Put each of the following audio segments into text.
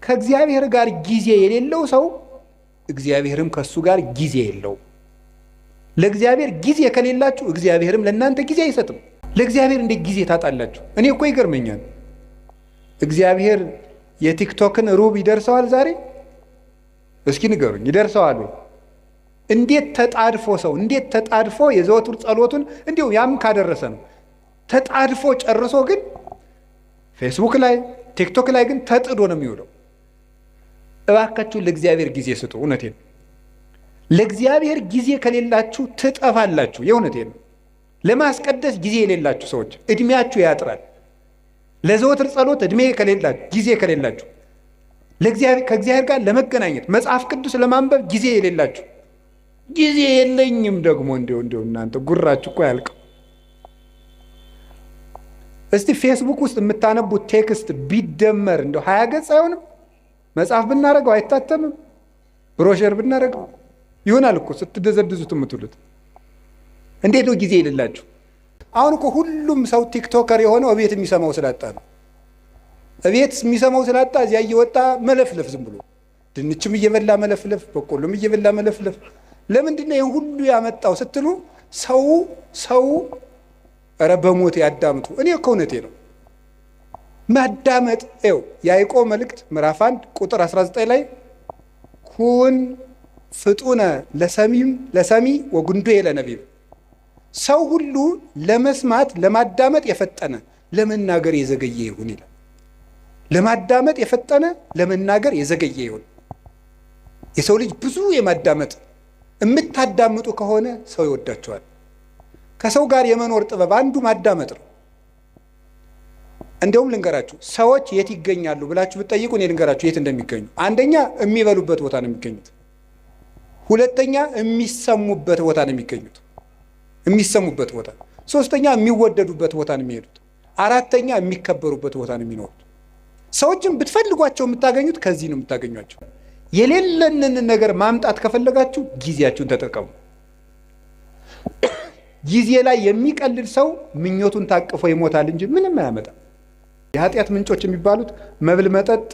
ከእግዚአብሔር ጋር ጊዜ የሌለው ሰው እግዚአብሔርም ከእሱ ጋር ጊዜ የለውም። ለእግዚአብሔር ጊዜ ከሌላችሁ እግዚአብሔርም ለእናንተ ጊዜ አይሰጥም። ለእግዚአብሔር እንዴት ጊዜ ታጣላችሁ? እኔ እኮ ይገርመኛል። እግዚአብሔር የቲክቶክን ሩብ ይደርሰዋል ዛሬ? እስኪ ንገሩኝ፣ ይደርሰዋል ወይ? እንዴት ተጣድፎ ሰው እንዴት ተጣድፎ የዘወትር ጸሎቱን እንዲሁ ያም ካደረሰ ነው ተጣድፎ ጨርሶ፣ ግን ፌስቡክ ላይ ቲክቶክ ላይ ግን ተጥዶ ነው የሚውለው። እባካችሁ ለእግዚአብሔር ጊዜ ስጡ። እውነቴን ነው። ለእግዚአብሔር ጊዜ ከሌላችሁ ትጠፋላችሁ። የእውነቴን ነው። ለማስቀደስ ጊዜ የሌላችሁ ሰዎች እድሜያችሁ ያጥራል። ለዘወትር ጸሎት እድሜ ከሌላችሁ፣ ጊዜ ከሌላችሁ፣ ከእግዚአብሔር ጋር ለመገናኘት መጽሐፍ ቅዱስ ለማንበብ ጊዜ የሌላችሁ፣ ጊዜ የለኝም ደግሞ እንዲሁ እንዲሁ እናንተ ጉራችሁ እኮ አያልቅም። እስቲ ፌስቡክ ውስጥ የምታነቡት text ቢደመር እንደው 20 ገጽ አይሆንም? መጽሐፍ ብናደርገው አይታተምም? ብሮሸር ብናደርገው ይሆናል እኮ ስትደዘድዙት የምትሉት። እንዴት ነው ጊዜ የሌላችሁ? አሁን እኮ ሁሉም ሰው TikToker የሆነው እቤት የሚሰማው ስላጣ ነው። እቤት የሚሰማው ስላጣ እዚያ እየወጣ መለፍለፍ፣ ዝም ብሎ ድንችም እየበላ መለፍለፍ፣ በቆሎም እየበላ መለፍለፍ። ለምንድን ነው ይህን ሁሉ ያመጣው ስትሉ፣ ሰው ኧረ በሞት ያዳምጡ። እኔ እኮ እውነቴ ነው። ማዳመጥ ይኸው ያዕቆብ መልእክት ምዕራፍ 1 ቁጥር 19 ላይ ኩን ፍጡነ ለሰሚም ለሰሚ ወጉንዱየ ለነቢብ፣ ሰው ሁሉ ለመስማት ለማዳመጥ የፈጠነ ለመናገር የዘገየ ይሁን ይላል። ለማዳመጥ የፈጠነ ለመናገር የዘገየ ይሁን። የሰው ልጅ ብዙ የማዳመጥ፣ የምታዳምጡ ከሆነ ሰው ይወዳቸዋል። ከሰው ጋር የመኖር ጥበብ አንዱ ማዳመጥ ነው። እንደውም ልንገራችሁ፣ ሰዎች የት ይገኛሉ ብላችሁ ብትጠይቁ እኔ ልንገራችሁ የት እንደሚገኙ። አንደኛ የሚበሉበት ቦታ ነው የሚገኙት። ሁለተኛ የሚሰሙበት ቦታ ነው የሚገኙት፣ የሚሰሙበት ቦታ። ሶስተኛ የሚወደዱበት ቦታ ነው የሚሄዱት። አራተኛ የሚከበሩበት ቦታ ነው የሚኖሩት። ሰዎችን ብትፈልጓቸው የምታገኙት ከዚህ ነው የምታገኟቸው። የሌለንን ነገር ማምጣት ከፈለጋችሁ ጊዜያችሁን ተጠቀሙ። ጊዜ ላይ የሚቀልድ ሰው ምኞቱን ታቅፎ ይሞታል እንጂ ምንም አያመጣም። የኃጢአት ምንጮች የሚባሉት መብል፣ መጠጥ፣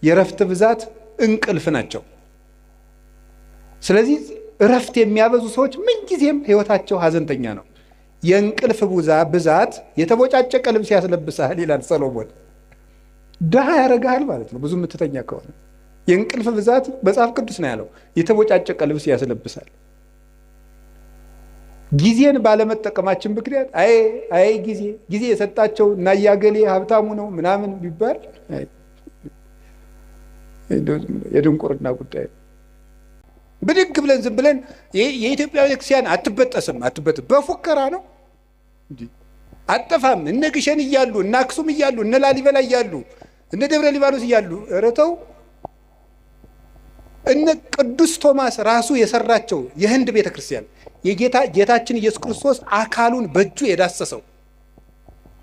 የእረፍት ብዛት፣ እንቅልፍ ናቸው። ስለዚህ እረፍት የሚያበዙ ሰዎች ምንጊዜም ሕይወታቸው ሀዘንተኛ ነው። የእንቅልፍ ብዛት የተቦጫጨቀ ልብስ ያስለብሳል ይላል ሰሎሞን። ድሃ ያደርግሃል ማለት ነው። ብዙ የምትተኛ ከሆነ የእንቅልፍ ብዛት መጽሐፍ ቅዱስ ነው ያለው፣ የተቦጫጨቀ ልብስ ያስለብሳል። ጊዜን ባለመጠቀማችን ምክንያት አይ አይ ጊዜ ጊዜ የሰጣቸው እና እያገሌ ሀብታሙ ነው ምናምን ቢባል የድንቁርና ጉዳይ ነው። ብድግ ብለን ዝም ብለን የኢትዮጵያ ቤተክርስቲያን አትበጠስም አትበጥም በፉከራ ነው አጠፋም። እነ ግሸን እያሉ፣ እነ አክሱም እያሉ፣ እነ ላሊበላ እያሉ፣ እነ ደብረ ሊባኖስ እያሉ፣ ኧረ ተው። እነ ቅዱስ ቶማስ ራሱ የሰራቸው የህንድ ቤተክርስቲያን፣ የጌታ ጌታችን ኢየሱስ ክርስቶስ አካሉን በእጁ የዳሰሰው፣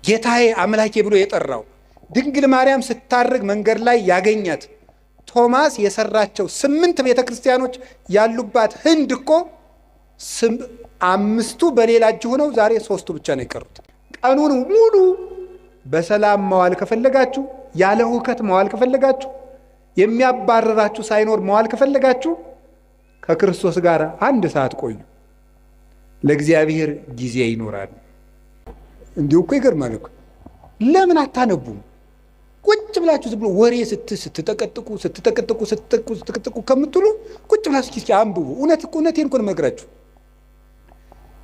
ጌታዬ አምላኬ ብሎ የጠራው፣ ድንግል ማርያም ስታርግ መንገድ ላይ ያገኛት ቶማስ የሰራቸው 8 ቤተ ክርስቲያኖች ያሉባት ህንድ እኮ 5ቱ በሌላ እጅ ሆነው ዛሬ 3ቱ ብቻ ነው የቀሩት። ቀኑን ሙሉ በሰላም መዋል ከፈለጋችሁ፣ ያለ ሁከት መዋል ከፈለጋችሁ፣ የሚያባረራችሁ ሳይኖር መዋል ከፈለጋችሁ ከክርስቶስ ጋር አንድ ሰዓት ቆዩ። ለእግዚአብሔር ጊዜ ይኖራል። እንዲሁ እኮ ይገርማል እኮ። ለምን አታነቡም? ቁጭ ብላችሁ ዝም ብሎ ወሬ ስትጠቀጥቁ ስትጠቀጥቁ ስትጠቅጥቁ ስትጠቀጥቁ ከምትሉ ቁጭ ብላችሁ እስኪ አንብቡ። እውነት እውነቴን እኮ ነው የምነግራችሁ።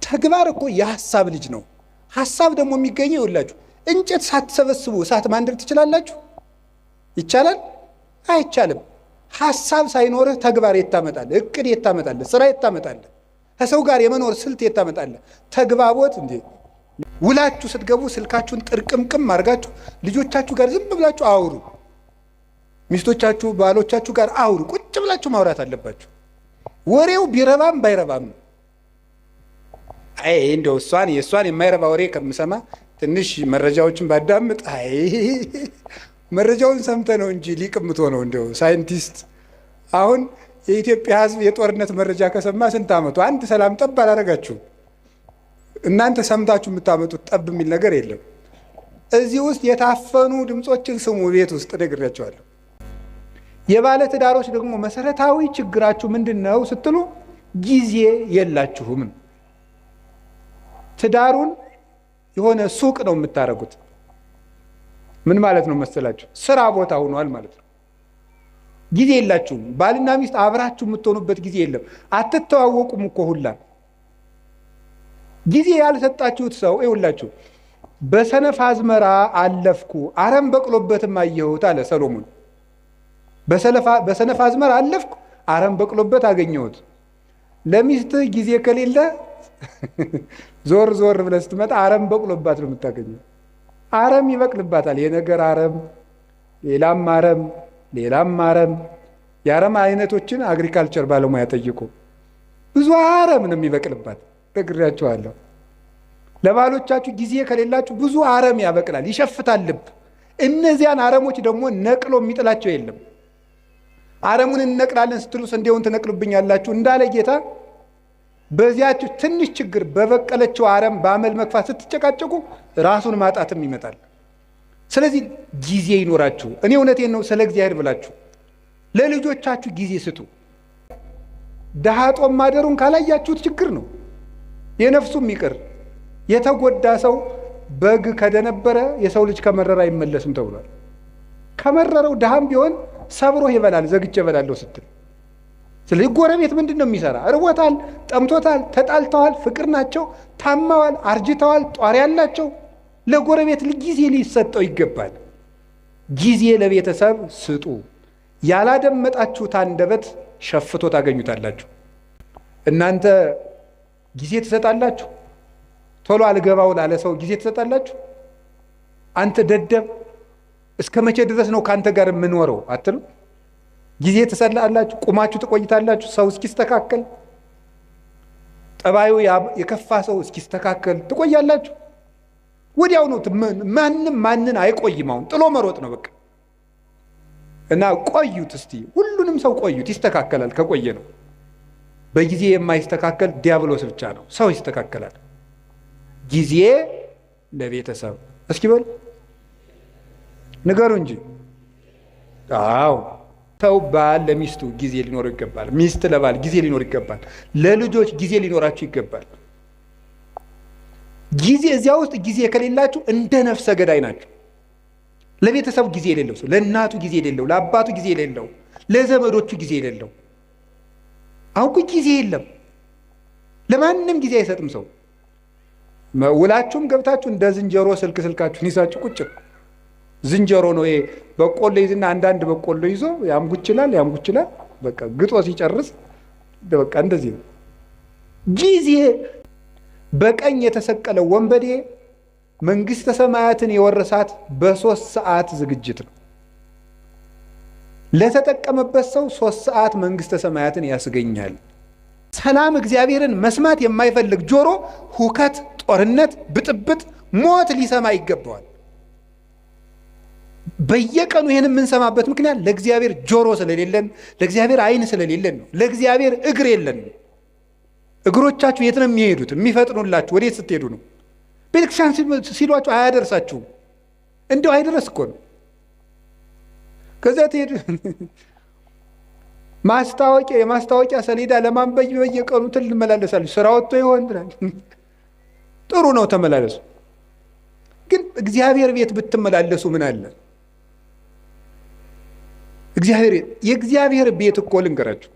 ተግባር እኮ የሐሳብ ልጅ ነው። ሐሳብ ደግሞ የሚገኘው ይኸውላችሁ እንጨት ሳትሰበስቡ እሳት ማንደድ ትችላላችሁ? ይቻላል? አይቻልም። ሐሳብ ሳይኖርህ ተግባር የት ታመጣለህ? እቅድ የት ታመጣለህ? ስራ የት ታመጣለህ? ከሰው ጋር የመኖር ስልት የት ታመጣለህ? ተግባቦት እንዴ! ውላችሁ ስትገቡ ስልካችሁን ጥርቅምቅም አድርጋችሁ ልጆቻችሁ ጋር ዝም ብላችሁ አውሩ። ሚስቶቻችሁ ባሎቻችሁ ጋር አውሩ። ቁጭ ብላችሁ ማውራት አለባችሁ። ወሬው ቢረባም ባይረባም፣ አይ እንደው እሷን የእሷን የማይረባ ወሬ ከምሰማ ትንሽ መረጃዎችን ባዳምጥ፣ አይ መረጃውን ሰምተህ ነው እንጂ ሊቅ የምትሆነው እንደው ሳይንቲስት። አሁን የኢትዮጵያ ሕዝብ የጦርነት መረጃ ከሰማ ስንት ዓመቱ? አንድ ሰላም ጠብ አላደረጋችሁም። እናንተ ሰምታችሁ የምታመጡት ጠብ የሚል ነገር የለም። እዚህ ውስጥ የታፈኑ ድምፆችን ስሙ። ቤት ውስጥ ነግሬያቸዋለሁ። የባለ ትዳሮች ደግሞ መሰረታዊ ችግራችሁ ምንድን ነው ስትሉ ጊዜ የላችሁም። ትዳሩን የሆነ ሱቅ ነው የምታረጉት። ምን ማለት ነው መሰላችሁ? ስራ ቦታ ሆኗል ማለት ነው። ጊዜ የላችሁም። ባልና ሚስት አብራችሁ የምትሆኑበት ጊዜ የለም። አትተዋወቁም እኮ ሁላ። ጊዜ ያልሰጣችሁት ሰው ይኸውላችሁ፣ በሰነፍ አዝመራ አለፍኩ አረም በቅሎበትም አየሁት አለ ሰሎሞን። በሰነፍ አዝመራ አለፍኩ አረም በቅሎበት አገኘሁት። ለሚስትህ ጊዜ ከሌለ ዞር ዞር ብለህ ስትመጣ አረም በቅሎባት ነው የምታገኘው። አረም ይበቅልባታል። የነገር አረም፣ ሌላም አረም፣ ሌላም አረም። የአረም አይነቶችን agriculture ባለሙያ ጠይቁ። ብዙ አረም ነው የሚበቅልባት፣ ነግሬያችኋለሁ። ለባሎቻችሁ ጊዜ ከሌላችሁ ብዙ አረም ያበቅላል፣ ይሸፍታል ልብ። እነዚያን አረሞች ደግሞ ነቅሎ የሚጥላቸው የለም። አረሙን እንነቅላለን ስትሉ ስንዴውን ትነቅሉብኛላችሁ እንዳለ ጌታ፣ በዚያችሁ ትንሽ ችግር በበቀለችው አረም በአመል መግፋት ስትጨቃጨቁ ራሱን ማጣትም ይመጣል። ስለዚህ ጊዜ ይኖራችሁ። እኔ እውነቴን ነው፣ ስለ እግዚአብሔር ብላችሁ ለልጆቻችሁ ጊዜ ስጡ። ድሃ ጦም ማደሩን ካላያችሁት ችግር ነው። የነፍሱም ይቅር፣ የተጎዳ ሰው በግ ከደነበረ የሰው ልጅ ከመረረ አይመለስም ተብሏል። ከመረረው ድሃም ቢሆን ሰብሮ ይበላል፣ ዘግቼ እበላለሁ ስትል። ስለዚህ ጎረቤት ምንድን ነው የሚሰራ? እርቦታል፣ ጠምቶታል፣ ተጣልተዋል፣ ፍቅር ናቸው፣ ታማዋል፣ አርጅተዋል፣ ጧሪ ያላቸው። ለጎረቤት ጊዜ ሊሰጠው ይገባል። ጊዜ ለቤተሰብ ስጡ። ያላደመጣችሁት አንደበት ሸፍቶ ታገኙታላችሁ። እናንተ ጊዜ ትሰጣላችሁ? ቶሎ አልገባው ላለ ሰው ጊዜ ትሰጣላችሁ? አንተ ደደብ፣ እስከ መቼ ድረስ ነው ከአንተ ጋር የምኖረው አትሉ? ጊዜ ትሰጣላችሁ? ቁማችሁ ትቆይታላችሁ ሰው እስኪስተካከል፣ ጠባዩ የከፋ ሰው እስኪስተካከል ትቆያላችሁ። ወዲያው ነው። ማንም ማንን አይቆይም። አሁን ጥሎ መሮጥ ነው በቃ። እና ቆዩት እስቲ፣ ሁሉንም ሰው ቆዩት፣ ይስተካከላል ከቆየ ነው። በጊዜ የማይስተካከል ዲያብሎስ ብቻ ነው። ሰው ይስተካከላል። ጊዜ ለቤተሰብ እስኪ በሉ፣ ንገሩ እንጂ። አዎ፣ ሰው ባል ለሚስቱ ጊዜ ሊኖረው ይገባል። ሚስት ለባል ጊዜ ሊኖር ይገባል። ለልጆች ጊዜ ሊኖራችሁ ይገባል። ጊዜ እዚያ ውስጥ ጊዜ ከሌላችሁ እንደ ነፍሰ ገዳይ ናቸው። ለቤተሰቡ ጊዜ የሌለው ሰው፣ ለእናቱ ጊዜ የሌለው፣ ለአባቱ ጊዜ የሌለው፣ ለዘመዶቹ ጊዜ የሌለው። አሁን እኮ ጊዜ የለም፣ ለማንም ጊዜ አይሰጥም ሰው። ውላችሁም ገብታችሁ እንደ ዝንጀሮ ስልክ ስልካችሁን ይዛችሁ ቁጭ። ዝንጀሮ ነው ይሄ። በቆሎ ይዝና አንዳንድ በቆሎ ይዞ ያምጉችላል ያምጉችላል። በቃ ግጦ ሲጨርስ በቃ እንደዚህ ነው። ጊዜ በቀኝ የተሰቀለው ወንበዴ መንግስተ ሰማያትን የወረሳት በ3 ሰዓት ዝግጅት ነው። ለተጠቀመበት ሰው 3 ሰዓት መንግስተ ሰማያትን ያስገኛል። ሰላም እግዚአብሔርን መስማት የማይፈልግ ጆሮ ሁከት፣ ጦርነት፣ ብጥብጥ፣ ሞት ሊሰማ ይገባዋል። በየቀኑ ይህን የምንሰማበት ምክንያት ለእግዚአብሔር ጆሮ ስለሌለን፣ ለእግዚአብሔር ዓይን ስለሌለን ነው። ለእግዚአብሔር እግር የለንም። እግሮቻችሁ የት ነው የሚሄዱት? የሚፈጥኑላችሁ ወዴት ስትሄዱ ነው? ቤተክርስቲያን ሲሏችሁ አያደርሳችሁም። እንዲያው አይደረስ እኮ ነው። ከዚያ ትሄዱ ማስታወቂያ የማስታወቂያ ሰሌዳ ለማንበብ በየቀኑ ትመላለሳለች። ስራ ወጥቶ ይሆን? ጥሩ ነው ተመላለሱ። ግን እግዚአብሔር ቤት ብትመላለሱ ምን አለ? እግዚአብሔር የእግዚአብሔር ቤት እኮ ልንገራችሁ፣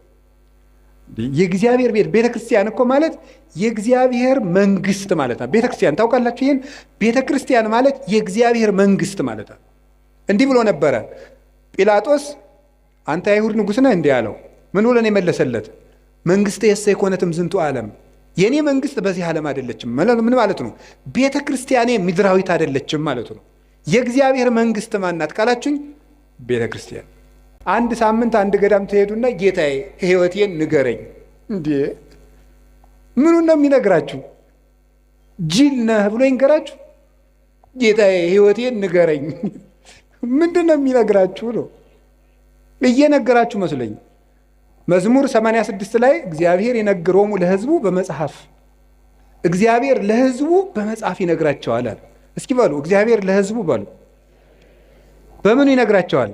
የእግዚአብሔር ቤት ቤተ ክርስቲያን እኮ ማለት የእግዚአብሔር መንግስት ማለት ነው። ቤተ ክርስቲያን ታውቃላችሁ? ይህን ቤተ ክርስቲያን ማለት የእግዚአብሔር መንግስት ማለት ነው። እንዲህ ብሎ ነበረ ጲላጦስ፣ አንተ የአይሁድ ንጉሥ ነህ እንዲህ አለው። ምን ብሎ ነው የመለሰለት? መንግሥትየሰ ኢኮነት እምዝንቱ ዓለም፣ የእኔ መንግስት በዚህ ዓለም አይደለችም። ምን ማለት ነው? ቤተ ክርስቲያኔ ምድራዊት አይደለችም ማለቱ ነው። የእግዚአብሔር መንግስት ማናት ካላችሁኝ ቤተ ክርስቲያን። አንድ ሳምንት አንድ ገዳም ትሄዱና ጌታዬ ሕይወቴን ንገረኝ። እንዴ፣ ምኑን ነው የሚነግራችሁ? ጅል ነህ ብሎ ይንገራችሁ? ጌታዬ ሕይወቴን ንገረኝ። ምንድን ነው የሚነግራችሁ ነው? እየነገራችሁ መስለኝ። መዝሙር 86 ላይ እግዚአብሔር ይነግሮሙ ለሕዝቡ በመጽሐፍ፣ እግዚአብሔር ለሕዝቡ በመጽሐፍ ይነግራቸዋል አለ። እስኪ በሉ፣ እግዚአብሔር ለሕዝቡ በሉ። በምኑ ይነግራቸዋል?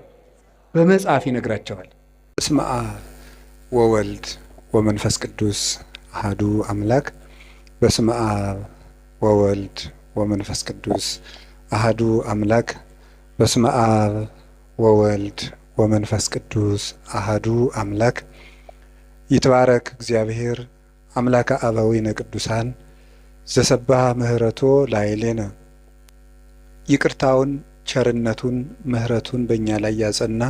በመጽሐፍ ይነግራቸዋል። በስመ አብ ወወልድ ወመንፈስ ቅዱስ አሐዱ አምላክ። በስመ አብ ወወልድ ወመንፈስ ቅዱስ አሐዱ አምላክ። በስመ አብ ወወልድ ወመንፈስ ቅዱስ አሐዱ አምላክ። ይትባረክ እግዚአብሔር አምላከ አበዊነ ቅዱሳን ዘሰባህ ምህረቶ ላዕሌነ። ይቅርታውን ቸርነቱን ምህረቱን በእኛ ላይ ያጸና፣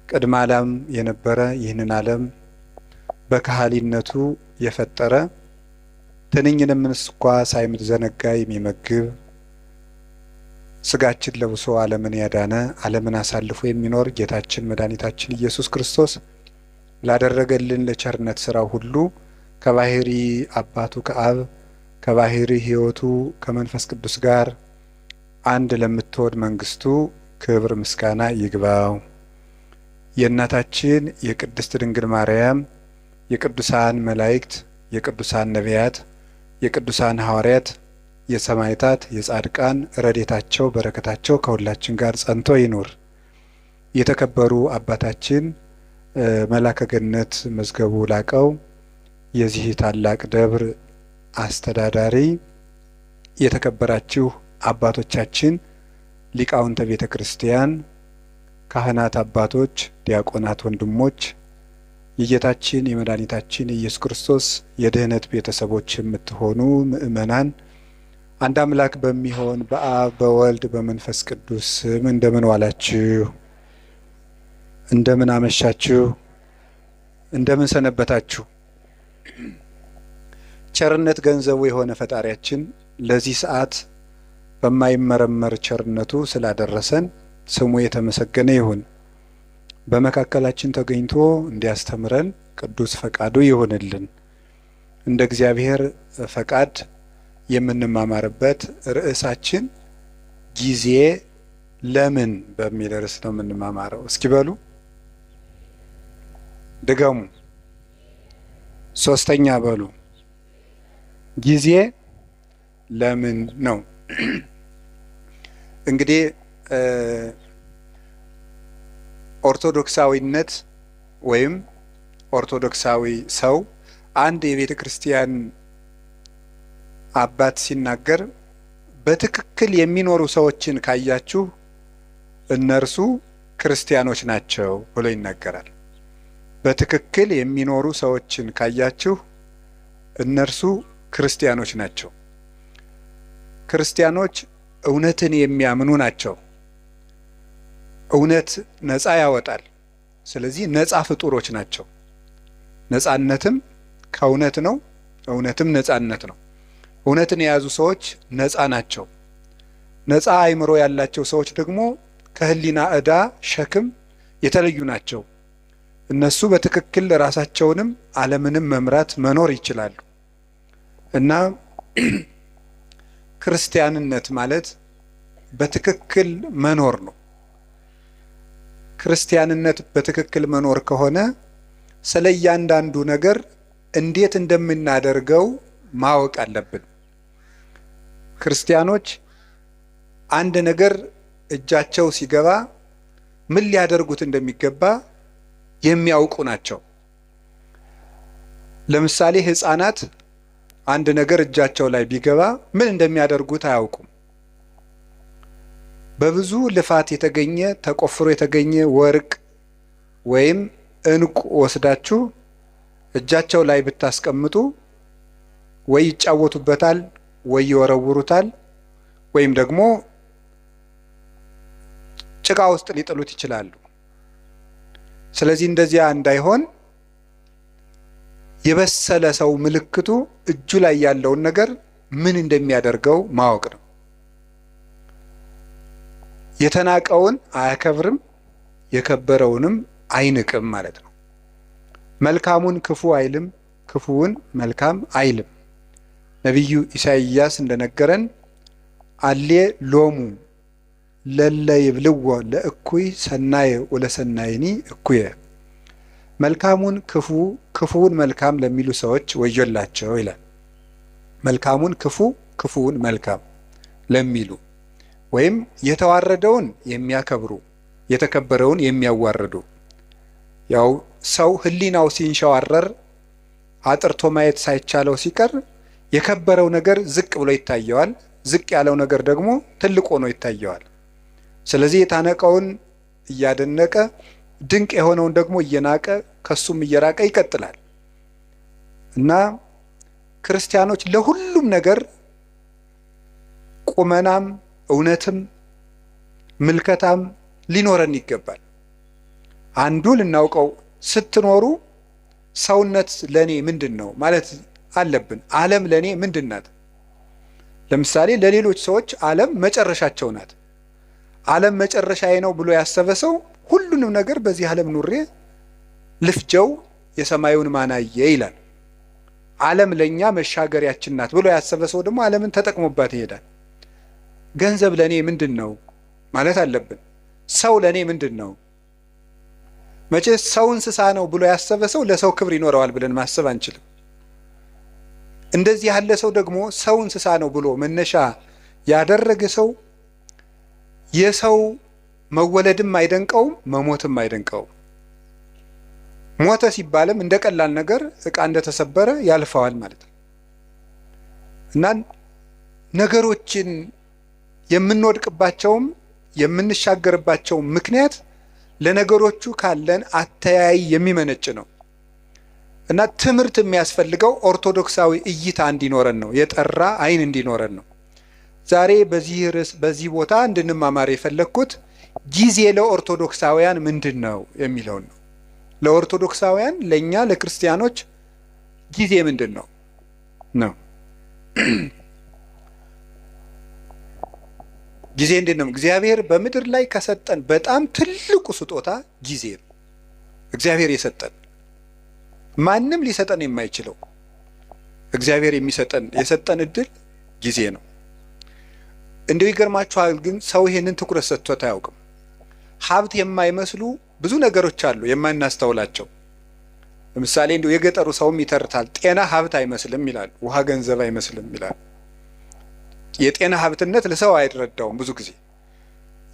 ቅድመ ዓለም የነበረ ይህንን ዓለም በካህሊነቱ የፈጠረ፣ ትንኝንም እንኳ ሳይዘነጋ የሚመግብ፣ ስጋችን ለብሶ ዓለምን ያዳነ፣ ዓለምን አሳልፎ የሚኖር ጌታችን መድኃኒታችን ኢየሱስ ክርስቶስ ላደረገልን ለቸርነት ስራው ሁሉ ከባህሪ አባቱ ከአብ ከባህሪ ሕይወቱ ከመንፈስ ቅዱስ ጋር አንድ ለምትወድ መንግስቱ ክብር ምስጋና ይግባው። የእናታችን የቅድስት ድንግል ማርያም፣ የቅዱሳን መላእክት፣ የቅዱሳን ነቢያት፣ የቅዱሳን ሐዋርያት፣ የሰማዕታት፣ የጻድቃን ረድኤታቸው በረከታቸው ከሁላችን ጋር ጸንቶ ይኑር። የተከበሩ አባታችን መላከ ገነት መዝገቡ ላቀው የዚህ ታላቅ ደብር አስተዳዳሪ፣ የተከበራችሁ አባቶቻችን ሊቃውንተ ቤተ ክርስቲያን፣ ካህናት አባቶች፣ ዲያቆናት ወንድሞች፣ የጌታችን የመድኃኒታችን የኢየሱስ ክርስቶስ የድኅነት ቤተሰቦች የምትሆኑ ምእመናን፣ አንድ አምላክ በሚሆን በአብ በወልድ በመንፈስ ቅዱስ ስም እንደምን ዋላችሁ? እንደምን አመሻችሁ? እንደምን ሰነበታችሁ? ቸርነት ገንዘቡ የሆነ ፈጣሪያችን ለዚህ ሰዓት በማይመረመር ቸርነቱ ስላደረሰን ስሙ የተመሰገነ ይሁን። በመካከላችን ተገኝቶ እንዲያስተምረን ቅዱስ ፈቃዱ ይሁንልን። እንደ እግዚአብሔር ፈቃድ የምንማማርበት ርዕሳችን ጊዜ ለምን በሚል ርዕስ ነው የምንማማረው። እስኪ በሉ፣ ድገሙ፣ ሶስተኛ በሉ። ጊዜ ለምን ነው። እንግዲህ ኦርቶዶክሳዊነት ወይም ኦርቶዶክሳዊ ሰው፣ አንድ የቤተ ክርስቲያን አባት ሲናገር በትክክል የሚኖሩ ሰዎችን ካያችሁ እነርሱ ክርስቲያኖች ናቸው ብሎ ይናገራል። በትክክል የሚኖሩ ሰዎችን ካያችሁ እነርሱ ክርስቲያኖች ናቸው። ክርስቲያኖች እውነትን የሚያምኑ ናቸው። እውነት ነፃ ያወጣል። ስለዚህ ነፃ ፍጡሮች ናቸው። ነፃነትም ከእውነት ነው። እውነትም ነፃነት ነው። እውነትን የያዙ ሰዎች ነፃ ናቸው። ነፃ አእምሮ ያላቸው ሰዎች ደግሞ ከሕሊና ዕዳ ሸክም የተለዩ ናቸው። እነሱ በትክክል ራሳቸውንም ዓለምንም መምራት መኖር ይችላሉ። እና ክርስቲያንነት ማለት በትክክል መኖር ነው። ክርስቲያንነት በትክክል መኖር ከሆነ ስለ እያንዳንዱ ነገር እንዴት እንደምናደርገው ማወቅ አለብን። ክርስቲያኖች አንድ ነገር እጃቸው ሲገባ ምን ሊያደርጉት እንደሚገባ የሚያውቁ ናቸው። ለምሳሌ ሕፃናት አንድ ነገር እጃቸው ላይ ቢገባ ምን እንደሚያደርጉት አያውቁም። በብዙ ልፋት የተገኘ፣ ተቆፍሮ የተገኘ ወርቅ ወይም ዕንቁ ወስዳችሁ እጃቸው ላይ ብታስቀምጡ ወይ ይጫወቱበታል፣ ወይ ይወረውሩታል፣ ወይም ደግሞ ጭቃ ውስጥ ሊጥሉት ይችላሉ። ስለዚህ እንደዚያ እንዳይሆን የበሰለ ሰው ምልክቱ እጁ ላይ ያለውን ነገር ምን እንደሚያደርገው ማወቅ ነው። የተናቀውን አያከብርም፣ የከበረውንም አይንቅም ማለት ነው። መልካሙን ክፉ አይልም፣ ክፉውን መልካም አይልም። ነቢዩ ኢሳይያስ እንደነገረን አሌ ሎሙ ለለ ይብልዎ ለእኩይ ሰናየ ወለሰናይኒ እኩየ፣ መልካሙን ክፉ ክፉውን መልካም ለሚሉ ሰዎች ወዮላቸው ይላል። መልካሙን ክፉ ክፉውን መልካም ለሚሉ ወይም የተዋረደውን የሚያከብሩ፣ የተከበረውን የሚያዋርዱ። ያው ሰው ሕሊናው ሲንሸዋረር አጥርቶ ማየት ሳይቻለው ሲቀር የከበረው ነገር ዝቅ ብሎ ይታየዋል፣ ዝቅ ያለው ነገር ደግሞ ትልቅ ሆኖ ይታየዋል። ስለዚህ የታነቀውን እያደነቀ ድንቅ የሆነውን ደግሞ እየናቀ ከሱም እየራቀ ይቀጥላል። እና ክርስቲያኖች ለሁሉም ነገር ቁመናም እውነትም ምልከታም ሊኖረን ይገባል። አንዱ ልናውቀው ስትኖሩ ሰውነት ለኔ ምንድን ነው ማለት አለብን። ዓለም ለኔ ምንድን ናት? ለምሳሌ ለሌሎች ሰዎች ዓለም መጨረሻቸው ናት። ዓለም መጨረሻዬ ነው ብሎ ያሰበ ሰው ሁሉንም ነገር በዚህ ዓለም ኑሬ ልፍጀው የሰማዩን ማናየ ይላል። ዓለም ለኛ መሻገሪያችን ናት ብሎ ያሰበ ሰው ደግሞ ዓለምን ተጠቅሞባት ይሄዳል። ገንዘብ ለኔ ምንድን ነው ማለት አለብን። ሰው ለኔ ምንድን ነው? መቼ ሰው እንስሳ ነው ብሎ ያሰበ ሰው ለሰው ክብር ይኖረዋል ብለን ማሰብ አንችልም። እንደዚህ ያለ ሰው ደግሞ ሰው እንስሳ ነው ብሎ መነሻ ያደረገ ሰው የሰው መወለድም አይደንቀውም፣ መሞትም አይደንቀውም። ሞተ ሲባልም እንደ ቀላል ነገር ዕቃ እንደተሰበረ ያልፈዋል ማለት ነው። እና ነገሮችን የምንወድቅባቸውም የምንሻገርባቸውም ምክንያት ለነገሮቹ ካለን አተያይ የሚመነጭ ነው። እና ትምህርት የሚያስፈልገው ኦርቶዶክሳዊ እይታ እንዲኖረን ነው፣ የጠራ አይን እንዲኖረን ነው። ዛሬ በዚህ ርዕስ በዚህ ቦታ እንድንማማር የፈለግኩት ጊዜ ለኦርቶዶክሳውያን ምንድን ነው የሚለውን ነው። ለኦርቶዶክሳውያን ለእኛ ለክርስቲያኖች ጊዜ ምንድን ነው ነው? ጊዜ እንዴት ነው? እግዚአብሔር በምድር ላይ ከሰጠን በጣም ትልቁ ስጦታ ጊዜ ነው። እግዚአብሔር የሰጠን ማንም ሊሰጠን የማይችለው እግዚአብሔር የሚሰጠን የሰጠን እድል ጊዜ ነው። እንደው ይገርማችኋል፣ ግን ሰው ይሄንን ትኩረት ሰጥቶት አያውቅም። ሀብት የማይመስሉ ብዙ ነገሮች አሉ የማናስተውላቸው። ለምሳሌ እንደው የገጠሩ ሰውም ይተርታል። ጤና ሀብት አይመስልም ይላል፣ ውሃ ገንዘብ አይመስልም ይላል። የጤና ሀብትነት ለሰው አይረዳውም። ብዙ ጊዜ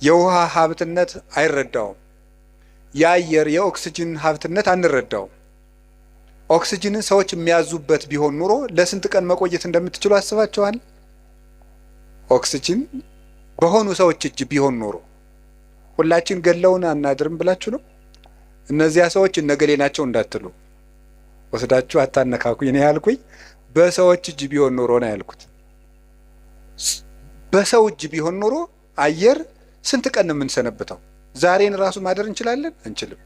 የውሃ ሀብትነት አይረዳውም። የአየር የኦክስጅን ሀብትነት አንረዳውም። ኦክስጅንን ሰዎች የሚያዙበት ቢሆን ኑሮ ለስንት ቀን መቆየት እንደምትችሉ አስባችኋል? ኦክስጅን በሆኑ ሰዎች እጅ ቢሆን ኑሮ ሁላችን ገለውን አናድርም ብላችሁ ነው? እነዚያ ሰዎች እነገሌ ናቸው እንዳትሉ ወስዳችሁ አታነካኩኝ። እኔ ያልኩኝ በሰዎች እጅ ቢሆን ኑሮ ነው ያልኩት። በሰው እጅ ቢሆን ኑሮ አየር ስንት ቀን ነው የምንሰነብተው? ዛሬን ራሱ ማደር እንችላለን? አንችልም።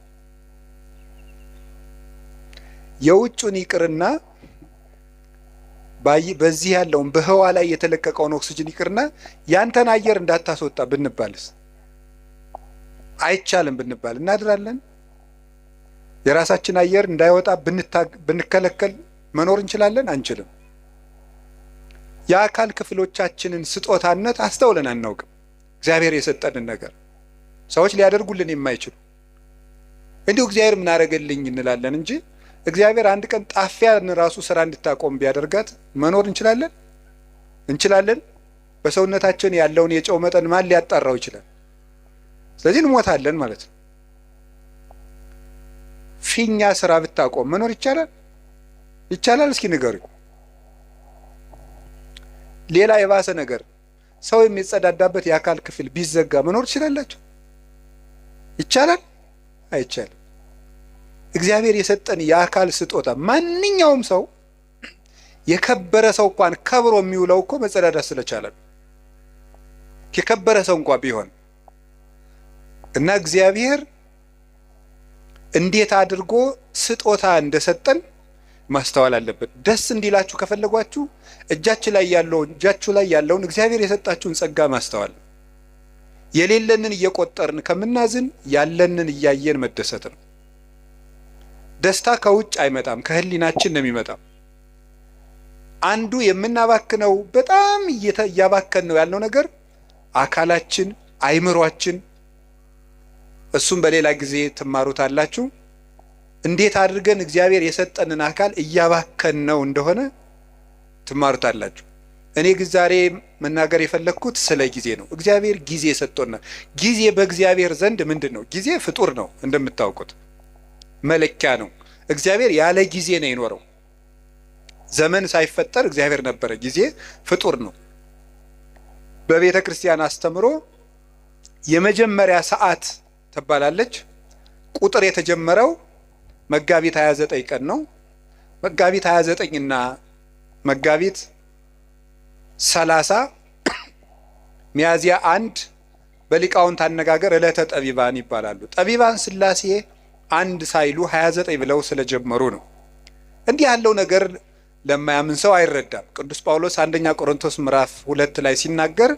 የውጩን ይቅርና በዚህ ያለውን በህዋ ላይ የተለቀቀውን ኦክስጅን ይቅርና ያንተን አየር እንዳታስወጣ ብንባልስ፣ አይቻልም ብንባል እናድራለን? የራሳችን አየር እንዳይወጣ ብንከለከል መኖር እንችላለን? አንችልም። የአካል ክፍሎቻችንን ስጦታነት አስተውለን አናውቅም። እግዚአብሔር የሰጠንን ነገር ሰዎች ሊያደርጉልን የማይችሉ እንዲሁ እግዚአብሔር ምን አደረገልኝ እንላለን እንጂ እግዚአብሔር አንድ ቀን ጣፊያን ራሱ ስራ እንድታቆም ቢያደርጋት መኖር እንችላለን? እንችላለን። በሰውነታችን ያለውን የጨው መጠን ማን ሊያጣራው ይችላል? ስለዚህ እንሞታለን ማለት ነው። ፊኛ ስራ ብታቆም መኖር ይቻላል? ይቻላል? እስኪ ንገሩኝ። ሌላ የባሰ ነገር ሰው የሚጸዳዳበት የአካል ክፍል ቢዘጋ መኖር ትችላላችሁ? ይቻላል? አይቻልም። እግዚአብሔር የሰጠን የአካል ስጦታ ማንኛውም ሰው የከበረ ሰው እንኳን ከብሮ የሚውለው እኮ መጸዳዳት ስለቻለ ነው። የከበረ ሰው እንኳን ቢሆን እና እግዚአብሔር እንዴት አድርጎ ስጦታ እንደሰጠን ማስተዋል አለብን። ደስ እንዲላችሁ ከፈለጓችሁ እጃችሁ ላይ ያለውን እግዚአብሔር የሰጣችሁን ጸጋ ማስተዋል፣ የሌለንን እየቆጠርን ከምናዝን ያለንን እያየን መደሰት ነው። ደስታ ከውጭ አይመጣም፣ ከህሊናችን ነው የሚመጣው። አንዱ የምናባክነው በጣም እያባከን ነው ያልነው ነገር አካላችን፣ አይምሯችን፣ እሱም በሌላ ጊዜ ትማሩታላችሁ። እንዴት አድርገን እግዚአብሔር የሰጠንን አካል እያባከን ነው እንደሆነ ትማሩታላችሁ። እኔ ግን ዛሬ መናገር የፈለግኩት ስለ ጊዜ ነው። እግዚአብሔር ጊዜ ሰጥቶናል። ጊዜ በእግዚአብሔር ዘንድ ምንድን ነው? ጊዜ ፍጡር ነው እንደምታውቁት፣ መለኪያ ነው። እግዚአብሔር ያለ ጊዜ ነው የኖረው። ዘመን ሳይፈጠር እግዚአብሔር ነበረ። ጊዜ ፍጡር ነው። በቤተ ክርስቲያን አስተምሮ የመጀመሪያ ሰዓት ትባላለች። ቁጥር የተጀመረው መጋቢት 29 ቀን ነው። መጋቢት 29 እና መጋቢት 30 ሚያዝያ 1 በሊቃውንት አነጋገር ዕለተ ጠቢባን ይባላሉ። ጠቢባን ሥላሴ አንድ ሳይሉ 29 ብለው ስለጀመሩ ነው። እንዲህ ያለው ነገር ለማያምን ሰው አይረዳም። ቅዱስ ጳውሎስ አንደኛ ቆሮንቶስ ምዕራፍ 2 ላይ ሲናገር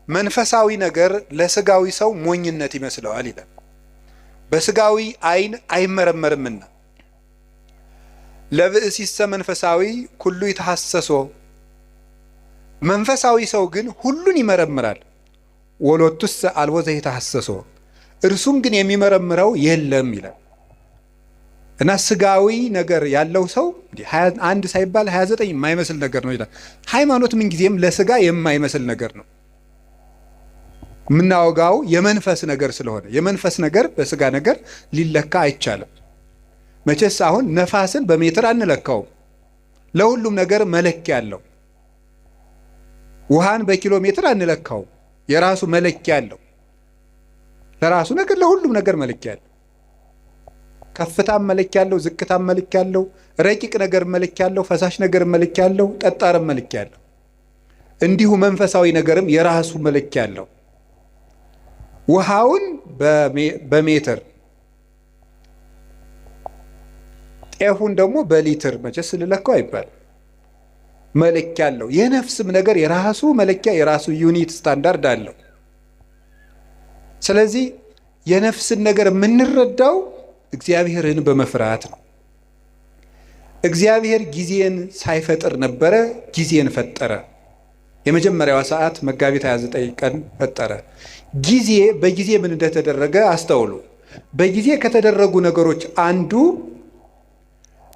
መንፈሳዊ ነገር ለስጋዊ ሰው ሞኝነት ይመስለዋል ይላል። በስጋዊ ዓይን አይመረመርምና ለብእሲሰ መንፈሳዊ ኩሉ ይተሐሰሶ፣ መንፈሳዊ ሰው ግን ሁሉን ይመረምራል። ወሎቱሰ አልቦ ዘይተሐሰሶ፣ እርሱም ግን የሚመረምረው የለም ይላል። እና ስጋዊ ነገር ያለው ሰው አንድ ሳይባል 29 የማይመስል ነገር ነው ይላል። ሃይማኖት ምንጊዜም ለስጋ የማይመስል ነገር ነው። የምናወጋው የመንፈስ ነገር ስለሆነ የመንፈስ ነገር በስጋ ነገር ሊለካ አይቻልም። መቼስ አሁን ነፋስን በሜትር አንለካውም። ለሁሉም ነገር መለኪያ አለው። ውሃን በኪሎ ሜትር አንለካውም። የራሱ መለኪያ አለው። ለራሱ ነገር ለሁሉም ነገር መለኪያ አለው። ከፍታም መለኪያ አለው፣ ዝቅታም መለኪያ አለው፣ ረቂቅ ነገር መለኪያ አለው፣ ፈሳሽ ነገር መለኪያ አለው፣ ጠጣርም መለኪያ አለው። እንዲሁ መንፈሳዊ ነገርም የራሱ መለኪያ አለው። ውሃውን በሜትር ጤፉን ደግሞ በሊትር መቼስ ልለካው አይባል፣ መለኪያ አለው። የነፍስም ነገር የራሱ መለኪያ የራሱ unit standard አለው። ስለዚህ የነፍስን ነገር የምንረዳው እግዚአብሔርን በመፍራት ነው። እግዚአብሔር ጊዜን ሳይፈጥር ነበረ፣ ጊዜን ፈጠረ። የመጀመሪያዋ ሰዓት መጋቢት 29 ቀን ፈጠረ። ጊዜ በጊዜ ምን እንደተደረገ አስተውሉ። በጊዜ ከተደረጉ ነገሮች አንዱ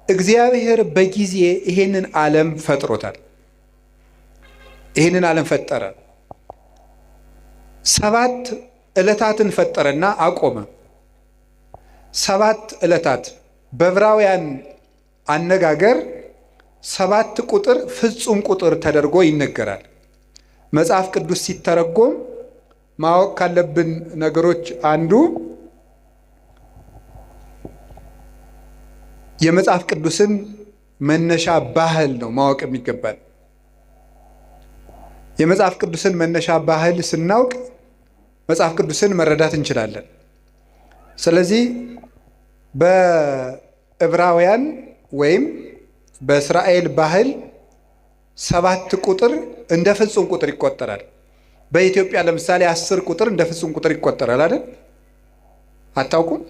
እግዚአብሔር በጊዜ ይሄንን ዓለም ፈጥሮታል። ይሄንን ዓለም ፈጠረ። 7 ዕለታትን ፈጠረና አቆመ። 7 ዕለታት በዕብራውያን አነጋገር 7 ቁጥር ፍጹም ቁጥር ተደርጎ ይነገራል። መጽሐፍ ቅዱስ ሲተረጎም ማወቅ ካለብን ነገሮች አንዱ የመጽሐፍ ቅዱስን መነሻ ባህል ነው ማወቅ የሚገባል። የመጽሐፍ ቅዱስን መነሻ ባህል ስናውቅ መጽሐፍ ቅዱስን መረዳት እንችላለን። ስለዚህ በዕብራውያን ወይም በእስራኤል ባህል 7 ቁጥር እንደ ፍጹም ቁጥር ይቆጠራል። በኢትዮጵያ ለምሳሌ 10 ቁጥር እንደ ፍጹም ቁጥር ይቆጠራል አይደል? አታውቁም?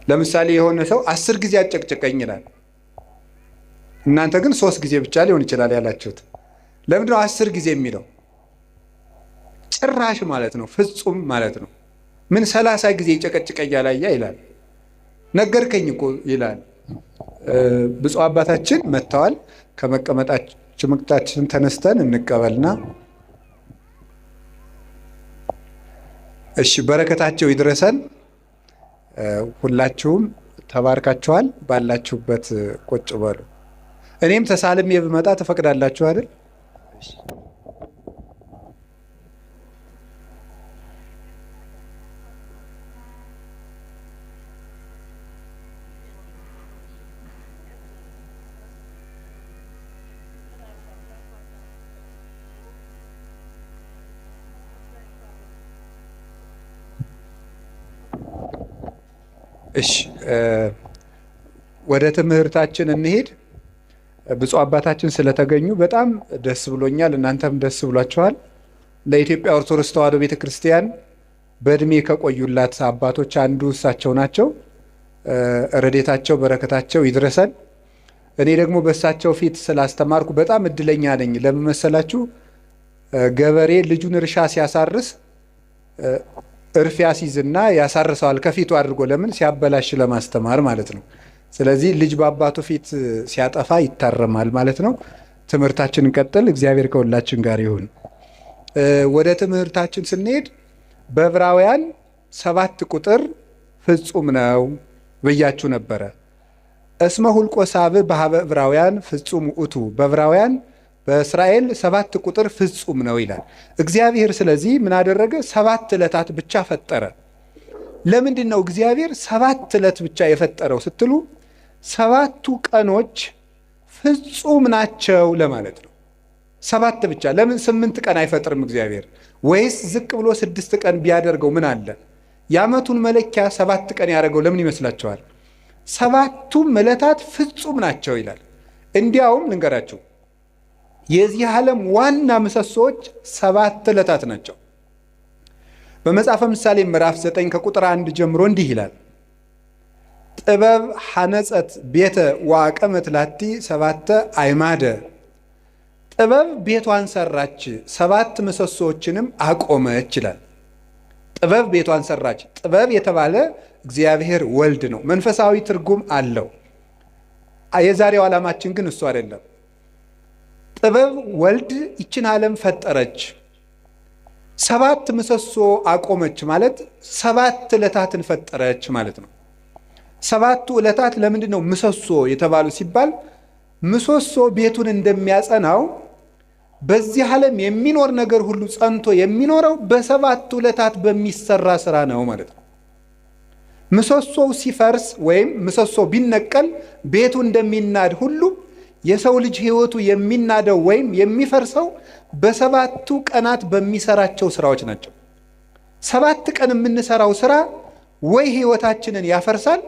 ለምሳሌ የሆነ ሰው 10 ጊዜ አጨቅጨቀኝ ይላል። እናንተ ግን 3 ጊዜ ብቻ ሊሆን ይችላል ያላችሁት። ለምንድን ነው 10 ጊዜ የሚለው? ጭራሽ ማለት ነው፣ ፍጹም ማለት ነው። ምን 30 ጊዜ ይጨቀጭቀኛል አያ ይላል። ነገርከኝ እኮ ይላል። ብፁዕ አባታችን መጥተዋል። ከመቀመጣችን ተነስተን እንቀበልና እሺ፣ በረከታቸው ይድረሰን። ሁላችሁም ተባርካችኋል። ባላችሁበት ቁጭ በሉ። እኔም ተሳልሜ ብመጣ ትፈቅዳላችሁ አይደል? እሺ፣ ወደ ትምህርታችን እንሄድ። ብፁዕ አባታችን ስለተገኙ በጣም ደስ ብሎኛል። እናንተም ደስ ብሏችኋል። ለኢትዮጵያ ኦርቶዶክስ ተዋሕዶ ቤተክርስቲያን በእድሜ ከቆዩላት አባቶች አንዱ እሳቸው ናቸው። ረድኤታቸው በረከታቸው ይድረሰን። እኔ ደግሞ በእሳቸው ፊት ስላስተማርኩ በጣም እድለኛ ነኝ። ለምን መሰላችሁ? ገበሬ ልጁን እርሻ ሲያሳርስ እርፍ ያስይዝና ያሳርሰዋል ከፊቱ አድርጎ። ለምን? ሲያበላሽ ለማስተማር ማለት ነው። ስለዚህ ልጅ በአባቱ ፊት ሲያጠፋ ይታረማል ማለት ነው። ትምህርታችን እንቀጥል። እግዚአብሔር ከሁላችን ጋር ይሁን። ወደ ትምህርታችን ስንሄድ በዕብራውያን 7 ቁጥር ፍጹም ነው ብያችሁ ነበረ። እስመ ሁልቆ ሳብዕ በሀበ ዕብራውያን ፍጹም ውእቱ፣ በዕብራውያን በእስራኤል 7 ቁጥር ፍጹም ነው ይላል። እግዚአብሔር ስለዚህ ምን አደረገ? 7 ዕለታት ብቻ ፈጠረ። ለምንድን ነው እግዚአብሔር 7 ዕለት ብቻ የፈጠረው ስትሉ 7ቱ ቀኖች ፍጹም ናቸው ለማለት ነው። 7 ብቻ ለምን 8 ቀን አይፈጥርም እግዚአብሔር? ወይስ ዝቅ ብሎ 6 ቀን ቢያደርገው ምን አለ? የዓመቱን መለኪያ 7 ቀን ያደረገው ለምን ይመስላችኋል? 7ቱም ዕለታት ፍጹም ናቸው ይላል። እንዲያውም ልንገራችሁ የዚህ ዓለም ዋና ምሰሶዎች 7 ዕለታት ናቸው። በመጽሐፈ ምሳሌ ምዕራፍ 9 ከቁጥር 1 ጀምሮ እንዲህ ይላል። ጥበብ ሐነጸት ቤተ ወአቀመት ላቲ 7 አይማደ። ጥበብ ቤቷን ሰራች 7 ምሰሶዎችንም አቆመች ይላል። ጥበብ ቤቷን ሰራች። ጥበብ የተባለ እግዚአብሔር ወልድ ነው። መንፈሳዊ ትርጉም አለው። የዛሬው ዓላማችን ግን እሱ አይደለም። ጥበብ ወልድ ይችን ዓለም ፈጠረች፣ 7 ምሰሶ አቆመች ማለት 7 ዕለታትን ፈጠረች ማለት ነው። 7ቱ ዕለታት ለምንድን ነው ምሰሶ የተባሉ ሲባል ምሰሶ ቤቱን እንደሚያጸናው በዚህ ዓለም የሚኖር ነገር ሁሉ ጸንቶ የሚኖረው በ7ቱ ዕለታት በሚሰራ ስራ ነው ማለት ነው። ምሰሶው ሲፈርስ ወይም ምሰሶ ቢነቀል ቤቱ እንደሚናድ ሁሉ የሰው ልጅ ሕይወቱ የሚናደው ወይም የሚፈርሰው በ7ቱ ቀናት በሚሰራቸው ስራዎች ናቸው። 7 ቀን የምንሰራው ስራ ወይ ሕይወታችንን ያፈርሳል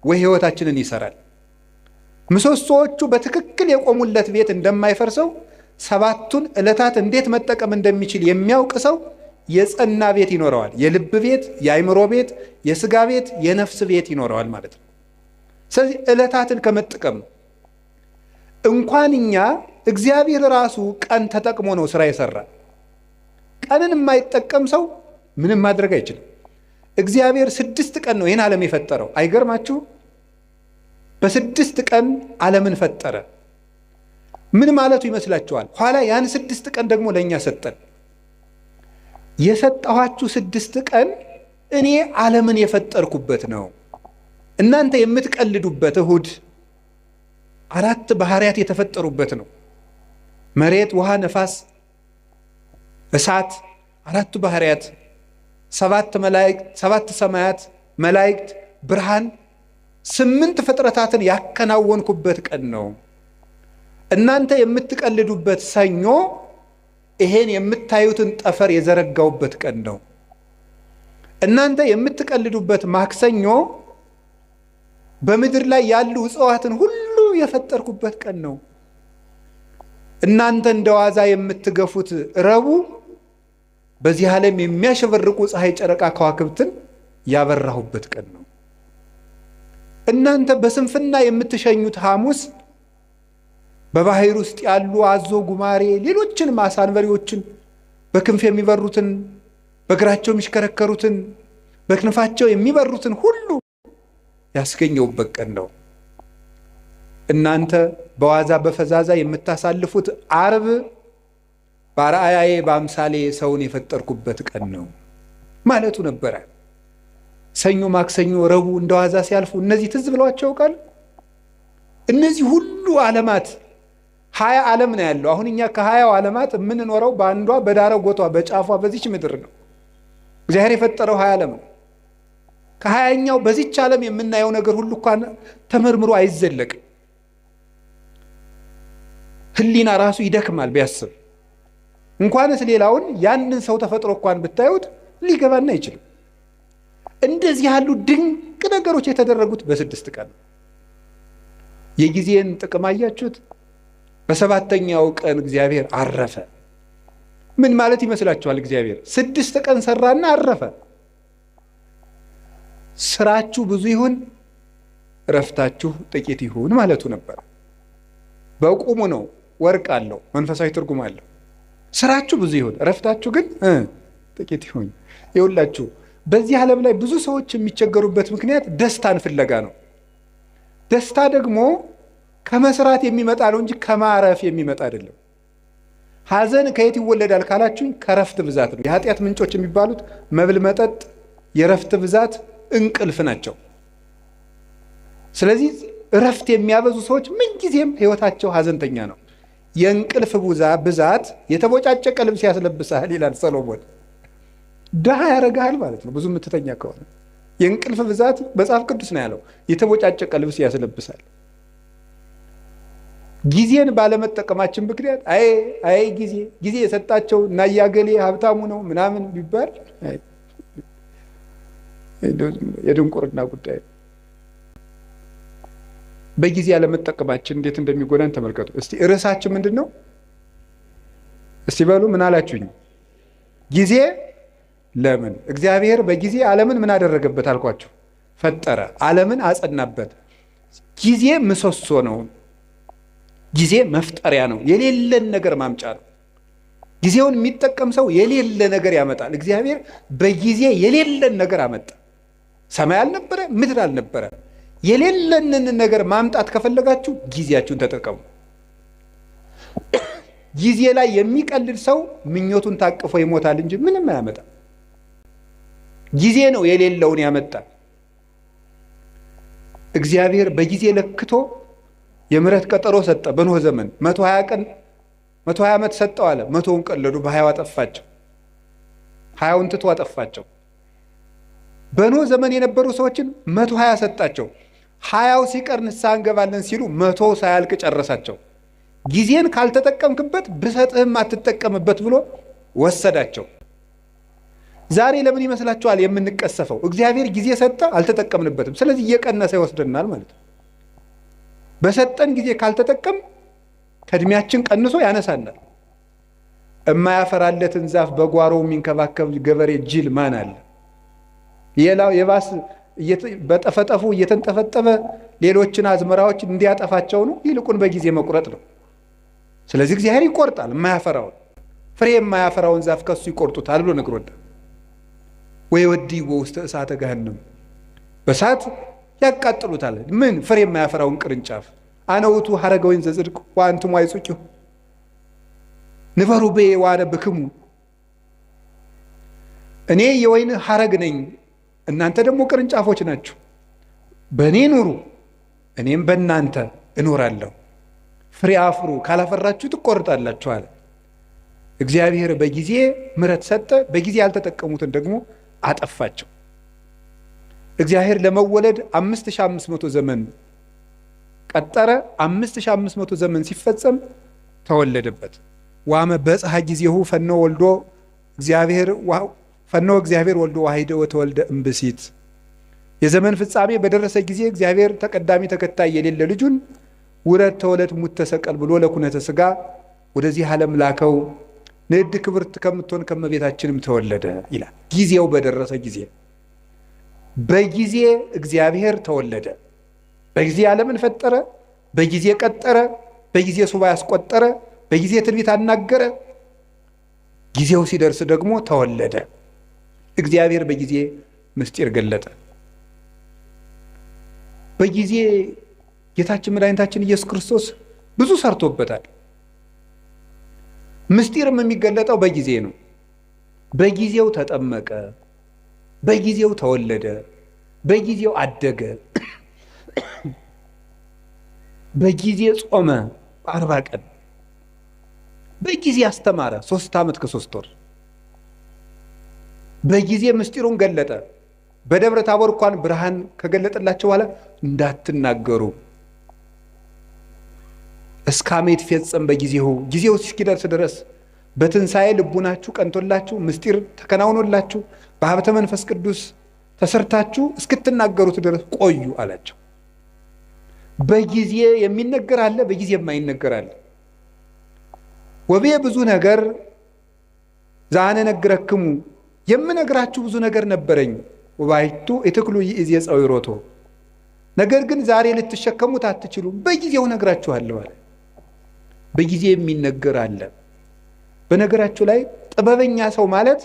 ወይ ሕይወታችንን ይሰራል። ምሰሶዎቹ በትክክል የቆሙለት ቤት እንደማይፈርሰው 7ቱን ዕለታት እንዴት መጠቀም እንደሚችል የሚያውቅ ሰው የጸና ቤት ይኖረዋል። የልብ ቤት፣ የአእምሮ ቤት፣ የስጋ ቤት፣ የነፍስ ቤት ይኖረዋል ማለት ነው። ስለዚህ ዕለታትን ከመጠቀም ነው። እንኳን እኛ እግዚአብሔር ራሱ ቀን ተጠቅሞ ነው ስራ የሰራ። ቀንን የማይጠቀም ሰው ምንም ማድረግ አይችልም። እግዚአብሔር 6 ቀን ነው ይህን ዓለም የፈጠረው። አይገርማችሁ? በ6 ቀን ዓለምን ፈጠረ። ምን ማለቱ ይመስላችኋል? ኋላ ያን 6 ቀን ደግሞ ለኛ ሰጠን። የሰጠኋችሁ 6 ቀን እኔ ዓለምን የፈጠርኩበት ነው። እናንተ የምትቀልዱበት እሁድ 4 ባህሪያት የተፈጠሩበት ነው። መሬት፣ ውሃ፣ ነፋስ፣ እሳት፣ 4ቱ ባህሪያት፣ 7 መላእክት፣ 7 ሰማያት፣ መላእክት፣ ብርሃን፣ 8 ፍጥረታትን ያከናወንኩበት ቀን ነው። እናንተ የምትቀልዱበት ሰኞ ይሄን የምታዩትን ጠፈር የዘረጋውበት ቀን ነው። እናንተ የምትቀልዱበት ማክሰኞ በምድር ላይ ያሉ እጽዋትን ሁሉ የፈጠርኩበት ቀን ነው። እናንተ እንደዋዛ የምትገፉት ረቡዕ በዚህ ዓለም የሚያሸበርቁ ፀሐይ፣ ጨረቃ፣ ከዋክብትን ያበራሁበት ቀን ነው። እናንተ በስንፍና የምትሸኙት ሐሙስ በባህር ውስጥ ያሉ አዞ፣ ጉማሬ፣ ሌሎችን አሳ አንበሪዎችን፣ በክንፍ የሚበሩትን፣ በእግራቸው የሚሽከረከሩትን፣ በክንፋቸው የሚበሩትን ሁሉ ያስገኘውበት ቀን ነው። እናንተ በዋዛ በፈዛዛ የምታሳልፉት ዓርብ በአርአያዬ በአምሳሌ ሰውን የፈጠርኩበት ቀን ነው ማለቱ ነበረ። ሰኞ፣ ማክሰኞ፣ ረቡዕ እንደዋዛ ሲያልፉ እነዚህ ትዝ ብለዋቸው ቃል እነዚህ ሁሉ ዓለማት 20 ዓለም ነው ያለው። አሁን እኛ ከ20 ዓለማት የምንኖረው በአንዷ በዳረጎቷ በጫፏ በዚች ምድር ነው። እግዚአብሔር የፈጠረው 20 ዓለም ነው። ከ20ኛው በዚች ዓለም የምናየው ነገር ሁሉ እንኳን ተመርምሮ አይዘለቅም። ህሊና ራሱ ይደክማል ቢያስብ። እንኳንስ ሌላውን ያንን ሰው ተፈጥሮ እንኳን ብታዩት ሊገባና አይችልም። እንደዚህ ያሉ ድንቅ ነገሮች የተደረጉት በ6 ቀን ነው። የጊዜን ጥቅም አያችሁት? በ7ኛው ቀን እግዚአብሔር አረፈ። ምን ማለት ይመስላችኋል? እግዚአብሔር 6 ቀን ሰራና አረፈ። ስራችሁ ብዙ ይሁን እረፍታችሁ ጥቂት ይሁን ማለቱ ነበር። በቁሙ ነው፣ ወርቅ አለው፣ መንፈሳዊ ትርጉም አለው። ስራችሁ ብዙ ይሁን እረፍታችሁ ግን ጥቂት ይሁን። ይኸውላችሁ በዚህ ዓለም ላይ ብዙ ሰዎች የሚቸገሩበት ምክንያት ደስታን ፍለጋ ነው። ደስታ ደግሞ ከመስራት የሚመጣ ነው እንጂ ከማረፍ የሚመጣ አይደለም። ሐዘን ከየት ይወለዳል ካላችሁኝ ከረፍት ብዛት ነው። የኃጢአት ምንጮች የሚባሉት መብል፣ መጠጥ፣ የረፍት ብዛት፣ እንቅልፍ ናቸው። ስለዚህ እረፍት የሚያበዙ ሰዎች ምንጊዜም ሕይወታቸው ሐዘንተኛ ነው። የእንቅልፍ ብዛት የተቦጫጨቀ ልብስ ያስለብሳል ይላል ሰሎሞን። ድሃ ያደርግሃል ማለት ነው። ብዙ የምትተኛ ከሆነ የእንቅልፍ ብዛት መጽሐፍ ቅዱስ ነው ያለው፣ የተቦጫጨቀ ልብስ ያስለብሳል። ጊዜን ባለመጠቀማችን ምክንያት አይ አይ ጊዜ ጊዜ የሰጣቸው እና ያገሌ ሀብታሙ ነው ምናምን ቢባል የድንቁርና ጉዳይ። በጊዜ ያለመጠቀማችን እንዴት እንደሚጎዳን ተመልከቱ። እስቲ ርዕሳችን ምንድን ነው? እስቲ በሉ ምን አላችሁኝ? ጊዜ ለምን? እግዚአብሔር በጊዜ ዓለምን ምን አደረገበት አልኳችሁ? ፈጠረ፣ ዓለምን አጸናበት። ጊዜ ምሰሶ ነው። ጊዜ መፍጠሪያ ነው። የሌለን ነገር ማምጫ ነው። ጊዜውን የሚጠቀም ሰው የሌለ ነገር ያመጣል። እግዚአብሔር በጊዜ የሌለን ነገር አመጣ። ሰማይ አልነበረ፣ ምድር አልነበረ። የሌለንን ነገር ማምጣት ከፈለጋችሁ ጊዜያችሁን ተጠቀሙ። ጊዜ ላይ የሚቀልድ ሰው ምኞቱን ታቅፎ ይሞታል እንጂ ምንም አያመጣም። ጊዜ ነው የሌለውን ያመጣ። እግዚአብሔር በጊዜ ለክቶ የምሕረት ቀጠሮ ሰጠ። በኖህ ዘመን 120 ቀን 120 ዓመት ሰጠው አለ። 100ውን ቀለዱ፣ በ20 አጠፋቸው። 20ውን ትቶ አጠፋቸው። በኖህ ዘመን የነበሩ ሰዎችን 120 ሰጣቸው። 20ው ሲቀር ንስሐ እንገባለን ሲሉ 100 ሳያልቅ ጨረሳቸው። ጊዜን ካልተጠቀምክበት ብሰጥህም አትጠቀምበት ብሎ ወሰዳቸው። ዛሬ ለምን ይመስላችኋል የምንቀሰፈው? እግዚአብሔር ጊዜ ሰጠ፣ አልተጠቀምንበትም። ስለዚህ እየቀነሰ ይወስደናል ማለት ነው። በሰጠን ጊዜ ካልተጠቀም ከእድሜያችን ቀንሶ ያነሳናል። የማያፈራለትን ዛፍ በጓሮ የሚንከባከብ ገበሬ ጅል ማን አለ? ሌላው የባስ በጠፈጠፉ እየተንጠፈጠፈ ሌሎችን አዝመራዎች እንዲያጠፋቸው ነው። ይልቁን በጊዜ መቁረጥ ነው። ስለዚህ እግዚአብሔር ይቆርጣል የማያፈራውን ፍሬ የማያፈራውን ዛፍ ከሱ ይቆርጡታል ብሎ ነግሮናል። ወይወድይዎ ውስተ እሳተ ገሃነም፣ በእሳት ያቃጥሉታል። ምን ፍሬ የማያፈራውን ቅርንጫፍ። አነ ውእቱ ሐረገ ወይን ዘጽድቅ ወአንትሙ አይጹቂሁ ንበሩ ብየ ወአነ ብክሙ፣ እኔ የወይን ሐረግ ነኝ እናንተ ደግሞ ቅርንጫፎች ናችሁ። በእኔ ኑሩ እኔም በእናንተ እኖራለሁ። ፍሬ አፍሩ፣ ካላፈራችሁ ትቆርጣላችሁ አለ። እግዚአብሔር በጊዜ ምሕረት ሰጠ፣ በጊዜ ያልተጠቀሙትን ደግሞ አጠፋቸው። እግዚአብሔር ለመወለድ 5500 ዘመን ቀጠረ። 5500 ዘመን ሲፈጸም ተወለደበት። ዋመ በጽሐ ጊዜሁ ፈኖ ወልዶ እግዚአብሔር ፈኖ እግዚአብሔር ወልዶ ዋሂደ ወተወልደ እምብእሲት። የዘመን ፍጻሜ በደረሰ ጊዜ እግዚአብሔር ተቀዳሚ ተከታይ የሌለ ልጁን ውረድ ተወለድ ሙት ተሰቀል ብሎ ለኩነተ ሥጋ ወደዚህ ዓለም ላከው። ንዕድ ክብርት ከምትሆን ከመቤታችንም ተወለደ ይላል። ጊዜው በደረሰ ጊዜ በጊዜ እግዚአብሔር ተወለደ። በጊዜ ዓለምን ፈጠረ፣ በጊዜ ቀጠረ፣ በጊዜ ሱባ ያስቆጠረ፣ በጊዜ ትንቢት አናገረ። ጊዜው ሲደርስ ደግሞ ተወለደ። እግዚአብሔር በጊዜ ምስጢር ገለጠ። በጊዜ ጌታችን መድኃኒታችን ኢየሱስ ክርስቶስ ብዙ ሰርቶበታል። ምስጢርም የሚገለጠው በጊዜ ነው። በጊዜው ተጠመቀ፣ በጊዜው ተወለደ፣ በጊዜው አደገ፣ በጊዜ ጾመ 40 ቀን፣ በጊዜ አስተማረ 3 ዓመት ከ3 ወር፣ በጊዜ ምስጢሩን ገለጠ። በደብረ ታቦር እንኳን ብርሃን ከገለጠላቸው በኋላ እንዳትናገሩ እስከ አመ ይትፈጸም በጊዜው፣ ጊዜው እስኪደርስ ድረስ በትንሣኤ ልቡናችሁ ቀንቶላችሁ ምስጢር ተከናውኖላችሁ በሀብተ መንፈስ ቅዱስ ተሰርታችሁ እስክትናገሩት ድረስ ቆዩ አላቸው። በጊዜ የሚነገር አለ፣ በጊዜ የማይነገር አለ። ወብየ ብዙ ነገር ዛነ ነግረክሙ፣ የምነግራችሁ ብዙ ነገር ነበረኝ። ወባይቱ ኢትክሉ ይእዜ ጸዊሮቶ፣ ነገር ግን ዛሬ ልትሸከሙት አትችሉም፣ በጊዜው ነግራችኋለሁ አለ። በጊዜ የሚነገር አለ። በነገራችሁ ላይ ጥበበኛ ሰው ማለት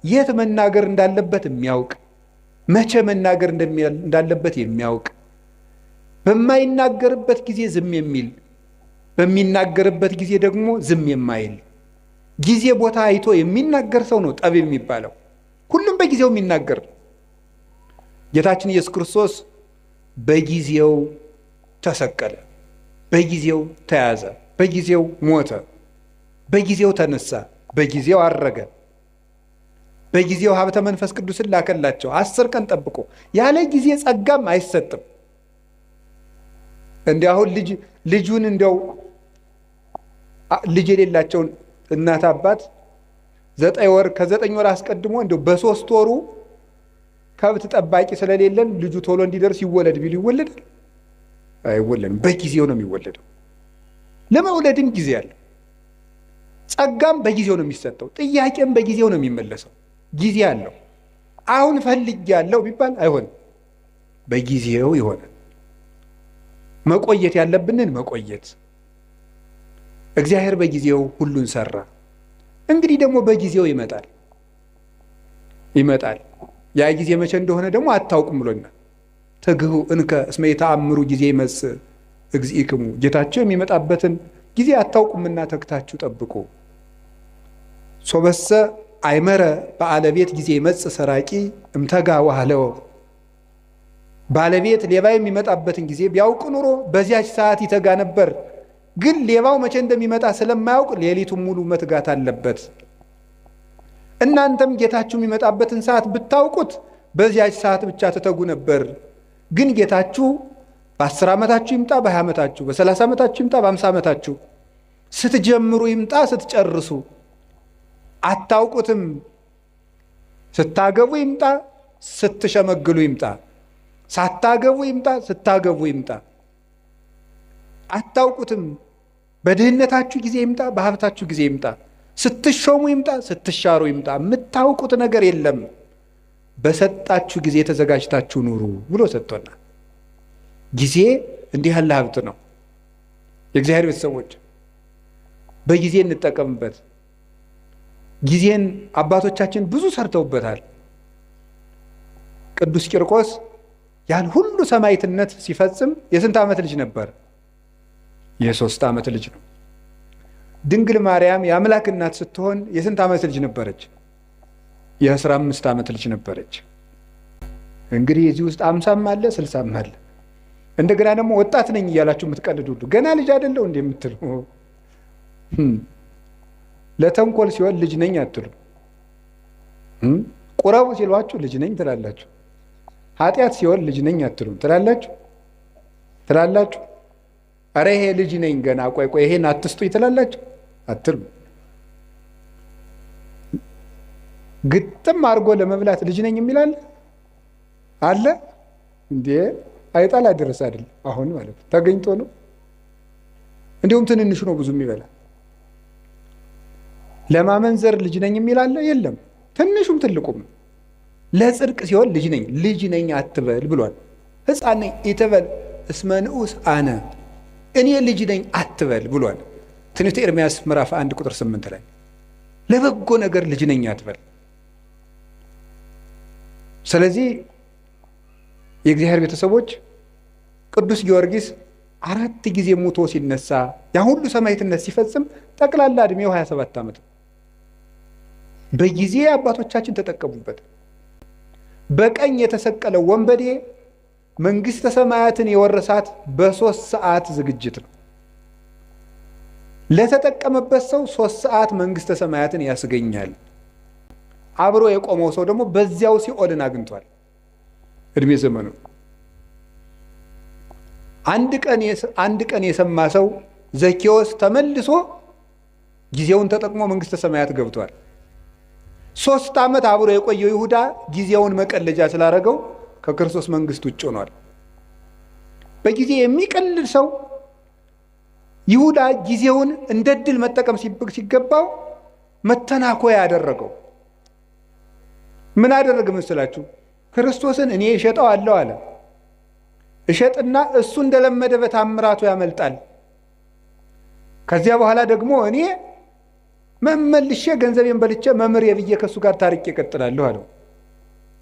የት መናገር እንዳለበት የሚያውቅ፣ መቼ መናገር እንዳለበት የሚያውቅ፣ በማይናገርበት ጊዜ ዝም የሚል፣ በሚናገርበት ጊዜ ደግሞ ዝም የማይል፣ ጊዜ ቦታ አይቶ የሚናገር ሰው ነው ጠቢብ የሚባለው። ሁሉም በጊዜው የሚናገር። ጌታችን ኢየሱስ ክርስቶስ በጊዜው ተሰቀለ፣ በጊዜው ተያዘ፣ በጊዜው ሞተ፣ በጊዜው ተነሳ፣ በጊዜው አረገ፣ በጊዜው ሀብተ መንፈስ ቅዱስን ላከላቸው 10 ቀን ጠብቆ። ያለ ጊዜ ጸጋም አይሰጥም። እንዲ አሁን ልጁን እንዲያው ልጅ የሌላቸውን እናት አባት 9 ወር ከ9 ወር አስቀድሞ እንደው በ3 ወሩ ከብት ጠባቂ ስለሌለን ልጁ ቶሎ እንዲደርስ ይወለድ ቢሉ ይወለዳል? አይወለድም። በጊዜው ነው የሚወለደው። ለመውለድም ጊዜ አለ። ጸጋም በጊዜው ነው የሚሰጠው። ጥያቄም በጊዜው ነው የሚመለሰው። ጊዜ አለው። አሁን ፈልጌያለሁ ቢባል አይሆንም። በጊዜው ይሆናል። መቆየት ያለብንን መቆየት። እግዚአብሔር በጊዜው ሁሉን ሰራ። እንግዲህ ደግሞ በጊዜው ይመጣል ይመጣል። ያ ጊዜ መቼ እንደሆነ ደግሞ አታውቁም ብሎናል። ትግሁ እንከ እስመ የተአምሩ ጊዜ ይመጽእ እግዚእክሙ፣ ጌታቸው የሚመጣበትን ጊዜ አታውቁምና ተግታችሁ ጠብቁ። ሶበሰ አይመረ በአለቤት ጊዜ ይመጽእ ሰራቂ እምተጋ ዋህለው፣ ባለቤት ሌባ የሚመጣበትን ጊዜ ቢያውቅ ኑሮ በዚያች ሰዓት ይተጋ ነበር። ግን ሌባው መቼ እንደሚመጣ ስለማያውቅ ሌሊቱን ሙሉ መትጋት አለበት። እናንተም ጌታችሁ የሚመጣበትን ሰዓት ብታውቁት በዚያች ሰዓት ብቻ ትተጉ ነበር። ግን ጌታችሁ በ10 ዓመታችሁ ይምጣ፣ በ20 ዓመታችሁ፣ በ30 ዓመታችሁ ይምጣ፣ በ50 ዓመታችሁ፣ ስትጀምሩ ይምጣ፣ ስትጨርሱ አታውቁትም። ስታገቡ ይምጣ፣ ስትሸመግሉ ይምጣ፣ ሳታገቡ ይምጣ፣ ስታገቡ ይምጣ፣ አታውቁትም። በድህነታችሁ ጊዜ ይምጣ፣ በሀብታችሁ ጊዜ ይምጣ፣ ስትሾሙ ይምጣ፣ ስትሻሩ ይምጣ፣ የምታውቁት ነገር የለም። በሰጣችሁ ጊዜ ተዘጋጅታችሁ ኑሩ ብሎ ሰጥቶናል። ጊዜ እንዲህ ያለ ሀብት ነው። የእግዚአብሔር ቤተሰቦች በጊዜ እንጠቀምበት። ጊዜን አባቶቻችን ብዙ ሰርተውበታል። ቅዱስ ቂርቆስ ያን ሁሉ ሰማዕትነት ሲፈጽም የስንት ዓመት ልጅ ነበር? የ3 ዓመት ልጅ ነው። ድንግል ማርያም የአምላክ እናት ስትሆን የስንት ዓመት ልጅ ነበረች? የ15 ዓመት ልጅ ነበረች። እንግዲህ እዚህ ውስጥ 50ም አለ 60ም አለ። እንደገና ደግሞ ወጣት ነኝ እያላችሁ የምትቀልዱ ሁሉ ገና ልጅ አይደለሁ እንዴ የምትሉ፣ ለተንኮል ሲሆን ልጅ ነኝ አትሉ። ቁረቡ ሲሏችሁ ልጅ ነኝ ትላላችሁ። ኃጢአት ሲሆን ልጅ ነኝ አትሉም። ትላላችሁ ትላላችሁ። ኧረ ይሄ ልጅ ነኝ ገና ቆይ ቆይ ይሄን አትስጡኝ ትላላችሁ? አትሉም። ግጥም አድርጎ ለመብላት ልጅ ነኝ የሚል አለ አለ እንዴ? አይጣል አደረሰ አይደል? አሁን ማለት ተገኝቶ ነው። እንዲሁም ትንንሹ ነው ብዙ የሚበላ። ለማመንዘር ልጅ ነኝ የሚል አለ? የለም። ትንሹም ትልቁም። ለጽድቅ ሲሆን ልጅ ነኝ ልጅ ነኝ አትበል ብሏል። ሕፃን ነኝ ኢትበል እስመ ንዑስ አነ፣ እኔ ልጅ ነኝ አትበል ብሏል። ትንቢተ ኤርምያስ ምዕራፍ 1 ቁጥር 8 ላይ ለበጎ ነገር ልጅ ነኝ አትበል። ስለዚህ የእግዚአብሔር ቤተሰቦች ቅዱስ ጊዮርጊስ 4 ጊዜ ሙቶ ሲነሳ ያ ሁሉ ሰማዕትነት ሲፈጽም ጠቅላላ እድሜው 27 ዓመት ነው። በጊዜ አባቶቻችን ተጠቀሙበት። በቀኝ የተሰቀለው ወንበዴ መንግሥተ ሰማያትን የወረሳት በ3 ሰዓት ዝግጅት ነው። ለተጠቀመበት ሰው 3 ሰዓት መንግሥተ ሰማያትን ያስገኛል። አብሮ የቆመው ሰው ደግሞ በዚያው ሲኦልን አግኝቷል እድሜ ዘመኑ። አንድ ቀን የሰማ ሰው ዘኬዎስ ተመልሶ ጊዜውን ተጠቅሞ መንግሥተ ሰማያት ገብቷል። 3 ዓመት አብሮ የቆየው ይሁዳ ጊዜውን መቀለጃ ስላደረገው ከክርስቶስ መንግሥት ውጭ ሆኗል። በጊዜ የሚቀልድ ሰው ይሁዳ ጊዜውን እንደ ድል መጠቀም ሲገባው መተናኮያ ያደረገው። ምን አደረገ መሰላችሁ? ክርስቶስን እኔ እሸጠዋለሁ አለ። እሸጥና እሱ እንደለመደ በታምራቱ ያመልጣል። ከዚያ በኋላ ደግሞ እኔ መመልሼ ገንዘቤን በልቼ መምህሬ ብዬ ከእሱ ጋር ታርቄ እቀጥላለሁ አለው።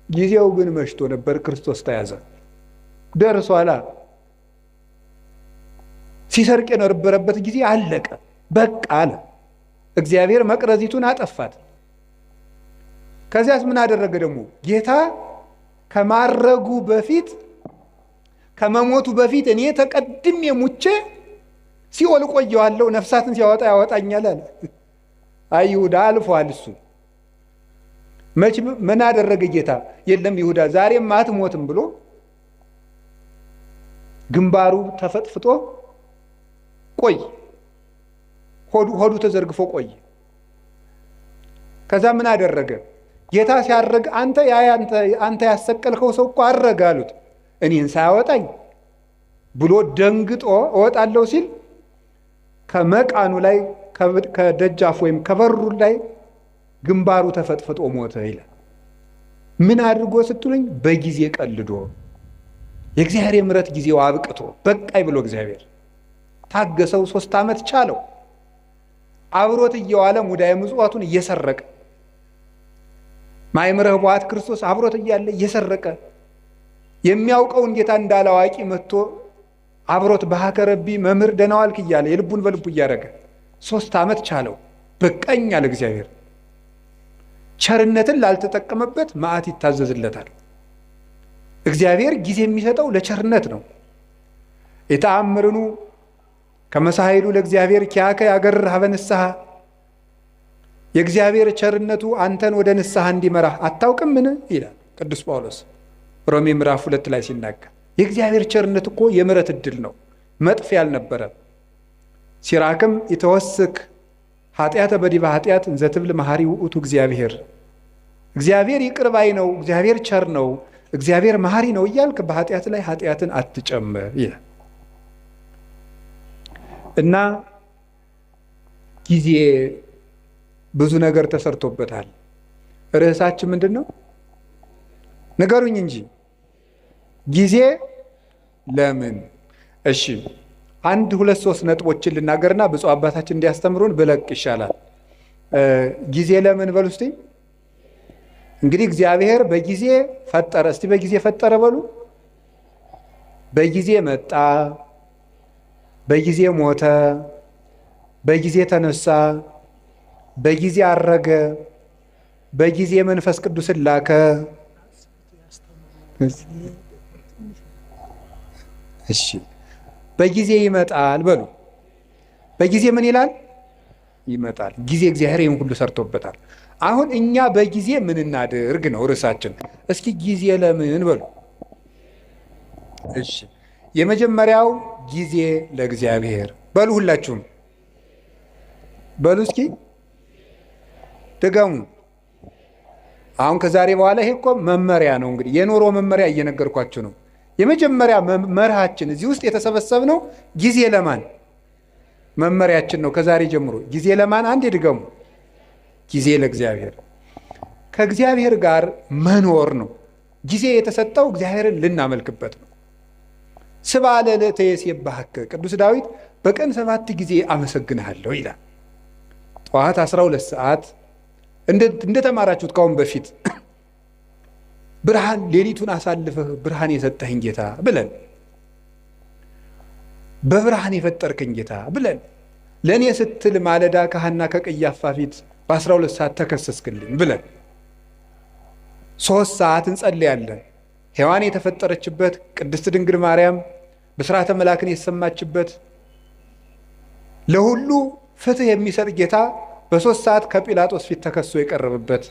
ጊዜው ግን መሽቶ ነበር። ክርስቶስ ተያዘ። ደርሷላ። ሲሰርቅ የነበረበት ጊዜ አለቀ፣ በቃ አለ። እግዚአብሔር መቅረዚቱን አጠፋት። ከዚያስ ምን አደረገ ደግሞ? ጌታ ከማረጉ በፊት ከመሞቱ በፊት እኔ ተቀድሜ ሙቼ ሲኦል እቆየዋለሁ፣ ነፍሳትን ሲያወጣ ያወጣኛል አለ። አይ ይሁዳ አልፏል። እሱ መች ምን አደረገ ጌታ? የለም ይሁዳ ዛሬም አትሞትም ብሎ ግንባሩ ተፈጥፍጦ ቆይ፣ ሆዱ ተዘርግፎ ቆይ። ከዛ ምን አደረገ ጌታ ሲያርግ፣ አንተ ያ አንተ ያሰቀልከው ሰው እኮ አረገ አሉት። እኔን ሳያወጣኝ ብሎ ደንግጦ እወጣለሁ ሲል ከመቃኑ ላይ ከደጃፍ ወይም ከበሩ ላይ ግንባሩ ተፈጥፍጦ ሞተ ይላል። ምን አድርጎ ስትሉኝ፣ በጊዜ ቀልዶ የእግዚአብሔር የምሕረት ጊዜው አብቅቶ በቃይ ብሎ እግዚአብሔር ታገሰው። 3 ዓመት ቻለው። አብሮት እየዋለ ሙዳየ ምጽዋቱን እየሰረቀ፣ ማእምረ ኅቡዓት ክርስቶስ አብሮት እያለ እየሰረቀ፣ የሚያውቀውን ጌታ እንዳላዋቂ መጥቶ አብሮት በሀከረቢ መምህር ደህና ዋልክ እያለ የልቡን በልቡ እያደረገ 3 ዓመት ቻለው። በቃኝ አለ እግዚአብሔር። ቸርነትን ላልተጠቀመበት መዓት ይታዘዝለታል። እግዚአብሔር ጊዜ የሚሰጠው ለቸርነት ነው። የተአምርኑ ከመሳይሉ ለእግዚአብሔር ኪያከ ያገርር ሀበ ንስሐ፣ የእግዚአብሔር ቸርነቱ አንተን ወደ ንስሐ እንዲመራህ አታውቅምን ይላል ቅዱስ ጳውሎስ ሮሜ ምዕራፍ 2 ላይ ሲናገር። የእግዚአብሔር ቸርነት እኮ የምሕረት ዕድል ነው፣ መጥፊያ አልነበረም። ሲራክም ኢተወስክ ኃጢአተ በዲበ ኃጢአት እንዘ ትብል መሐሪ ውእቱ እግዚአብሔር፣ እግዚአብሔር ይቅር ባይ ነው፣ እግዚአብሔር ቸር ነው፣ እግዚአብሔር መሐሪ ነው እያልክ በኃጢአት ላይ ኃጢአትን አትጨምር ይላል። እና ጊዜ ብዙ ነገር ተሰርቶበታል። ርዕሳችን ምንድን ነው? ንገሩኝ እንጂ። ጊዜ ለምን? እሺ 1 2 3 ነጥቦችን ልናገርና ብፁዕ አባታችን እንዲያስተምሩን ብለቅ ይሻላል። ጊዜ ለምን በሉ እስቲ። እንግዲህ እግዚአብሔር በጊዜ ፈጠረ። እስቲ በጊዜ ፈጠረ በሉ። በጊዜ መጣ፣ በጊዜ ሞተ፣ በጊዜ ተነሳ፣ በጊዜ አረገ፣ በጊዜ መንፈስ ቅዱስን ላከ። እሺ በጊዜ ይመጣል በሉ። በጊዜ ምን ይላል? ይመጣል። ጊዜ እግዚአብሔር ይህን ሁሉ ሰርቶበታል። አሁን እኛ በጊዜ ምን እናድርግ ነው ርዕሳችን። እስኪ ጊዜ ለምን በሉ። እሺ የመጀመሪያው ጊዜ ለእግዚአብሔር በሉ። ሁላችሁም በሉ እስኪ ድገሙ። አሁን ከዛሬ በኋላ ይሄ እኮ መመሪያ ነው። እንግዲህ የኑሮ መመሪያ እየነገርኳችሁ ነው። የመጀመሪያ መርሃችን እዚህ ውስጥ የተሰበሰብነው ጊዜ ለማን መመሪያችን ነው። ከዛሬ ጀምሮ ጊዜ ለማን? አንዴ ድገሙ። ጊዜ ለእግዚአብሔር። ከእግዚአብሔር ጋር መኖር ነው። ጊዜ የተሰጠው እግዚአብሔርን ልናመልክበት ነው። ስብሐ ለዕለተ የሴብሐከ፣ ቅዱስ ዳዊት በቀን 7 ጊዜ አመሰግንሃለሁ ይላል። ጠዋት 12 ሰዓት እንደተማራችሁት ካሁን በፊት ብርሃን ሌሊቱን አሳልፈህ ብርሃን የሰጠኸኝ ጌታ ብለን፣ በብርሃን የፈጠርከኝ ጌታ ብለን፣ ለእኔ ስትል ማለዳ ከሐና ከቀያፋ ፊት በ12 ሰዓት ተከሰስክልኝ ብለን 3 ሰዓት እንጸልያለን። ሔዋን የተፈጠረችበት፣ ቅድስት ድንግል ማርያም ብስራተ መላክን የሰማችበት፣ ለሁሉ ፍትህ የሚሰጥ ጌታ በ3 ሰዓት ከጲላጦስ ፊት ተከሶ የቀረበበት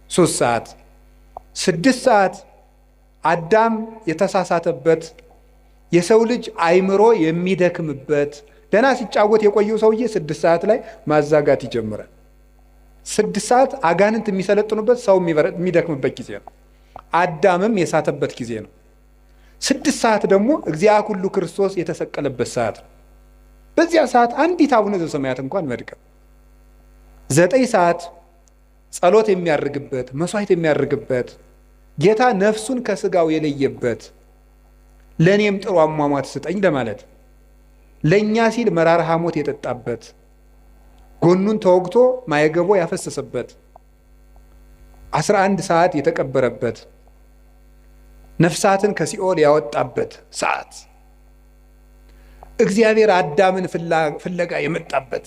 3 ሰዓት፣ 6 ሰዓት አዳም የተሳሳተበት፣ የሰው ልጅ አይምሮ የሚደክምበት፣ ደህና ሲጫወት የቆየው ሰውዬ 6 ሰዓት ላይ ማዛጋት ይጀምራል። 6 ሰዓት አጋንንት የሚሰለጥኑበት፣ ሰው የሚደክምበት ጊዜ ነው። አዳምም የሳተበት ጊዜ ነው። 6 ሰዓት ደግሞ እግዚአ ኩሉ ክርስቶስ የተሰቀለበት ሰዓት ነው። በዚያ ሰዓት አንዲት አቡነ ዘበሰማያት እንኳን መድከም። 9 ሰዓት ጸሎት የሚያርግበት፣ መስዋዕት የሚያርግበት፣ ጌታ ነፍሱን ከስጋው የለየበት፣ ለኔም ጥሩ አሟሟት ስጠኝ ለማለት ለኛ ሲል መራራ ሐሞት የጠጣበት፣ ጎኑን ተወግቶ ማየገቦ ያፈሰሰበት፣ 11 ሰዓት የተቀበረበት፣ ነፍሳትን ከሲኦል ያወጣበት ሰዓት። እግዚአብሔር አዳምን ፍለጋ የመጣበት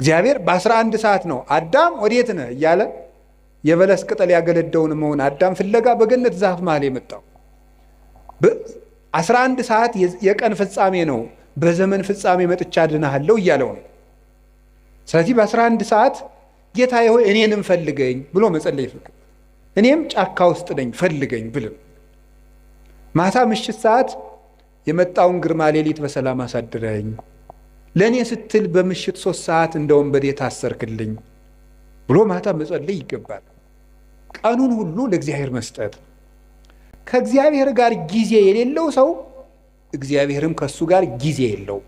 እግዚአብሔር በ11 ሰዓት ነው አዳም ወዴት ነህ እያለ የበለስ ቅጠል ያገለደውን መሆን አዳም ፍለጋ በገነት ዛፍ መሃል የመጣው 11 ሰዓት የቀን ፍጻሜ ነው። በዘመን ፍጻሜ መጥቻ አድንሃለሁ እያለው ነው። ስለዚህ በ11 ሰዓት ጌታዬ ሆይ እኔንም ፈልገኝ ብሎ መጸለይ ይፈልጋል። እኔም ጫካ ውስጥ ነኝ ፈልገኝ ብልም ማታ ምሽት ሰዓት የመጣውን ግርማ ሌሊት በሰላም አሳድረኝ፣ ለእኔ ስትል በምሽት 3 ሰዓት እንደ ወንበዴ ታሰርክልኝ ብሎ ማታ መጸለይ ይገባል። ቀኑን ሁሉ ለእግዚአብሔር መስጠት። ከእግዚአብሔር ጋር ጊዜ የሌለው ሰው እግዚአብሔርም ከሱ ጋር ጊዜ የለውም።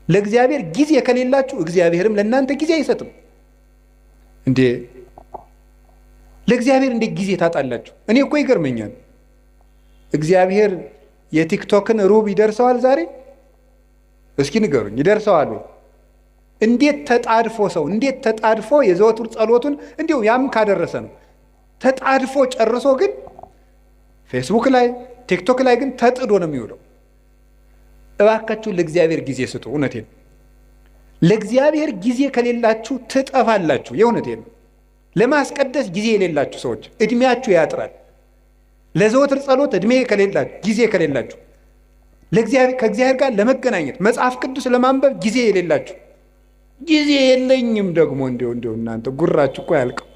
ለእግዚአብሔር ጊዜ ከሌላችሁ እግዚአብሔርም ለእናንተ ጊዜ አይሰጥም። እንዴ ለእግዚአብሔር እንዴት ጊዜ ታጣላችሁ? እኔ እኮ ይገርመኛል። እግዚአብሔር የቲክቶክን ሩብ ይደርሰዋል ዛሬ? እስኪ ንገሩኝ፣ ይደርሰዋል ወይ? እንዴት ተጣድፎ ሰው እንዴት ተጣድፎ የዘወትር ጸሎቱን እንዲሁ ያም ካደረሰ ነው ተጣድፎ ጨርሶ፣ ግን ፌስቡክ ላይ ቲክቶክ ላይ ግን ተጥዶ ነው የሚውለው። እባካችሁ ለእግዚአብሔር ጊዜ ስጡ። እውነቴን ለእግዚአብሔር ጊዜ ከሌላችሁ ትጠፋላችሁ። የእውነቴን ነው። ለማስቀደስ ጊዜ የሌላችሁ ሰዎች እድሜያችሁ ያጥራል። ለዘወትር ጸሎት እድሜ ከሌላችሁ ጊዜ ከሌላችሁ፣ ከእግዚአብሔር ጋር ለመገናኘት መጽሐፍ ቅዱስ ለማንበብ ጊዜ የሌላችሁ፣ ጊዜ የለኝም ደግሞ እንዲሁ እንዲሁ እናንተ ጉራችሁ እኮ አያልቅም።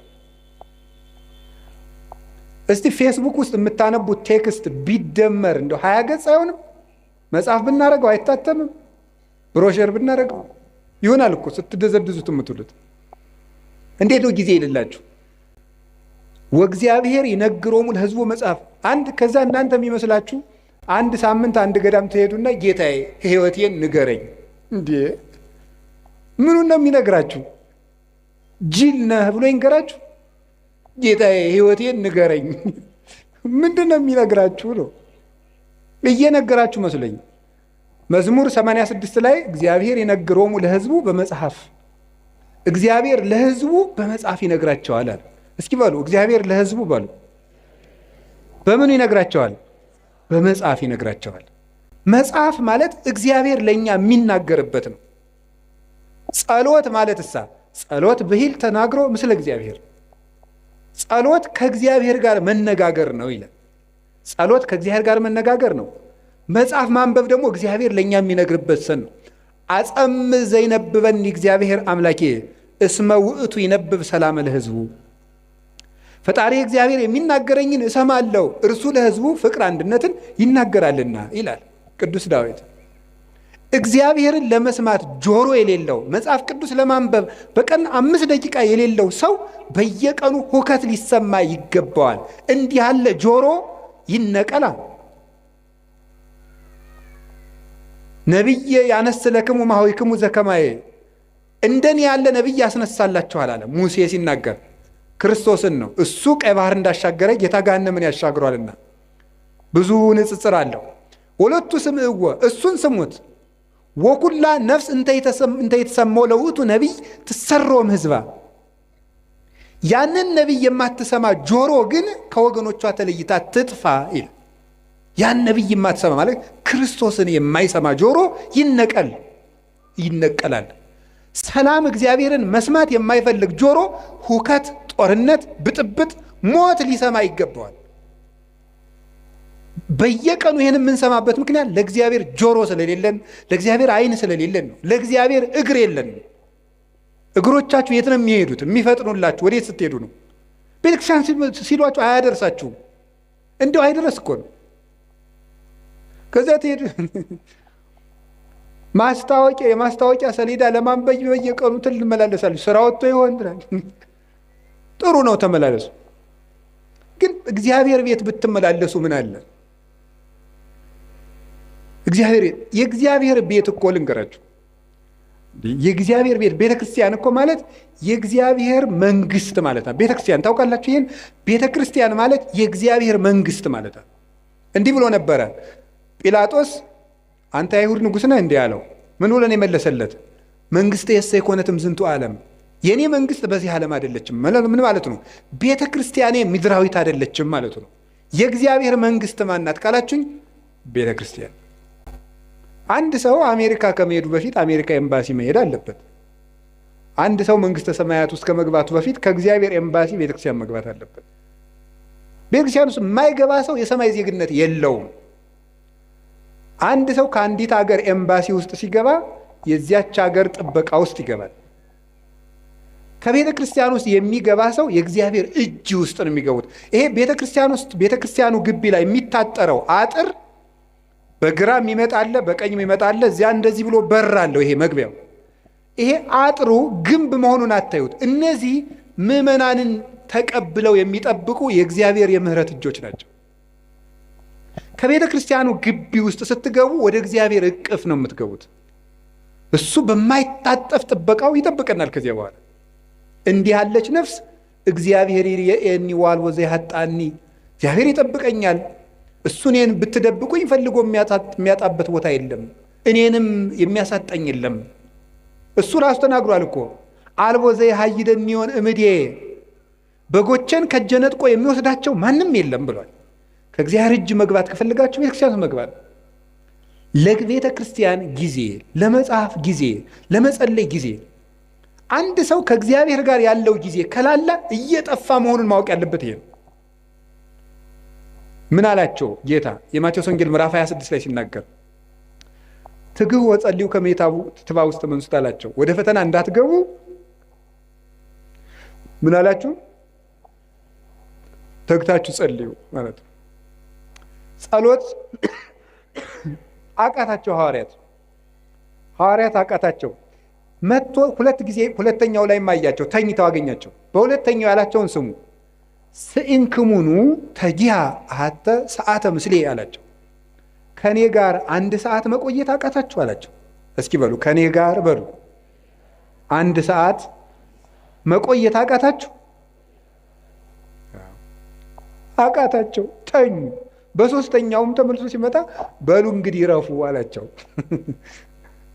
እስቲ ፌስቡክ ውስጥ የምታነቡት text ቢደመር እንደው 20 ገጽ አይሆንም? መጽሐፍ ብናደርገው አይታተምም? ብሮሸር ብናደርገው ይሆናል እኮ ስትደዘድዙት የምትሉት። እንዴት ነው ጊዜ የሌላችሁ? ወእግዚአብሔር ይነግሮሙ ለሕዝቡ መጽሐፍ አንድ ከዛ እናንተ የሚመስላችሁ አንድ ሳምንት አንድ ገዳም ትሄዱና ጌታዬ ሕይወቴን ንገረኝ። እንዴ ምኑን ነው የሚነግራችሁ? ጅል ነህ ብሎ ይንገራችሁ? ጌታዬ ሕይወቴን ንገረኝ ምንድን ነው የሚነግራችሁ ነው? እየነገራችሁ መስለኝ። መዝሙር 86 ላይ እግዚአብሔር ይነግሮሙ ለሕዝቡ በመጽሐፍ፣ እግዚአብሔር ለሕዝቡ በመጽሐፍ ይነግራቸዋል አለ። እስኪ በሉ እግዚአብሔር ለሕዝቡ በሉ። በምኑ ይነግራቸዋል? በመጽሐፍ ይነግራቸዋል። መጽሐፍ ማለት እግዚአብሔር ለእኛ የሚናገርበት ነው። ጸሎት ማለት እሳ ጸሎት ብሂል ተናግሮ ምስለ እግዚአብሔር፣ ጸሎት ከእግዚአብሔር ጋር መነጋገር ነው ይላል። ጸሎት ከእግዚአብሔር ጋር መነጋገር ነው። መጽሐፍ ማንበብ ደግሞ እግዚአብሔር ለእኛ የሚነግርበት ሰን ነው። አጸም ዘይነብበኒ እግዚአብሔር አምላኬ እስመ ውእቱ ይነብብ ሰላም ለሕዝቡ። ፈጣሪ እግዚአብሔር የሚናገረኝን እሰማለሁ፣ እርሱ ለሕዝቡ ፍቅር አንድነትን ይናገራልና ይላል ቅዱስ ዳዊት። እግዚአብሔርን ለመስማት ጆሮ የሌለው መጽሐፍ ቅዱስ ለማንበብ በቀን 5 ደቂቃ የሌለው ሰው በየቀኑ ሁከት ሊሰማ ይገባዋል። እንዲህ ያለ ጆሮ ይነቀላል። ነቢየ ያነስለክሙ ማኅዊክሙ ዘከማየ፣ እንደኔ ያለ ነቢይ ያስነሳላችኋል አለ ሙሴ ሲናገር ክርስቶስን ነው። እሱ ቀይ ባህር እንዳሻገረ ጌታ ገሃነምን ያሻግሯልና ብዙ ንጽጽር አለው። ወለቱ ስምዕዎ፣ እሱን ስሙት። ወኩላ ነፍስ እንተ የተሰማው ለውእቱ ነቢይ ትሰሮም ህዝባ፣ ያንን ነቢይ የማትሰማ ጆሮ ግን ከወገኖቿ ተለይታ ትጥፋ ይላል። ያን ነቢይ የማትሰማ ማለት ክርስቶስን የማይሰማ ጆሮ ይነቀል ይነቀላል። ሰላም እግዚአብሔርን መስማት የማይፈልግ ጆሮ ሁከት፣ ጦርነት፣ ብጥብጥ፣ ሞት ሊሰማ ይገባዋል። በየቀኑ ይህን የምንሰማበት ምክንያት ለእግዚአብሔር ጆሮ ስለሌለን፣ ለእግዚአብሔር ዓይን ስለሌለን ነው። ለእግዚአብሔር እግር የለን። እግሮቻችሁ የት ነው የሚሄዱት? የሚፈጥኑላችሁ ወዴት ስትሄዱ ነው? ቤተክርስቲያን ሲሏችሁ አያደርሳችሁም። እንዲያው አይደረስ እኮ ነው። ከዚያ ትሄዱ ማስታወቂያ የማስታወቂያ ሰሌዳ ለማንበብ በየቀኑ ትመላለሳለች። ስራ ወጥቶ ይሆን? ጥሩ ነው ተመላለሱ። ግን እግዚአብሔር ቤት ብትመላለሱ ምን አለ? እግዚአብሔር የእግዚአብሔር ቤት እኮ ልንገራችሁ፣ የእግዚአብሔር ቤት ቤተክርስቲያን እኮ ማለት የእግዚአብሔር መንግስት ማለት ነው። ቤተክርስቲያን ታውቃላችሁ ይሄን? ቤተክርስቲያን ማለት የእግዚአብሔር መንግስት ማለት ነው። እንዲህ ብሎ ነበረ ጲላጦስ፣ አንተ አይሁድ ንጉስ ነህ እንዲህ አለው። ምን ብሎ ነው የመለሰለት? መንግስቴ የሰ የኮነትም ዝንቱ ዓለም፣ የኔ መንግስት በዚህ ዓለም አይደለችም። ምን ማለት ነው? ቤተክርስቲያኔ ምድራዊት አይደለችም ማለት ነው። የእግዚአብሔር መንግስት ማናት ካላችሁኝ ቤተክርስቲያን። አንድ ሰው አሜሪካ ከመሄዱ በፊት አሜሪካ ኤምባሲ መሄድ አለበት። አንድ ሰው መንግስተ ሰማያት ውስጥ ከመግባቱ በፊት ከእግዚአብሔር ኤምባሲ ቤተክርስቲያን መግባት አለበት። ቤተክርስቲያን ውስጥ የማይገባ ሰው የሰማይ ዜግነት የለውም። አንድ ሰው ከአንዲት ሀገር ኤምባሲ ውስጥ ሲገባ የዚያች ሀገር ጥበቃ ውስጥ ይገባል። ከቤተ ክርስቲያን ውስጥ የሚገባ ሰው የእግዚአብሔር እጅ ውስጥ ነው የሚገቡት። ይሄ ቤተ ክርስቲያን ውስጥ ቤተ ክርስቲያኑ ግቢ ላይ የሚታጠረው አጥር በግራ የሚመጣ አለ፣ በቀኝ የሚመጣ አለ። እዚያ እንደዚህ ብሎ በር አለው። ይሄ መግቢያው ይሄ አጥሩ ግንብ መሆኑን አታዩት። እነዚህ ምዕመናንን ተቀብለው የሚጠብቁ የእግዚአብሔር የምህረት እጆች ናቸው። ከቤተ ክርስቲያኑ ግቢ ውስጥ ስትገቡ ወደ እግዚአብሔር እቅፍ ነው የምትገቡት። እሱ በማይታጠፍ ጥበቃው ይጠብቀናል። ከዚያ በኋላ እንዲህ ያለች ነፍስ እግዚአብሔር ይርኤኒ ወአልቦ ዘያጣኒ፣ እግዚአብሔር ይጠብቀኛል፣ እሱ እኔን ብትደብቁኝ ፈልጎ የሚያጣበት ቦታ የለም፣ እኔንም የሚያሳጣኝ የለም። እሱ ራሱ ተናግሯል እኮ አልቦ ዘየሐይደኒ እምዴ፣ በጎቼን ከእጄ ነጥቆ የሚወስዳቸው ማንም የለም ብሏል። ከእግዚአብሔር እጅ መግባት ከፈለጋችሁ ቤተክርስቲያን መግባት። ለቤተ ክርስቲያን ጊዜ፣ ለመጽሐፍ ጊዜ፣ ለመጸለይ ጊዜ። አንድ ሰው ከእግዚአብሔር ጋር ያለው ጊዜ ከላላ እየጠፋ መሆኑን ማወቅ ያለበት ይሄ ነው። ምን አላቸው ጌታ የማቴዎስ ወንጌል ምዕራፍ 26 ላይ ሲናገር ትግሁ ወጸልዩ ከመ ትባኡ ውስተ መንሱት አላቸው። ወደ ፈተና እንዳትገቡ ምን አላችሁ? ተግታችሁ ጸልዩ ማለት ነው። ጸሎት አቃታቸው ሐዋርያት አቃታቸው። መጥቶ ሁለት ጊዜ ሁለተኛው ላይ ማያቸው ተኝተው አገኛቸው። በሁለተኛው ያላቸውን ስሙ። ስእንክሙኑ ተጊሃ አሐተ ሰዓተ ምስሌ አላቸው። ከኔ ጋር አንድ ሰዓት መቆየት አቃታችሁ አላቸው። እስኪ በሉ ከኔ ጋር በሉ አንድ ሰዓት መቆየት አቃታችሁ? አቃታቸው፣ ተኙ። በሶስተኛውም ተመልሶ ሲመጣ በሉ እንግዲህ ረፉ አላቸው።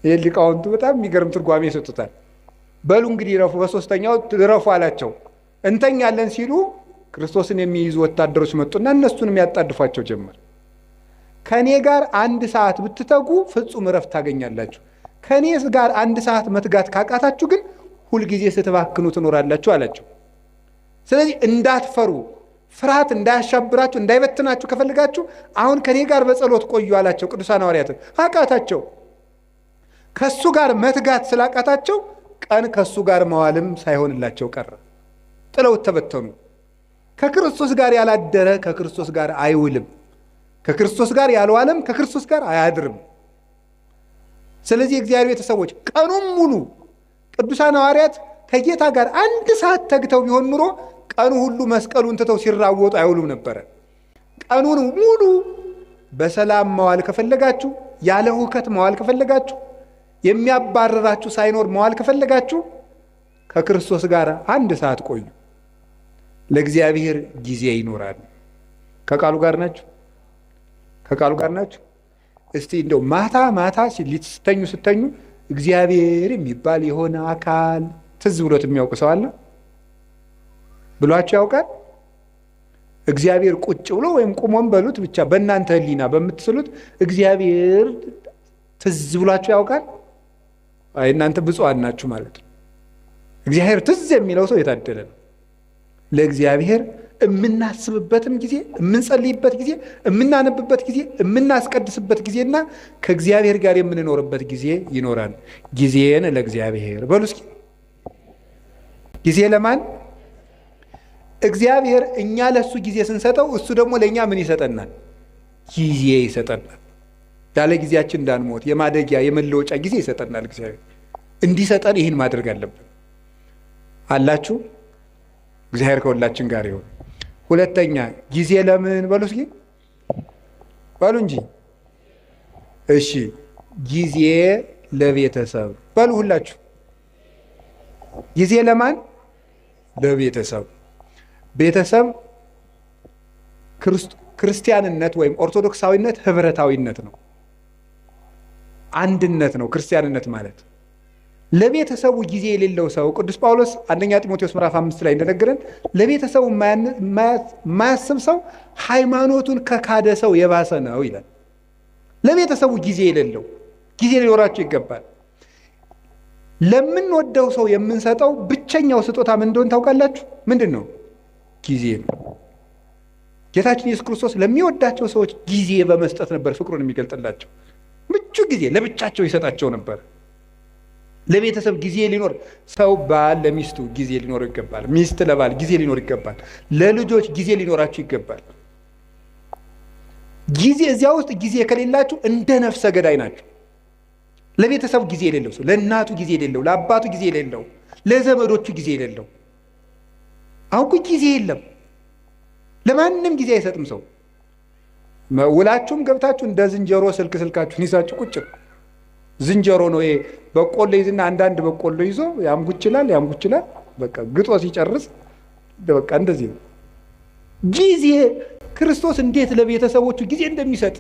ይህ ሊቃውንቱ በጣም የሚገርም ትርጓሜ ይሰጡታል። በሉ እንግዲህ ረፉ፣ በሶስተኛው ረፉ አላቸው። እንተኛለን ሲሉ ክርስቶስን የሚይዙ ወታደሮች መጡና እነሱንም ያጣድፏቸው ጀመር። ከኔ ጋር አንድ ሰዓት ብትተጉ ፍጹም እረፍት ታገኛላችሁ። ከኔ ጋር አንድ ሰዓት መትጋት ካቃታችሁ ግን ሁልጊዜ ስትባክኑ ትኖራላችሁ አላቸው። ስለዚህ እንዳትፈሩ፣ ፍርሃት እንዳያሻብራችሁ፣ እንዳይበትናችሁ ከፈልጋችሁ አሁን ከኔ ጋር በጸሎት ቆዩ አላቸው። ቅዱሳን ሐዋርያትን አቃታቸው። ከሱ ጋር መትጋት ስላቃታቸው ቀን ከሱ ጋር መዋልም ሳይሆንላቸው ቀረ። ጥለውት ተበተኑ። ከክርስቶስ ጋር ያላደረ ከክርስቶስ ጋር አይውልም። ከክርስቶስ ጋር ያልዋለም ከክርስቶስ ጋር አያድርም። ስለዚህ የእግዚአብሔር ቤተሰቦች ቀኑን ሙሉ ቅዱሳን ሐዋርያት ከጌታ ጋር አንድ ሰዓት ተግተው ቢሆን ኑሮ ቀኑ ሁሉ መስቀሉን ትተው ሲራወጡ አይውሉም ነበረ። ቀኑን ሙሉ በሰላም መዋል ከፈለጋችሁ፣ ያለ ሁከት መዋል ከፈለጋችሁ፣ የሚያባረራችሁ ሳይኖር መዋል ከፈለጋችሁ ከክርስቶስ ጋር አንድ ሰዓት ቆዩ። ለእግዚአብሔር ጊዜ ይኖራል። ከቃሉ ጋር ናችሁ? ከቃሉ ጋር ናችሁ? እስቲ እንደው ማታ ማታ ስተኙ ስተኙ እግዚአብሔር የሚባል የሆነ አካል ትዝ ብሎት የሚያውቅ ሰው አለ ብሏችሁ ያውቃል? እግዚአብሔር ቁጭ ብሎ ወይም ቁሞም በሉት ብቻ በእናንተ ሕሊና በምትስሉት እግዚአብሔር ትዝ ብሏችሁ ያውቃል? አይ እናንተ ብፁዓን ናችሁ ማለት ነው። እግዚአብሔር ትዝ የሚለው ሰው የታደለ ነው። ለእግዚአብሔር የምናስብበትም ጊዜ፣ የምንጸልይበት ጊዜ፣ የምናነብበት ጊዜ፣ የምናስቀድስበት ጊዜና ከእግዚአብሔር ጋር የምንኖርበት ጊዜ ይኖራል። ጊዜን ለእግዚአብሔር በሉ እስኪ። ጊዜ ለማን? እግዚአብሔር እኛ ለእሱ ጊዜ ስንሰጠው እሱ ደግሞ ለእኛ ምን ይሰጠናል? ጊዜ ይሰጠናል። ያለ ጊዜያችን እንዳንሞት የማደጊያ የመለወጫ ጊዜ ይሰጠናል። እግዚአብሔር እንዲሰጠን ይህን ማድረግ አለብን። አላችሁ? እግዚአብሔር ከሁላችን ጋር ይሁን። ሁለተኛ ጊዜ ለምን በሉ እስኪ በሉ እንጂ። እሺ ጊዜ ለቤተሰብ በሉ ሁላችሁ። ጊዜ ለማን? ለቤተሰብ። ቤተሰብ ክርስቲያንነት ወይም ኦርቶዶክሳዊነት ህብረታዊነት ነው፣ አንድነት ነው። ክርስቲያንነት ማለት ለቤተሰቡ ጊዜ የሌለው ሰው ቅዱስ ጳውሎስ አንደኛ ጢሞቴዎስ ምዕራፍ 5 ላይ እንደነገረን ለቤተሰቡ የማያስብ ሰው ሃይማኖቱን ከካደ ሰው የባሰ ነው ይላል። ለቤተሰቡ ጊዜ የሌለው ጊዜ ሊኖራችሁ ይገባል። ለምንወደው ሰው የምንሰጠው ብቸኛው ስጦታ ምን እንደሆነ ታውቃላችሁ? ምንድን ነው? ጊዜ ነው። ጌታችን ኢየሱስ ክርስቶስ ለሚወዳቸው ሰዎች ጊዜ በመስጠት ነበር ፍቅሩን የሚገልጥላቸው። ምቹ ጊዜ ለብቻቸው ይሰጣቸው ነበር። ለቤተሰብ ጊዜ ሊኖር ሰው ባል ለሚስቱ ጊዜ ሊኖረው ይገባል። ሚስት ለባል ጊዜ ሊኖር ይገባል። ለልጆች ጊዜ ሊኖራችሁ ይገባል። ጊዜ እዚያ ውስጥ ጊዜ ከሌላችሁ እንደ ነፍሰ ገዳይ ናችሁ። ለቤተሰብ ጊዜ የሌለው ሰው፣ ለእናቱ ጊዜ የሌለው፣ ለአባቱ ጊዜ የሌለው፣ ለዘመዶቹ ጊዜ የሌለው። አሁን እኮ ጊዜ የለም፣ ለማንም ጊዜ አይሰጥም ሰው። ውላችሁም ገብታችሁ እንደ ዝንጀሮ ስልክ ስልካችሁን ይዛችሁ ቁጭ። ዝንጀሮ ነው ይሄ። በቆሎ ይዝና አንዳንድ በቆሎ ይዞ ያምጉችላል ያምጉችላል። በቃ ግጦ ሲጨርስ በቃ እንደዚህ ነው። ጊዜ ክርስቶስ እንዴት ለቤተሰቦቹ ጊዜ እንደሚሰጥ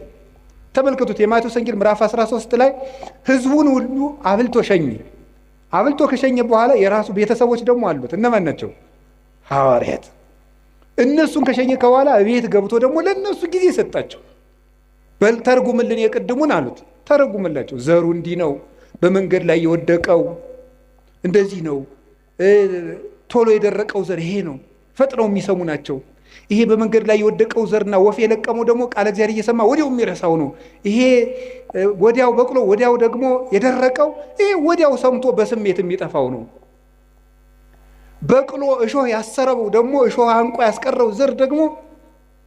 ተመልከቱት። የማቴዎስ ወንጌል ምዕራፍ 13 ላይ ሕዝቡን ሁሉ አብልቶ ሸኘ። አብልቶ ከሸኘ በኋላ የራሱ ቤተሰቦች ደግሞ አሉት። እነማን ናቸው? ሐዋርያት። እነሱን ከሸኘ ከበኋላ ቤት ገብቶ ደግሞ ለእነሱ ጊዜ ሰጣቸው። በል ተርጉምልን የቅድሙን አሉት። ተረጉምላቸው። ዘሩ እንዲህ ነው፣ በመንገድ ላይ የወደቀው እንደዚህ ነው፣ ቶሎ የደረቀው ዘር ይሄ ነው። ፈጥነው የሚሰሙ ናቸው። ይሄ በመንገድ ላይ የወደቀው ዘርና ወፍ የለቀመው ደግሞ ቃለ እግዚአብሔር እየሰማ ወዲያው የሚረሳው ነው። ይሄ ወዲያው በቅሎ ወዲያው ደግሞ የደረቀው ይሄ ወዲያው ሰምቶ በስሜት የሚጠፋው ነው። በቅሎ እሾህ ያሰረው ደግሞ እሾህ አንቆ ያስቀረው ዘር ደግሞ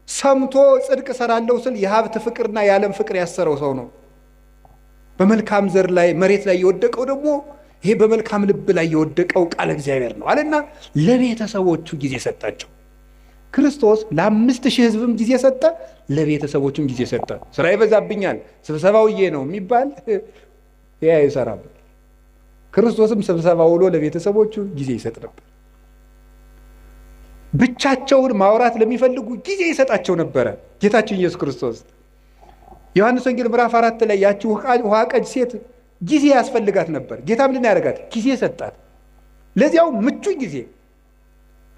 ሰምቶ ጽድቅ እሰራለሁ ስል የሀብት ፍቅርና የዓለም ፍቅር ያሰረው ሰው ነው። በመልካም ዘር ላይ መሬት ላይ የወደቀው ደግሞ ይሄ በመልካም ልብ ላይ የወደቀው ቃለ እግዚአብሔር ነው አለና ለቤተሰቦቹ ጊዜ ሰጣቸው። ክርስቶስ ለ5000 ሕዝብም ጊዜ ሰጠ፣ ለቤተሰቦቹም ጊዜ ሰጠ። ስራ ይበዛብኛል ስብሰባውዬ ነው የሚባል ይሄ አይሰራም። ክርስቶስም ስብሰባ ውሎ ለቤተሰቦቹ ጊዜ ይሰጥ ነበር። ብቻቸውን ማውራት ለሚፈልጉ ጊዜ ይሰጣቸው ነበረ ጌታችን ኢየሱስ ክርስቶስ። ዮሐንስ ወንጌል ምዕራፍ 4 ላይ ያቺ ውሃ ቀጅ ሴት ጊዜ ያስፈልጋት ነበር። ጌታ ምንድን ያደርጋት? ጊዜ ሰጣት። ለዚያው ምቹ ጊዜ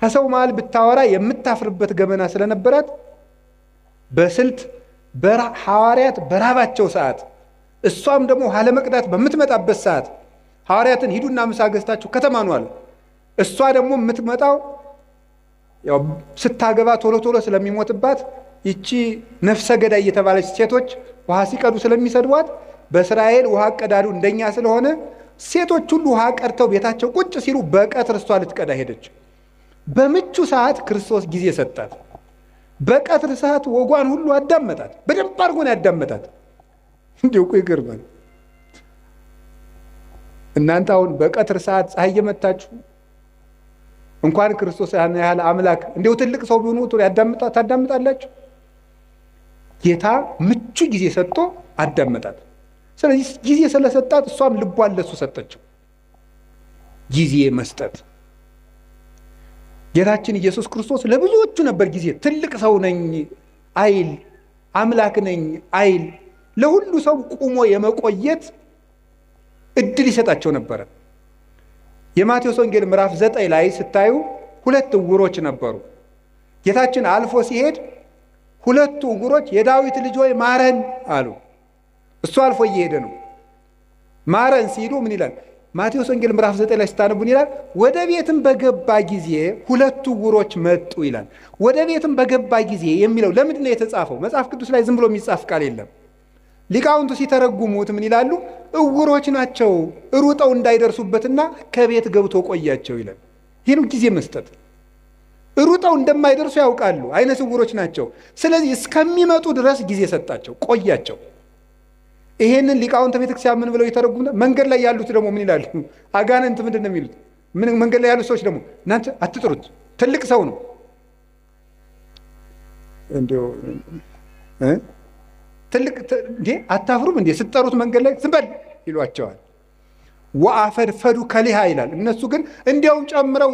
ከሰው መሃል ብታወራ የምታፍርበት ገመና ስለነበራት በስልት ሐዋርያት በራባቸው ሰዓት፣ እሷም ደግሞ ውሃ ለመቅዳት በምትመጣበት ሰዓት ሐዋርያትን ሂዱና ምሳ ገዝታችሁ ከተማ ነው አለ። እሷ ደግሞ የምትመጣው ያው ስታገባ ቶሎ ቶሎ ስለሚሞትባት ይቺ ነፍሰ ገዳይ እየተባለች ሴቶች ውሃ ሲቀዱ ስለሚሰድቧት በእስራኤል ውሃ ቀዳዱ እንደኛ ስለሆነ ሴቶች ሁሉ ውሃ ቀድተው ቤታቸው ቁጭ ሲሉ በቀትር እሷ ልትቀዳ ሄደች። በምቹ ሰዓት ክርስቶስ ጊዜ ሰጣት። በቀትር ሰዓት ወጓን ሁሉ አዳመጣት። በደንብ አድርጎ ነው ያዳመጣት። እንዲሁ እኮ ይገርማል። እናንተ አሁን በቀትር ሰዓት ፀሐይ እየመታችሁ እንኳን ክርስቶስ ያን ያህል አምላክ እንዲሁ ትልቅ ሰው ቢሆኑ ታዳምጣላችሁ? ጌታ ምቹ ጊዜ ሰጥቶ አዳመጣት። ስለዚህ ጊዜ ስለሰጣት እሷም ልቧን ለሱ ሰጠችው። ጊዜ መስጠት ጌታችን ኢየሱስ ክርስቶስ ለብዙዎቹ ነበር ጊዜ። ትልቅ ሰው ነኝ አይል፣ አምላክ ነኝ አይል። ለሁሉ ሰው ቁሞ የመቆየት እድል ይሰጣቸው ነበረ። የማቴዎስ ወንጌል ምዕራፍ 9 ላይ ስታዩ ሁለት ዕውሮች ነበሩ። ጌታችን አልፎ ሲሄድ ሁለቱ ዕውሮች የዳዊት ልጅ ሆይ ማረን አሉ። እሱ አልፎ እየሄደ ነው። ማረን ሲሉ ምን ይላል? ማቴዎስ ወንጌል ምዕራፍ 9 ላይ ስታነቡን ይላል፣ ወደ ቤትም በገባ ጊዜ ሁለቱ ዕውሮች መጡ ይላል። ወደ ቤትም በገባ ጊዜ የሚለው ለምንድን ነው የተጻፈው? መጽሐፍ ቅዱስ ላይ ዝም ብሎ የሚጻፍ ቃል የለም። ሊቃውንቱ ሲተረጉሙት ምን ይላሉ? ዕውሮች ናቸው ሩጠው እንዳይደርሱበትና ከቤት ገብቶ ቆያቸው ይላል። ይህን ጊዜ መስጠት። ሩጠው እንደማይደርሱ ያውቃሉ፣ አይነ ስውሮች ናቸው። ስለዚህ እስከሚመጡ ድረስ ጊዜ ሰጣቸው፣ ቆያቸው። ይሄንን ሊቃውንተ ቤተክርስቲያን ምን ብለው ይተረጉሙ? መንገድ ላይ ያሉት ደግሞ ምን ይላሉ? አጋንንት ምንድን ነው የሚሉት? መንገድ ላይ ያሉት ሰዎች ደግሞ እናንተ አትጥሩት፣ ትልቅ ሰው ነው እንዲያው ትልቅ እንዴ አታፍሩም እንዴ ስትጠሩት መንገድ ላይ ዝም በል ይሏቸዋል። ወአፈድፈዱ ከሊሃ ይላል። እነሱ ግን እንዲያውም ጨምረው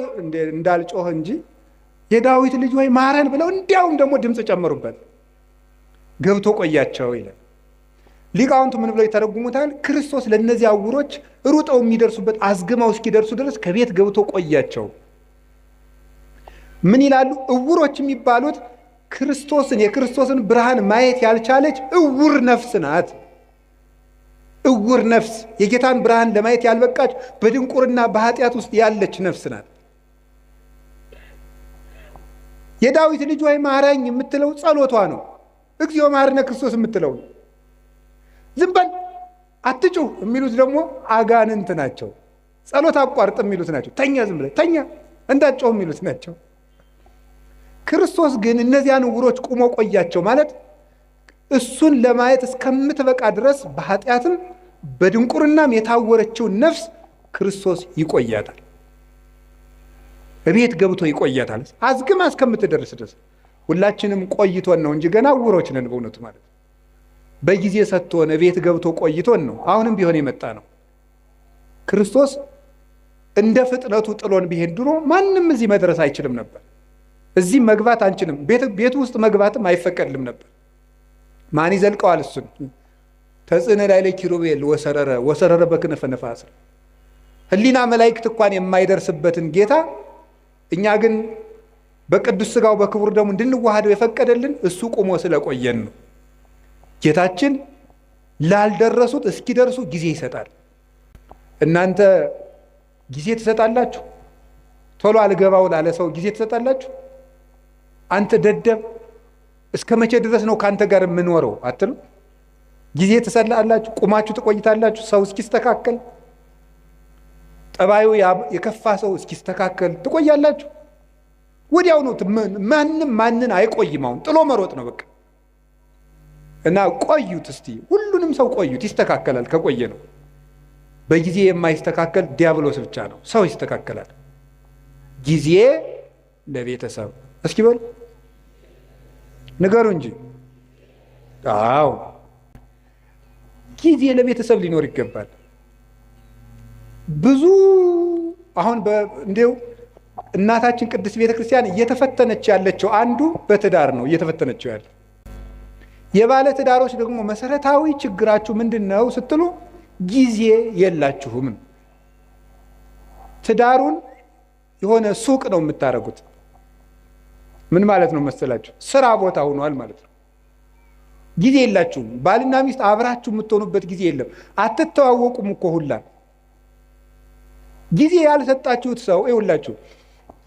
እንዳልጮህ እንጂ የዳዊት ልጅ ወይ ማረን ብለው እንዲያውም ደግሞ ድምፅ ጨመሩበት። ገብቶ ቆያቸው ይላል። ሊቃውንቱ ምን ብለው ይተረጉሙታል? ክርስቶስ ለእነዚህ ዕውሮች ሩጠው የሚደርሱበት አዝግመው እስኪደርሱ ድረስ ከቤት ገብቶ ቆያቸው። ምን ይላሉ? ዕውሮች የሚባሉት ክርስቶስን የክርስቶስን ብርሃን ማየት ያልቻለች ዕውር ነፍስ ናት። እውር ነፍስ፣ የጌታን ብርሃን ለማየት ያልበቃች፣ በድንቁርና በኃጢአት ውስጥ ያለች ነፍስ ናት። የዳዊት ልጅ ወይ ማረኝ የምትለው ጸሎቷ ነው። እግዚኦ መሐረነ ክርስቶስ የምትለው ነው። ዝም በል አትጩህ የሚሉት ደግሞ አጋንንት ናቸው። ጸሎት አቋርጥ የሚሉት ናቸው። ተኛ፣ ዝም ብለህ ተኛ፣ እንዳትጮህ የሚሉት ናቸው። ክርስቶስ ግን እነዚያን ዕውሮች ቁሞ ቆያቸው ማለት እሱን ለማየት እስከምትበቃ ድረስ በኃጢአትም በድንቁርናም የታወረችውን ነፍስ ክርስቶስ ይቆያታል። እቤት ገብቶ ይቆያታል አዝግማ እስከምትደርስ ድረስ። ሁላችንም ቆይቶን ነው እንጂ ገና ዕውሮች ነን በእውነቱ ማለት። በጊዜ ሰጥቶን እቤት ገብቶ ቆይቶን ነው አሁንም ቢሆን የመጣ ነው። ክርስቶስ እንደ ፍጥነቱ ጥሎን ቢሄድ ድሮ ማንም እዚህ መድረስ አይችልም ነበር። እዚህ መግባት አንችልም። ቤቱ ውስጥ መግባትም አይፈቀድልም ነበር። ማን ይዘልቀዋል እሱን? ተጽዕነ ላዕለ ኪሩቤል ወሰረረ ወሰረረ በክነፈ ነፋስ። ሕሊና መላእክት እንኳን የማይደርስበትን ጌታ እኛ ግን በቅዱስ ሥጋው በክቡር ደሙ እንድንዋሃደው የፈቀደልን እሱ ቁሞ ስለቆየን ነው። ጌታችን ላልደረሱት እስኪደርሱ ጊዜ ይሰጣል። እናንተ ጊዜ ትሰጣላችሁ? ቶሎ አልገባው ላለ ሰው ጊዜ ትሰጣላችሁ? አንተ ደደብ እስከ መቼ ድረስ ነው ከአንተ ጋር የምኖረው አትሉ? ጊዜ ትሰጣላችሁ? ቁማችሁ ትቆይታላችሁ? ሰው እስኪስተካከል፣ ጠባዩ የከፋ ሰው እስኪስተካከል ትቆያላችሁ? ወዲያው ነው። ማንም ማንን አይቆይም። አሁን ጥሎ መሮጥ ነው በቃ። እና ቆዩት እስቲ፣ ሁሉንም ሰው ቆዩት፣ ይስተካከላል። ከቆየ ነው። በጊዜ የማይስተካከል ዲያብሎስ ብቻ ነው። ሰው ይስተካከላል። ጊዜ ለቤተሰብ እስኪ በሉ ንገሩ እንጂ። አዎ ጊዜ ለቤተሰብ ሊኖር ይገባል። ብዙ አሁን እንዲው እናታችን ቅድስት ቤተክርስቲያን እየተፈተነች ያለችው አንዱ በትዳር ነው እየተፈተነችው ያለ። የባለ ትዳሮች ደግሞ መሰረታዊ ችግራችሁ ምንድን ነው ስትሉ ጊዜ የላችሁም። ትዳሩን የሆነ ሱቅ ነው የምታደርጉት። ምን ማለት ነው መሰላችሁ? ስራ ቦታ ሆኗል ማለት ነው። ጊዜ የላችሁም። ባልና ሚስት አብራችሁ የምትሆኑበት ጊዜ የለም። አትተዋወቁም እኮ ሁላ። ጊዜ ያልሰጣችሁት ሰው ይኸውላችሁ፣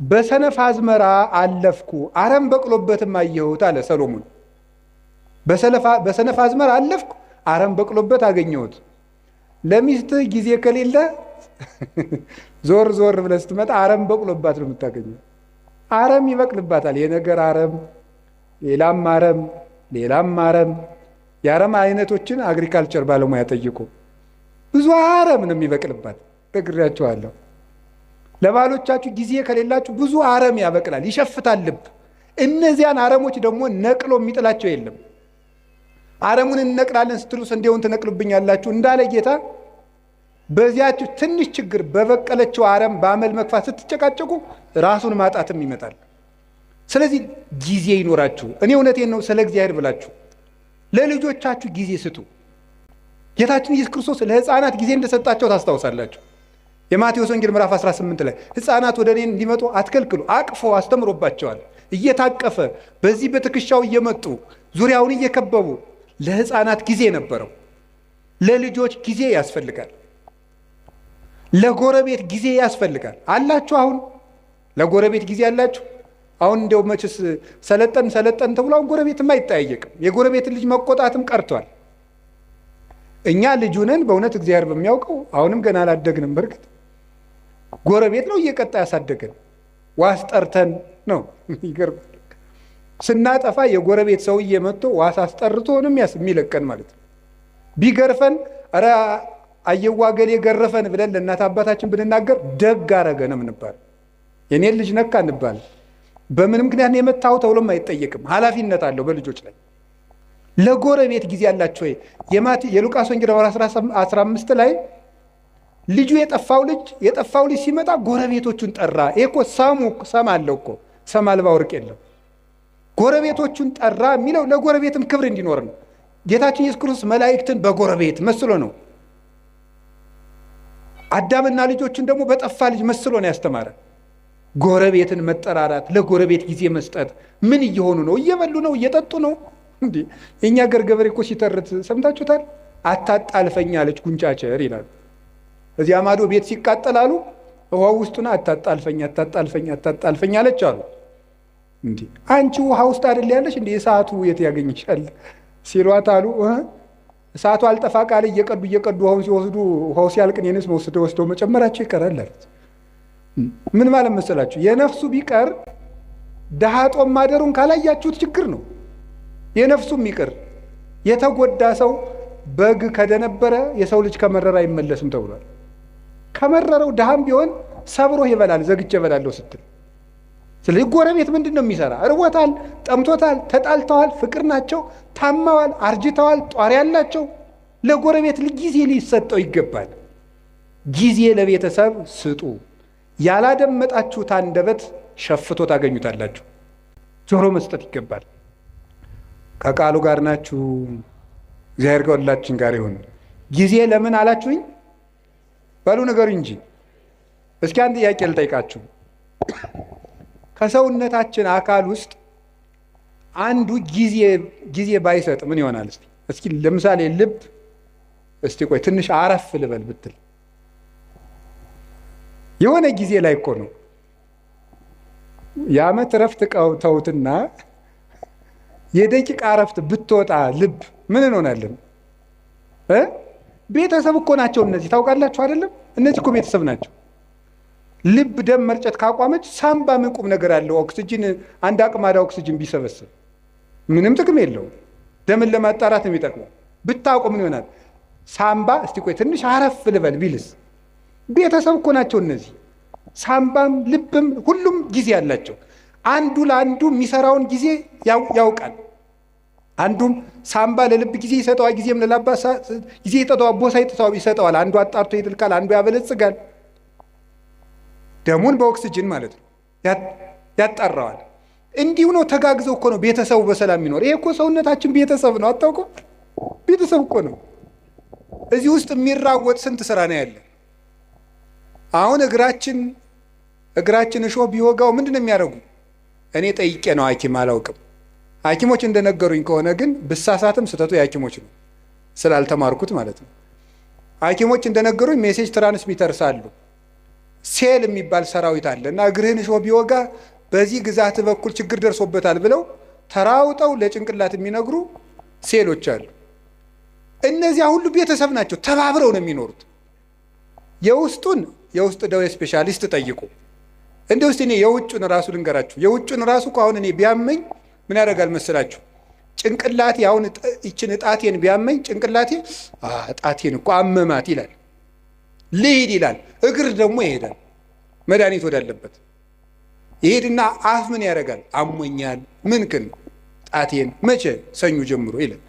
በሰነፍ አዝመራ አለፍኩ አረም በቅሎበትም አየሁት አለ ሰሎሞን። በሰነፍ አዝመራ አለፍኩ አረም በቅሎበት አገኘሁት። ለሚስትህ ጊዜ ከሌለ ዞር ዞር ብለህ ስትመጣ አረም በቅሎባት ነው የምታገኘው። አረም ይበቅልባታል። የነገር አረም፣ ሌላም አረም፣ ሌላም አረም። የአረም አይነቶችን agriculture ባለሙያ ጠይቁ። ብዙ አረም ነው የሚበቅልባት፣ ነግሬያችኋለሁ። ለባሎቻችሁ ጊዜ ከሌላችሁ ብዙ አረም ያበቅላል፣ ይሸፍታል ልብ። እነዚያን አረሞች ደግሞ ነቅሎ የሚጥላቸው የለም። አረሙን እንነቅላለን ስትሉ ስንዴውን ትነቅሉብኛላችሁ እንዳለ ጌታ በዚያችሁ ትንሽ ችግር በበቀለችው አረም በአመል መግፋት ስትጨቃጨቁ ራሱን ማጣትም ይመጣል። ስለዚህ ጊዜ ይኖራችሁ። እኔ እውነቴን ነው፣ ስለ እግዚአብሔር ብላችሁ ለልጆቻችሁ ጊዜ ስጡ። ጌታችን ኢየሱስ ክርስቶስ ለሕፃናት ጊዜ እንደሰጣቸው ታስታውሳላችሁ። የማቴዎስ ወንጌል ምዕራፍ 18 ላይ ሕፃናት ወደ እኔ እንዲመጡ አትከልክሉ፣ አቅፎ አስተምሮባቸዋል። እየታቀፈ በዚህ በትከሻው እየመጡ ዙሪያውን እየከበቡ ለሕፃናት ጊዜ ነበረው። ለልጆች ጊዜ ያስፈልጋል። ለጎረቤት ጊዜ ያስፈልጋል። አላችሁ? አሁን ለጎረቤት ጊዜ አላችሁ? አሁን እንደው መችስ ሰለጠን ሰለጠን ተብሎ አሁን ጎረቤትም አይጠያየቅም። የጎረቤትን ልጅ መቆጣትም ቀርቷል። እኛ ልጁ ነን በእውነት እግዚአብሔር በሚያውቀው አሁንም ገና አላደግንም። በእርግጥ ጎረቤት ነው እየቀጣ ያሳደገን። ዋስ ጠርተን ነው። ይገርማል። ስናጠፋ የጎረቤት ሰውዬ መጥቶ ዋስ አስጠርቶ ነው የሚለቀን ማለት ነው። ቢገርፈን ኧረ አየዋ ገሌ ገረፈን ብለን ለእናት አባታችን ብንናገር ደግ አረገ ነው የምንባል። የኔን ልጅ ነካ እንባል። በምን ምክንያት ነው የመታው ተብሎም አይጠየቅም። ኃላፊነት አለው በልጆች ላይ። ለጎረቤት ጊዜ አላቸው ወይ? የሉቃስ ወንጌል ምዕራፍ 15 ላይ ልጁ የጠፋው ልጅ ሲመጣ ጎረቤቶቹን ጠራ። ይሄ እኮ ሰም አለው እኮ፣ ሰም አልባ ወርቅ የለም። ጎረቤቶቹን ጠራ የሚለው ለጎረቤትም ክብር እንዲኖር ነው። ጌታችን ኢየሱስ ክርስቶስ መላእክትን በጎረቤት መስሎ ነው። አዳምና ልጆችን ደግሞ በጠፋ ልጅ መስሎ ነው ያስተማረ። ጎረቤትን መጠራራት፣ ለጎረቤት ጊዜ መስጠት። ምን እየሆኑ ነው? እየበሉ ነው? እየጠጡ ነው? እንዴ የእኛ ሀገር ገበሬ እኮ ሲተርት ሰምታችሁታል። አታጣልፈኝ አለች ጉንጫቸር ይላሉ። እዚያ ማዶ ቤት ሲቃጠላሉ ውሃው ውስጡና አታጣልፈኝ አታጣልፈኝ አታጣልፈኝ አለች አሉ። እንዴ አንቺ ውሃ ውስጥ አይደል ያለሽ? እንዴ እሳቱ የት ያገኝሻል ሲሏት አሉ እሳቱ አልጠፋ ቃል እየቀዱ እየቀዱ ውሃውን ሲወስዱ ውሃው ሲያልቅ እኔንስ ወስደው መጨመራቸው ይቀራል አለች። ምን ማለት መሰላችሁ? የነፍሱ ቢቀር ድሃ ጦም ማደሩን ካላያችሁት ችግር ነው። የነፍሱም ይቅር የተጎዳ ሰው በግ ከደነበረ የሰው ልጅ ከመረረ አይመለስም ተብሏል። ከመረረው ድሃም ቢሆን ሰብሮ ይበላል፣ ዘግቼ እበላለሁ ስትል። ስለዚህ ጎረቤት ምንድን ነው የሚሰራ? እርቦታል፣ ጠምቶታል፣ ተጣልተዋል፣ ፍቅር ናቸው፣ ታማዋል፣ አርጅተዋል፣ ጧሪ ያላቸው። ለጎረቤት ጊዜ ሊሰጠው ይገባል። ጊዜ ለቤተሰብ ስጡ። ያላደመጣችሁት አንደበት ሸፍቶ ታገኙታላችሁ። ጆሮ መስጠት ይገባል። ከቃሉ ጋር ናችሁ። እግዚአብሔር ከሁላችን ጋር ይሁን። ጊዜ ለምን አላችሁኝ? በሉ ንገሩኝ እንጂ። እስኪ አንድ ጥያቄ ልጠይቃችሁ። ከሰውነታችን አካል ውስጥ አንዱ ጊዜ ባይሰጥ ምን ይሆናል? እስኪ ለምሳሌ ልብ፣ እስቲ ቆይ ትንሽ አረፍ ልበል ብትል የሆነ ጊዜ ላይ እኮ ነው የዓመት እረፍት ተውትና የደቂቃ እረፍት ብትወጣ ልብ ምን እንሆናለን? ቤተሰብ እኮ ናቸው እነዚህ፣ ታውቃላችሁ አይደለም? እነዚህ እኮ ቤተሰብ ናቸው። ልብ ደም መርጨት ካቋመች ሳምባ ምን ቁም ነገር አለው? ኦክስጅን አንድ አቅማዳ ኦክስጅን ቢሰበስብ ምንም ጥቅም የለውም። ደምን ለማጣራት ነው የሚጠቅመው። ብታቆም ምን ይሆናል? ሳምባ እስቲ ቆይ ትንሽ አረፍ ልበል ቢልስ? ቤተሰብ እኮ ናቸው እነዚህ። ሳምባም ልብም ሁሉም ጊዜ አላቸው። አንዱ ለአንዱ የሚሰራውን ጊዜ ያውቃል። አንዱም ሳምባ ለልብ ጊዜ ይሰጠዋል፣ ጊዜም ለላባ ጊዜ ይሰጠዋል፣ ቦሳ ይሰጠዋል። አንዱ አጣርቶ ይጥልቃል፣ አንዱ ያበለጽጋል። ደሙን በኦክስጅን ማለት ነው ያጣራዋል። እንዲሁ ነው ተጋግዘው እኮ ነው ቤተሰቡ በሰላም የሚኖር። ይሄ እኮ ሰውነታችን ቤተሰብ ነው፣ አታውቁም? ቤተሰብ እኮ ነው። እዚህ ውስጥ የሚራወጥ ስንት ስራ ነው ያለ። አሁን እግራችን እሾህ ቢወጋው ምንድን ነው የሚያደርጉ? እኔ ጠይቄ ነው ሐኪም አላውቅም። ሐኪሞች እንደነገሩኝ ከሆነ ግን ብሳሳትም ስህተቱ የሐኪሞች ነው ስላልተማርኩት ማለት ነው። ሐኪሞች እንደነገሩኝ message transmitters አሉ፣ ሴል የሚባል ሰራዊት አለ እና እግርህን እሾህ ቢወጋ በዚህ ግዛት በኩል ችግር ደርሶበታል ብለው ተራውጠው ለጭንቅላት የሚነግሩ ሴሎች አሉ። እነዚያ ሁሉ ቤተሰብ ናቸው፣ ተባብረው ነው የሚኖሩት። የውስጡን የውስጥ ደዌ specialist ጠይቁ። እንደ ውስጥ እኔ የውጩን ራሱ ልንገራችሁ። የውጩን ራሱ እኮ አሁን እኔ ቢያመኝ ምን ያደርጋል መሰላችሁ? ጭንቅላቴ አሁን ይችን እጣቴን ቢያመኝ ጭንቅላቴ እጣቴን እኮ አመማት ይላል፣ ልሂድ ይላል። እግር ደግሞ ይሄዳል መድኃኒት ወዳለበት ይሄድና አፍ ምን ያደርጋል? አሞኛል፣ ምንክን ጣቴን መቼ ሰኞ ጀምሮ ይላል።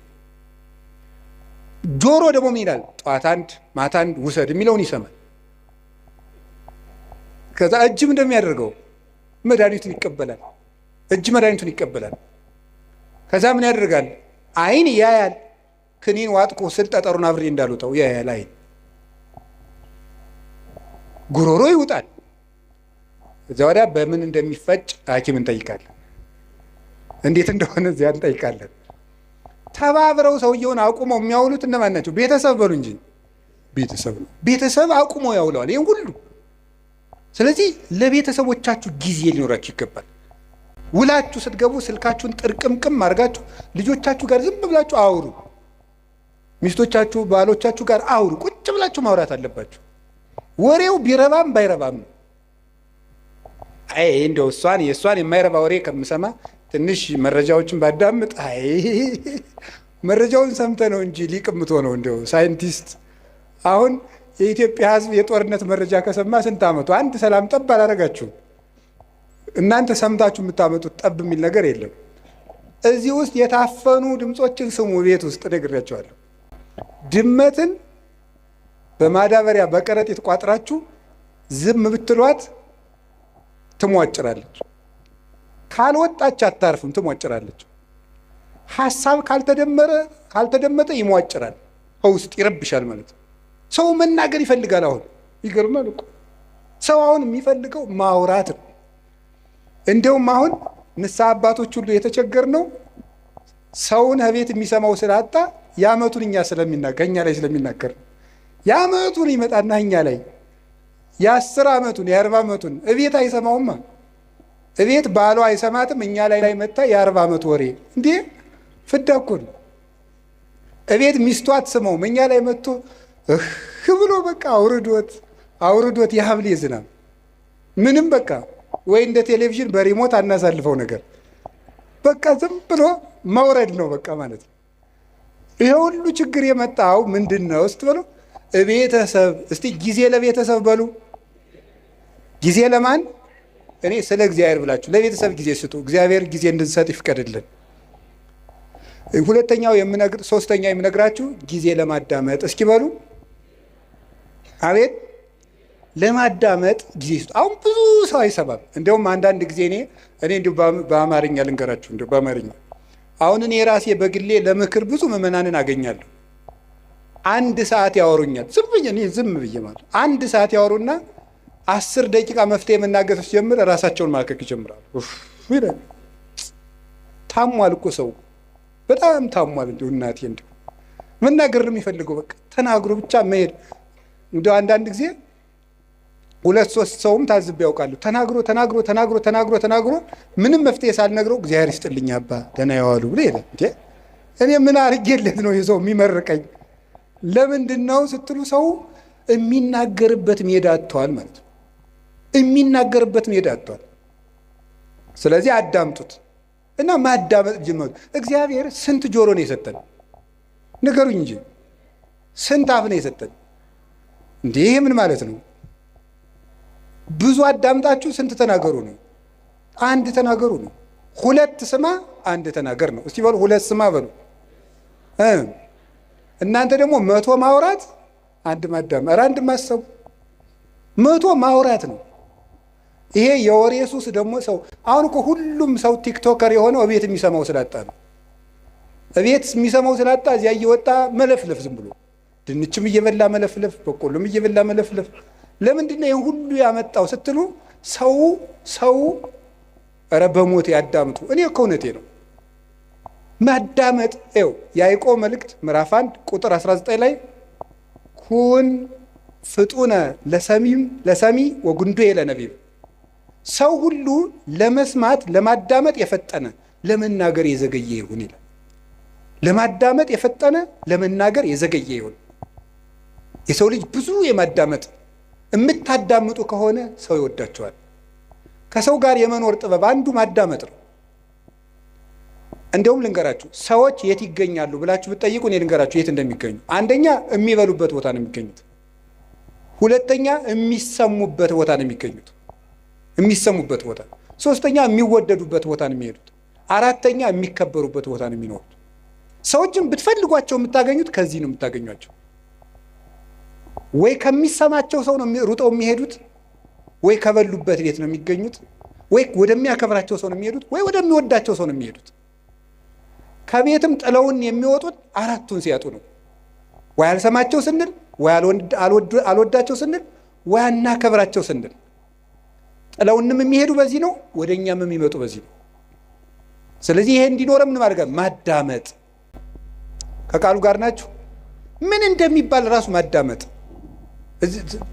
ጆሮ ደግሞ ምን ይላል? ጠዋት አንድ ማታ አንድ ውሰድ የሚለውን ይሰማል። ከዛ እጅም እንደሚያደርገው መድኃኒቱን ይቀበላል። እጅ መድኃኒቱን ይቀበላል። ከዛ ምን ያደርጋል? አይን ያያል። ክኒን ዋጥቆ ስል ጠጠሩን አብሬ እንዳልወጣው ያያል። አይን ጉሮሮ ይውጣል። እዚያ ወዲያ በምን እንደሚፈጭ ሐኪም እንጠይቃለን። እንዴት እንደሆነ እዚያ እንጠይቃለን። ተባብረው ሰውየውን አቁመው የሚያውሉት እነማን ናቸው? ቤተሰብ በሉ እንጂ ቤተሰብ ነው። ቤተሰብ አቁመው ያውለዋል ይህን ሁሉ። ስለዚህ ለቤተሰቦቻችሁ ጊዜ ሊኖራችሁ ይገባል። ውላችሁ ስትገቡ ስልካችሁን ጥርቅምቅም አድርጋችሁ ልጆቻችሁ ጋር ዝም ብላችሁ አውሩ። ሚስቶቻችሁ፣ ባሎቻችሁ ጋር አውሩ። ቁጭ ብላችሁ ማውራት አለባችሁ። ወሬው ቢረባም ባይረባም ነው። አይ እንደው እሷን የእሷን የማይረባ ወሬ ከምሰማ ትንሽ መረጃዎችን ባዳምጥ፣ አይ መረጃውን ሰምተ ነው እንጂ ሊቅ የምትሆነው እንደው ሳይንቲስት። አሁን የኢትዮጵያ ሕዝብ የጦርነት መረጃ ከሰማ ስንት ዓመቱ? አንድ ሰላም ጠብ አላደረጋችሁም። እናንተ ሰምታችሁ የምታመጡት ጠብ የሚል ነገር የለም። እዚህ ውስጥ የታፈኑ ድምፆችን ስሙ። ቤት ውስጥ ነግሬያቸዋለሁ። ድመትን በማዳበሪያ በከረጢት ቋጥራችሁ ዝም ብትሏት ትሟጭራለች። ካልወጣች አታርፍም፣ ትሟጭራለች። ሀሳብ ካልተደመረ ካልተደመጠ ይሟጭራል፣ ውስጥ ይረብሻል ማለት ነው። ሰው መናገር ይፈልጋል። አሁን ይገርማል እኮ ሰው አሁን የሚፈልገው ማውራት ነው። እንደውም አሁን ንስሐ አባቶች ሁሉ የተቸገር ነው ሰውን ከቤት የሚሰማው ስላጣ የዓመቱን እኛ ስለሚናገር እኛ ላይ ስለሚናገር የዓመቱን ይመጣና እኛ ላይ የ10 ዓመቱን የ40 ዓመቱን እቤት አይሰማውማ። እቤት ባሏ አይሰማትም። እኛ ላይ መጣ የ40 ዓመት ወሬ እንዴ ፍዳ እኮ ነው። እቤት ሚስቱ አትሰማውም። እኛ ላይ መጥቶ እህ ብሎ በቃ አውርዶት አውርዶት የሐምሌ ዝናብ ምንም በቃ ወይ እንደ ቴሌቪዥን በሪሞት አናሳልፈው ነገር በቃ ዝም ብሎ መውረድ ነው በቃ ማለት ነው። ይሄ ሁሉ ችግር የመጣው ምንድነው ስትበሉ ቤተሰብ። እስቲ ጊዜ ለቤተሰብ በሉ። ጊዜ ለማን? እኔ ስለ እግዚአብሔር ብላችሁ ለቤተሰብ ጊዜ ስጡ። እግዚአብሔር ጊዜ እንድንሰጥ ይፍቀድልን። ሁለተኛው የምነግር ሶስተኛ የምነግራችሁ ጊዜ ለማዳመጥ እስኪ በሉ። አቤት ለማዳመጥ ጊዜ ስጡ። አሁን ብዙ ሰው አይሰማም። እንደውም አንዳንድ ጊዜ እኔ እንዲሁ በአማርኛ ልንገራችሁ፣ እንደው በአማርኛ አሁን እኔ ራሴ በግሌ ለምክር ብዙ ምዕመናንን አገኛለሁ። 1 ሰዓት ያወሩኛል። ዝም ብዬ እኔ ዝም ብዬ ማለት 1 ሰዓት ያወሩና 10 ደቂቃ መፍትሄ መናገር ሲጀምር ራሳቸውን ማከክ ይጀምራሉ። ኡፍ ይላል። ታሟል እኮ ሰው በጣም ታሟል። እንደው እናቴ እንደው መናገር ነው የሚፈልገው። በቃ ተናግሮ ብቻ መሄድ። እንደው አንዳንድ ጊዜ 2 3 ሰውም ታዝቤ ያውቃሉ። ተናግሮ ተናግሮ ተናግሮ ተናግሮ ተናግሮ ምንም መፍትሄ ሳልነግረው እግዚአብሔር ይስጥልኝ አባ ደህና ያዋሉ ብሎ ይሄዳል። እንዴ እኔ ምን አድርጌለት ነው የሰው የሚመርቀኝ? ለምንድነው ስትሉ ሰው የሚናገርበት ሜዳ አጥቷል ማለት ነው። የሚናገርበት ሜዳ አጥቷል። ስለዚህ አዳምጡት እና ማዳመጥ ጀመሩ። እግዚአብሔር ስንት ጆሮ ነው የሰጠን? ንገሩኝ እንጂ ስንት አፍ ነው የሰጠን? እንዴ ይሄ ምን ማለት ነው? ብዙ አዳምጣችሁ ስንት ተናገሩ ነው? አንድ ተናገሩ ነው። 2 ስማ 1 ተናገር ነው። እስቲ በሉ 2 ስማ በሉ። እናንተ ደግሞ 100 ማውራት 1 ማዳመጥ፣ ኧረ 1 ማሰብ 100 ማውራት ነው። ይሄ የወሬ ሱስ ደግሞ ሰው አሁን እኮ ሁሉም ሰው ቲክቶከር የሆነው እቤት የሚሰማው ስላጣ ነው። እቤት የሚሰማው ስላጣ እዚያ እየወጣ መለፍለፍ፣ ዝም ብሎ ድንችም እየበላ መለፍለፍ፣ በቆሎም እየበላ መለፍለፍ። ለምንድነው ይሄን ሁሉ ያመጣው ስትሉ ሰው ኧረ በሞት ያዳምጡ። እኔ እኮ እውነቴ ነው። ማዳመጥ ይኸው ያዕቆብ መልእክት ምዕራፍ 1 ቁጥር 19 ላይ ኩን ፍጡነ ለሰሚም ለሰሚ ወጉንዱየ ለነቢብ፣ ሰው ሁሉ ለመስማት ለማዳመጥ የፈጠነ ለመናገር የዘገየ ይሁን ይላል። ለማዳመጥ የፈጠነ ለመናገር የዘገየ ይሁን። የሰው ልጅ ብዙ የማዳመጥ የምታዳምጡ ከሆነ ሰው ይወዳቸዋል። ከሰው ጋር የመኖር ጥበብ አንዱ ማዳመጥ ነው። እንደውም ልንገራችሁ ሰዎች የት ይገኛሉ ብላችሁ ብትጠይቁ እኔ ልንገራችሁ የት እንደሚገኙ። አንደኛ የሚበሉበት ቦታ ነው የሚገኙት። ሁለተኛ የሚሰሙበት ቦታ ነው የሚገኙት፣ የሚሰሙበት ቦታ። ሶስተኛ የሚወደዱበት ቦታ ነው የሚሄዱት። አራተኛ የሚከበሩበት ቦታ ነው የሚኖሩት። ሰዎችን ብትፈልጓቸው የምታገኙት ከዚህ ነው የምታገኟቸው። ወይ ከሚሰማቸው ሰው ነው ሩጠው የሚሄዱት፣ ወይ ከበሉበት ቤት ነው የሚገኙት፣ ወይ ወደሚያከብራቸው ሰው ነው የሚሄዱት፣ ወይ ወደሚወዳቸው ሰው ነው የሚሄዱት። ከቤትም ጥለውን የሚወጡት አራቱን ሲያጡ ነው። ወይ አልሰማቸው ስንል፣ ወይ አልወዳቸው ስንል፣ ወይ አናከብራቸው ስንል ጥለውንም የሚሄዱ በዚህ ነው፣ ወደኛም የሚመጡ በዚህ ነው። ስለዚህ ይሄ እንዲኖር ምን ማድረግ? ማዳመጥ። ከቃሉ ጋር ናችሁ? ምን እንደሚባል ራሱ ማዳመጥ።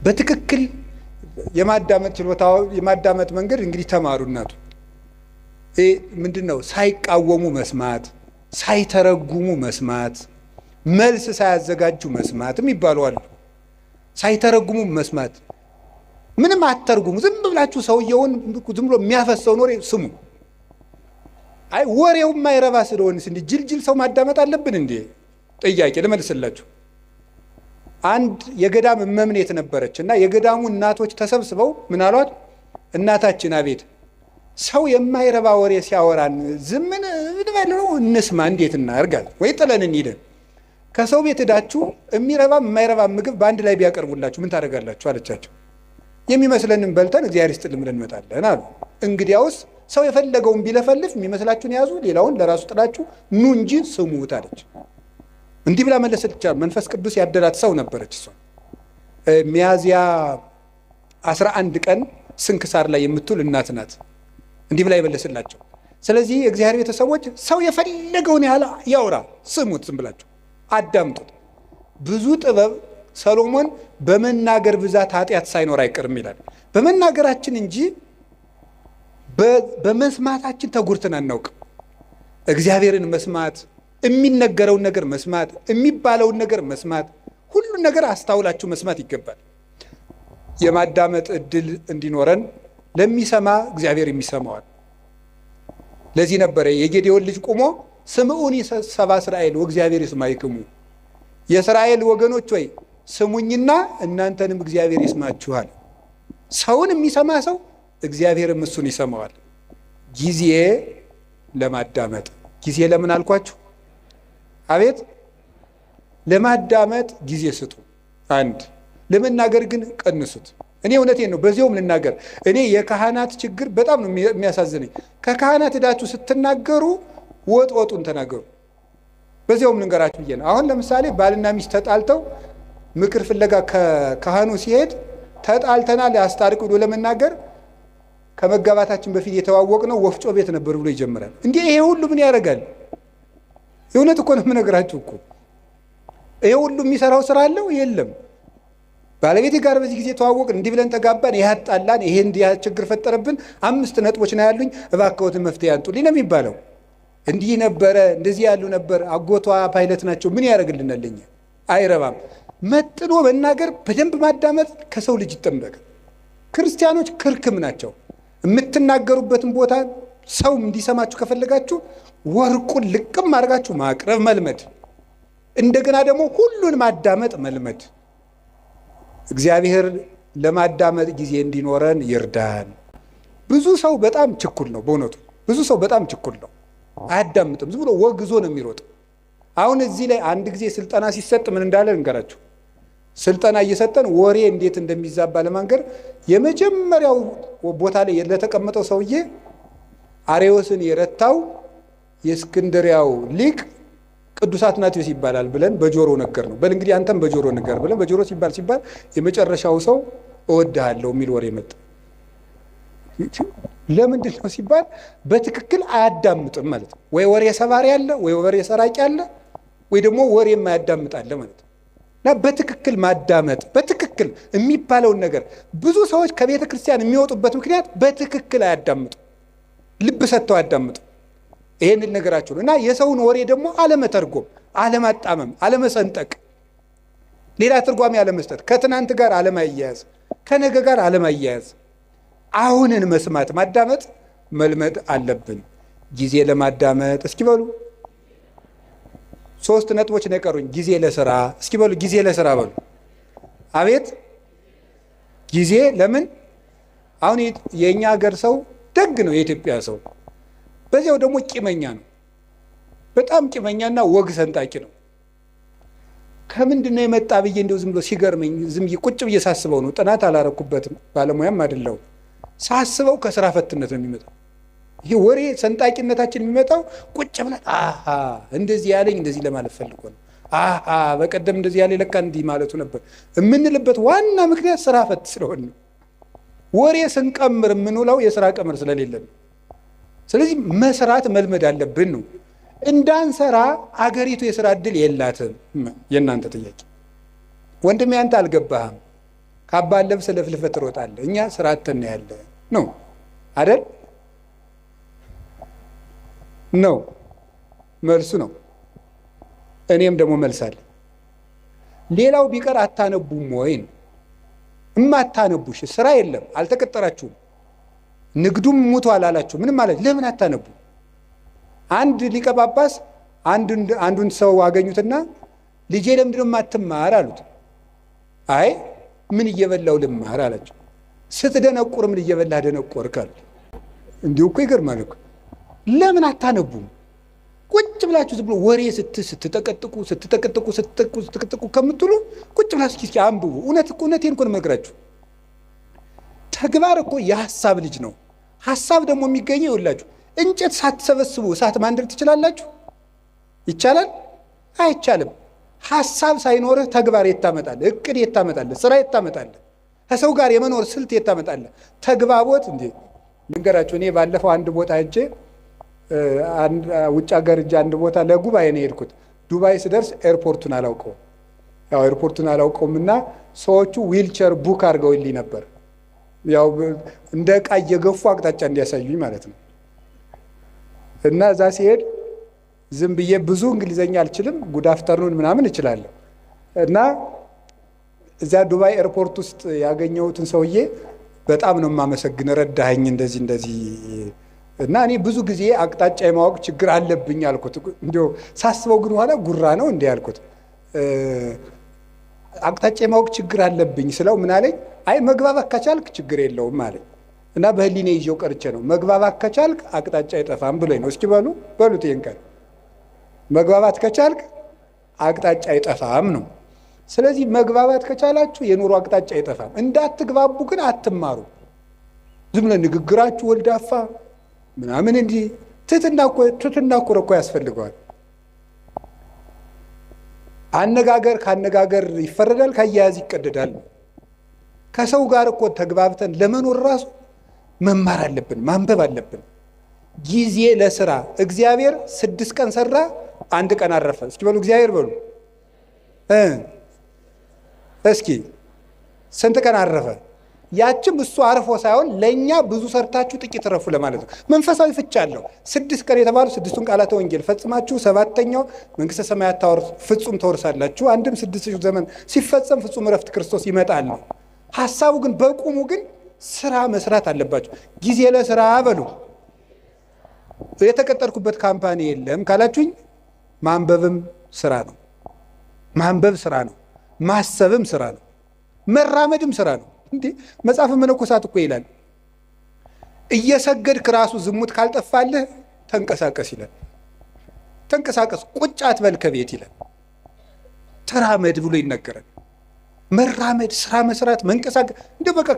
በትክክል የማዳመጥ ችሎታ የማዳመጥ መንገድ እንግዲህ ተማሩ እናቱ። ይሄ ምንድነው? ሳይቃወሙ መስማት፣ ሳይተረጉሙ መስማት፣ መልስ ሳያዘጋጁ መስማት የሚባሉ አሉ። ሳይተረጉሙ መስማት፣ ምንም አትተርጉሙ፣ ዝም ብላችሁ ሰውየውን ዝም ብሎ የሚያፈሰውን ወሬ ስሙ። አይ ወሬው የማይረባ ስለሆነስ እንዴ ጅልጅል ሰው ማዳመጥ አለብን እንዴ? ጥያቄ ልመልስላችሁ። አንድ የገዳም እመምኔት ነበረች እና የገዳሙ እናቶች ተሰብስበው ምን አሏት? እናታችን አቤት፣ ሰው የማይረባ ወሬ ሲያወራን ዝም እንበለው እንስማ፣ እንዴት እናርጋለን? ወይ ጥለን እንሂድ። ከሰው ቤት ሄዳችሁ የሚረባ የማይረባ ምግብ በአንድ ላይ ቢያቀርቡላችሁ ምን ታደርጋላችሁ? አለቻቸው። የሚመስለንን በልተን እግዚአብሔር ይስጥልን ብለን እንመጣለን አሉ። እንግዲያውስ ሰው የፈለገውን ቢለፈልፍ የሚመስላችሁን ያዙ፣ ሌላውን ለራሱ ጥላችሁ ኑ እንጂ ስሙት አለች። እንዲህ ብላ መለሰች። መንፈስ ቅዱስ ያደላት ሰው ነበረች እሷ። ሚያዝያ 11 ቀን ስንክሳር ላይ የምትውል እናት ናት። እንዲህ ብላ የመለሰላቸው። ስለዚህ የእግዚአብሔር ቤተሰቦች ሰው የፈለገውን ያህል ያውራ ስሙት ዝም ብላችሁ። አዳምጡት። ብዙ ጥበብ ሰሎሞን በመናገር ብዛት ኃጢአት ሳይኖር አይቀርም ይላል። በመናገራችን እንጂ በመስማታችን ተጎድተን አናውቅም። እግዚአብሔርን መስማት፣ የሚነገረውን ነገር መስማት፣ የሚባለውን ነገር መስማት፣ ሁሉን ነገር አስታውላችሁ መስማት ይገባል። የማዳመጥ እድል እንዲኖረን ለሚሰማ እግዚአብሔር የሚሰማዋል። ለዚህ ነበረ የጌዴዎን ልጅ ቆሞ ስምዑኒ ሰባ እስራኤል ወእግዚአብሔር ይስማዕክሙ፣ የእስራኤል ወገኖች ወይ ስሙኝና እናንተንም እግዚአብሔር ይስማችኋል። ሰውን የሚሰማ ሰው እግዚአብሔርም እሱን ይሰማዋል። ጊዜ ለማዳመጥ ጊዜ ለምን አልኳችሁ? አቤት ለማዳመጥ ጊዜ ስጡ። አንድ ለመናገር ግን ቀንሱት። እኔ እውነቴን ነው፣ በዚያውም ልናገር። እኔ የካህናት ችግር በጣም ነው የሚያሳዝነኝ። ከካህናት ሄዳችሁ ስትናገሩ ወጥ ወጡን ተናገሩ። በዚያውም ልንገራችሁ ብዬ ነው። አሁን ለምሳሌ ባልና ሚስት ተጣልተው ምክር ፍለጋ ከካህኑ ሲሄድ ተጣልተናል አስታርቅ ብሎ ለመናገር ከመጋባታችን በፊት የተዋወቅነው ወፍጮ ቤት ነበር ብሎ ይጀምራል። እንዴ ይሄ ሁሉ ምን ያደርጋል? የእውነት እኮ ነው የምነግራችሁ እኮ። ይሄ ሁሉ የሚሰራው ስራ አለው የለም። ባለቤቴ ጋር በዚህ ጊዜ ተዋወቅን፣ እንዲህ ብለን ተጋባን፣ ይሄ አጣላን፣ ይሄ እንዲህ ችግር ፈጠረብን፣ 5 ነጥቦች ነው ያሉኝ፣ እባክዎትን መፍትሄ ያምጡልኝ ነው የሚባለው። እንዲህ ነበረ፣ እንደዚህ ያሉ ነበር፣ አጎቷ ፓይለት ናቸው፣ ምን ያደርግልናል? እኛ አይረባም። መጥኖ መናገር፣ በደንብ ማዳመጥ ከሰው ልጅ ይጠበቃል። ክርስቲያኖች ክርክም ናቸው። የምትናገሩበትን ቦታ ሰው እንዲሰማችሁ ከፈለጋችሁ ወርቁን ልቅም አድርጋችሁ ማቅረብ መልመድ፣ እንደገና ደግሞ ሁሉን ማዳመጥ መልመድ። እግዚአብሔር ለማዳመጥ ጊዜ እንዲኖረን ይርዳን። ብዙ ሰው በጣም ችኩል ነው። በእውነቱ ብዙ ሰው በጣም ችኩል ነው፣ አያዳምጥም። ዝም ብሎ ወግዞ ነው የሚሮጥ። አሁን እዚህ ላይ አንድ ጊዜ ስልጠና ሲሰጥ ምን እንዳለ እንገራችሁ። ስልጠና እየሰጠን ወሬ እንዴት እንደሚዛባ ለማንገር የመጀመሪያው ቦታ ላይ ለተቀመጠው ሰውዬ አሬዎስን የረታው የእስክንድሪያው ሊቅ ቅዱስ አትናቴዎስ ይባላል ብለን በጆሮ ነገር ነው። በል እንግዲህ አንተም በጆሮ ነገር ብለን በጆሮ ሲባል ሲባል የመጨረሻው ሰው እወድሃለሁ የሚል ወሬ መጣ። ለምንድን ነው ሲባል በትክክል አያዳምጥም ማለት ነው። ወይ ወሬ ሰባሪ አለ፣ ወይ ወሬ ሰራቂ አለ፣ ወይ ደግሞ ወሬ የማያዳምጥ አለ ማለት ነው። እና በትክክል ማዳመጥ፣ በትክክል የሚባለውን ነገር ብዙ ሰዎች ከቤተ ክርስቲያን የሚወጡበት ምክንያት በትክክል አያዳምጡ፣ ልብ ሰጥተው አያዳምጡ። ይሄንን ነገራችሁ ነው። እና የሰውን ወሬ ደግሞ አለመተርጎም፣ አለማጣመም፣ አለመሰንጠቅ፣ ሌላ ትርጓሜ አለመስጠት፣ ከትናንት ጋር አለማያያዝ፣ ከነገ ጋር አለማያያዝ፣ አሁንን መስማት ማዳመጥ መልመድ አለብን። ጊዜ ለማዳመጥ እስኪ በሉ 3 ነጥቦች ነው የቀሩኝ። ጊዜ ለስራ እስኪ በሉ፣ ጊዜ ለስራ በሉ። አቤት ጊዜ ለምን? አሁን የኛ ሀገር ሰው ደግ ነው፣ የኢትዮጵያ ሰው በዚያው ደግሞ ቂመኛ ነው። በጣም ቂመኛና ወግ ሰንጣቂ ነው። ከምንድነው የመጣ ብዬ እንደው ዝም ብሎ ሲገርመኝ ዝም ብዬ ቁጭ ብዬ ሳስበው ነው፣ ጥናት አላረኩበትም፣ ባለሙያም አይደለሁም። ሳስበው ከስራ ፈትነት ነው የሚመጣው። ይሄ ወሬ ሰንጣቂነታችን የሚመጣው ቁጭ ብለን አሃ እንደዚህ ያለኝ እንደዚህ ለማለት ፈልጎ ነው፣ አሃ በቀደም እንደዚህ ያለኝ ለካ እንዲህ ማለቱ ነበር የምንልበት ዋና ምክንያት ስራ ፈት ስለሆነ ነው። ወሬ ስንቀምር የምንውለው የስራ ቀመር ስለሌለ ነው። ስለዚህ መስራት መልመድ አለብን ነው። እንዳንሰራ አገሪቱ የስራ እድል የላትም። የእናንተ ጥያቄ ወንድሜ አንተ አልገባህም፣ ካባ ለብሰህ ለፍልፈህ ትሮጣለህ፣ እኛ ስራ አጥተን ነው ያለ ነው አይደል? ነው መልሱ ነው። እኔም ደግሞ መልሳለሁ። ሌላው ቢቀር አታነቡም ወይ ነው። እማታነቡሽ ስራ የለም፣ አልተቀጠራችሁም፣ ንግዱም ሙቷል አላችሁ፣ ምንም ማለት ለምን አታነቡ? አንድ ሊቀ ጳጳስ አንዱን ሰው አገኙትና ልጄ ለምንድን ነው የማትማር አሉት። አይ ምን እየበላው ልማር አላቸው። ስትደነቁር ምን እየበላህ ደነቆርክ አሉት። እንዲሁ እኮ ይገርማል እኮ። ለምን አታነቡም? ቁጭ ብላችሁ ዝም ብሎ ወሬ ስትጠቀጥቁ ስትጠቀጥቁ ስትጠቀጥቁ ከምትሉ ቁጭ ብላችሁ እስኪ አንብቡ። እውነቴን እኮ ነው የምነግራችሁ። ተግባር እኮ የሐሳብ ልጅ ነው። ሐሳብ ደግሞ የሚገኘው ይኸውላችሁ እንጨት ሳትሰበስቡ እሳት ማንደድ ትችላላችሁ? ይቻላል? አይቻልም። ሐሳብ ሳይኖርህ ተግባር የት ታመጣለህ? እቅድ የት ታመጣለህ? ስራ የት ታመጣለህ? ከሰው ጋር የመኖር ስልት የት ታመጣለህ? ተግባቦት እንዴ ልንገራችሁ። እኔ ባለፈው አንድ ቦታ ሄጄ ውጭ ሀገር ሄጄ አንድ ቦታ ለጉባኤ ነው የሄድኩት። ዱባይ ስደርስ ኤርፖርቱን አላውቀውም። ያው ኤርፖርቱን አላውቀውምና ሰዎቹ wheelchair book አድርገውልኝ ነበር። ያው እንደ ዕቃ እየገፉ አቅጣጫ እንዲያሳዩኝ ማለት ነው። እና እዛ ሲሄድ ዝም ብዬ ብዙ እንግሊዘኛ አልችልም፣ good afternoon ምናምን እችላለሁ። እና እዚያ ዱባይ ኤርፖርት ውስጥ ያገኘሁትን ሰውዬ በጣም ነው የማመሰግን፣ ረዳኸኝ እንደዚህ እንደዚህ እና እኔ ብዙ ጊዜ አቅጣጫ የማወቅ ችግር አለብኝ አልኩት። እንዲያው ሳስበው ግን ኋላ ጉራ ነው እንዲህ አልኩት። አቅጣጫ የማወቅ ችግር አለብኝ ስለው ምን አለኝ? አይ መግባባት ከቻልክ ችግር የለውም አለኝ። እና በህሊኔ ይዤው ቀርቼ ነው መግባባት ከቻልክ አቅጣጫ አይጠፋም ብሎኝ ነው። እስኪ በሉ በሉት ይሄን ቃል፣ መግባባት ከቻልክ አቅጣጫ አይጠፋም ነው። ስለዚህ መግባባት ከቻላችሁ የኑሮ አቅጣጫ አይጠፋም። እንዳትግባቡ ግን አትማሩ። ዝም ብለን ንግግራችሁ ወልዳፋ ምናምን እንዲህ ትህትና እኮ ያስፈልገዋል። አነጋገር ካነጋገር ይፈረዳል፣ ካያያዝ ይቀደዳል። ከሰው ጋር እኮ ተግባብተን ለመኖር ራሱ መማር አለብን፣ ማንበብ አለብን። ጊዜ ለስራ። እግዚአብሔር 6 ቀን ሰራ፣ 1 ቀን አረፈ። እስኪ በሉ እግዚአብሔር በሉ እስኪ ስንት ቀን አረፈ? ያችም እሱ አርፎ ሳይሆን ለኛ ብዙ ሰርታችሁ ጥቂት ረፉ ለማለት ነው። መንፈሳዊ ፍቻ አለው። 6 ቀን የተባሉ 6ቱን ቃላተ ወንጌል ፈጽማችሁ 7ኛው መንግስተ ሰማያት ፍጹም ተወርሳላችሁ። አንድም 6000 ዘመን ሲፈጸም ፍጹም እረፍት ክርስቶስ ይመጣል ነው ሐሳቡ። ግን በቁሙ ግን ስራ መስራት አለባችሁ። ጊዜ ለስራ በሉ። የተቀጠርኩበት company የለም ካላችሁኝ ማንበብም ስራ ነው። ማንበብ ስራ ነው። ማሰብም ስራ ነው። መራመድም ስራ ነው። እንዴ መጽሐፈ መነኮሳት እኮ ይላል እየሰገድክ ራሱ ዝሙት ካልጠፋልህ ተንቀሳቀስ ይላል። ተንቀሳቀስ፣ ቁጭ አትበል ከቤት ይላል። ተራመድ ብሎ ይነገራል። መራመድ፣ ስራ መስራት፣ መንቀሳቀስ እንደ በቃ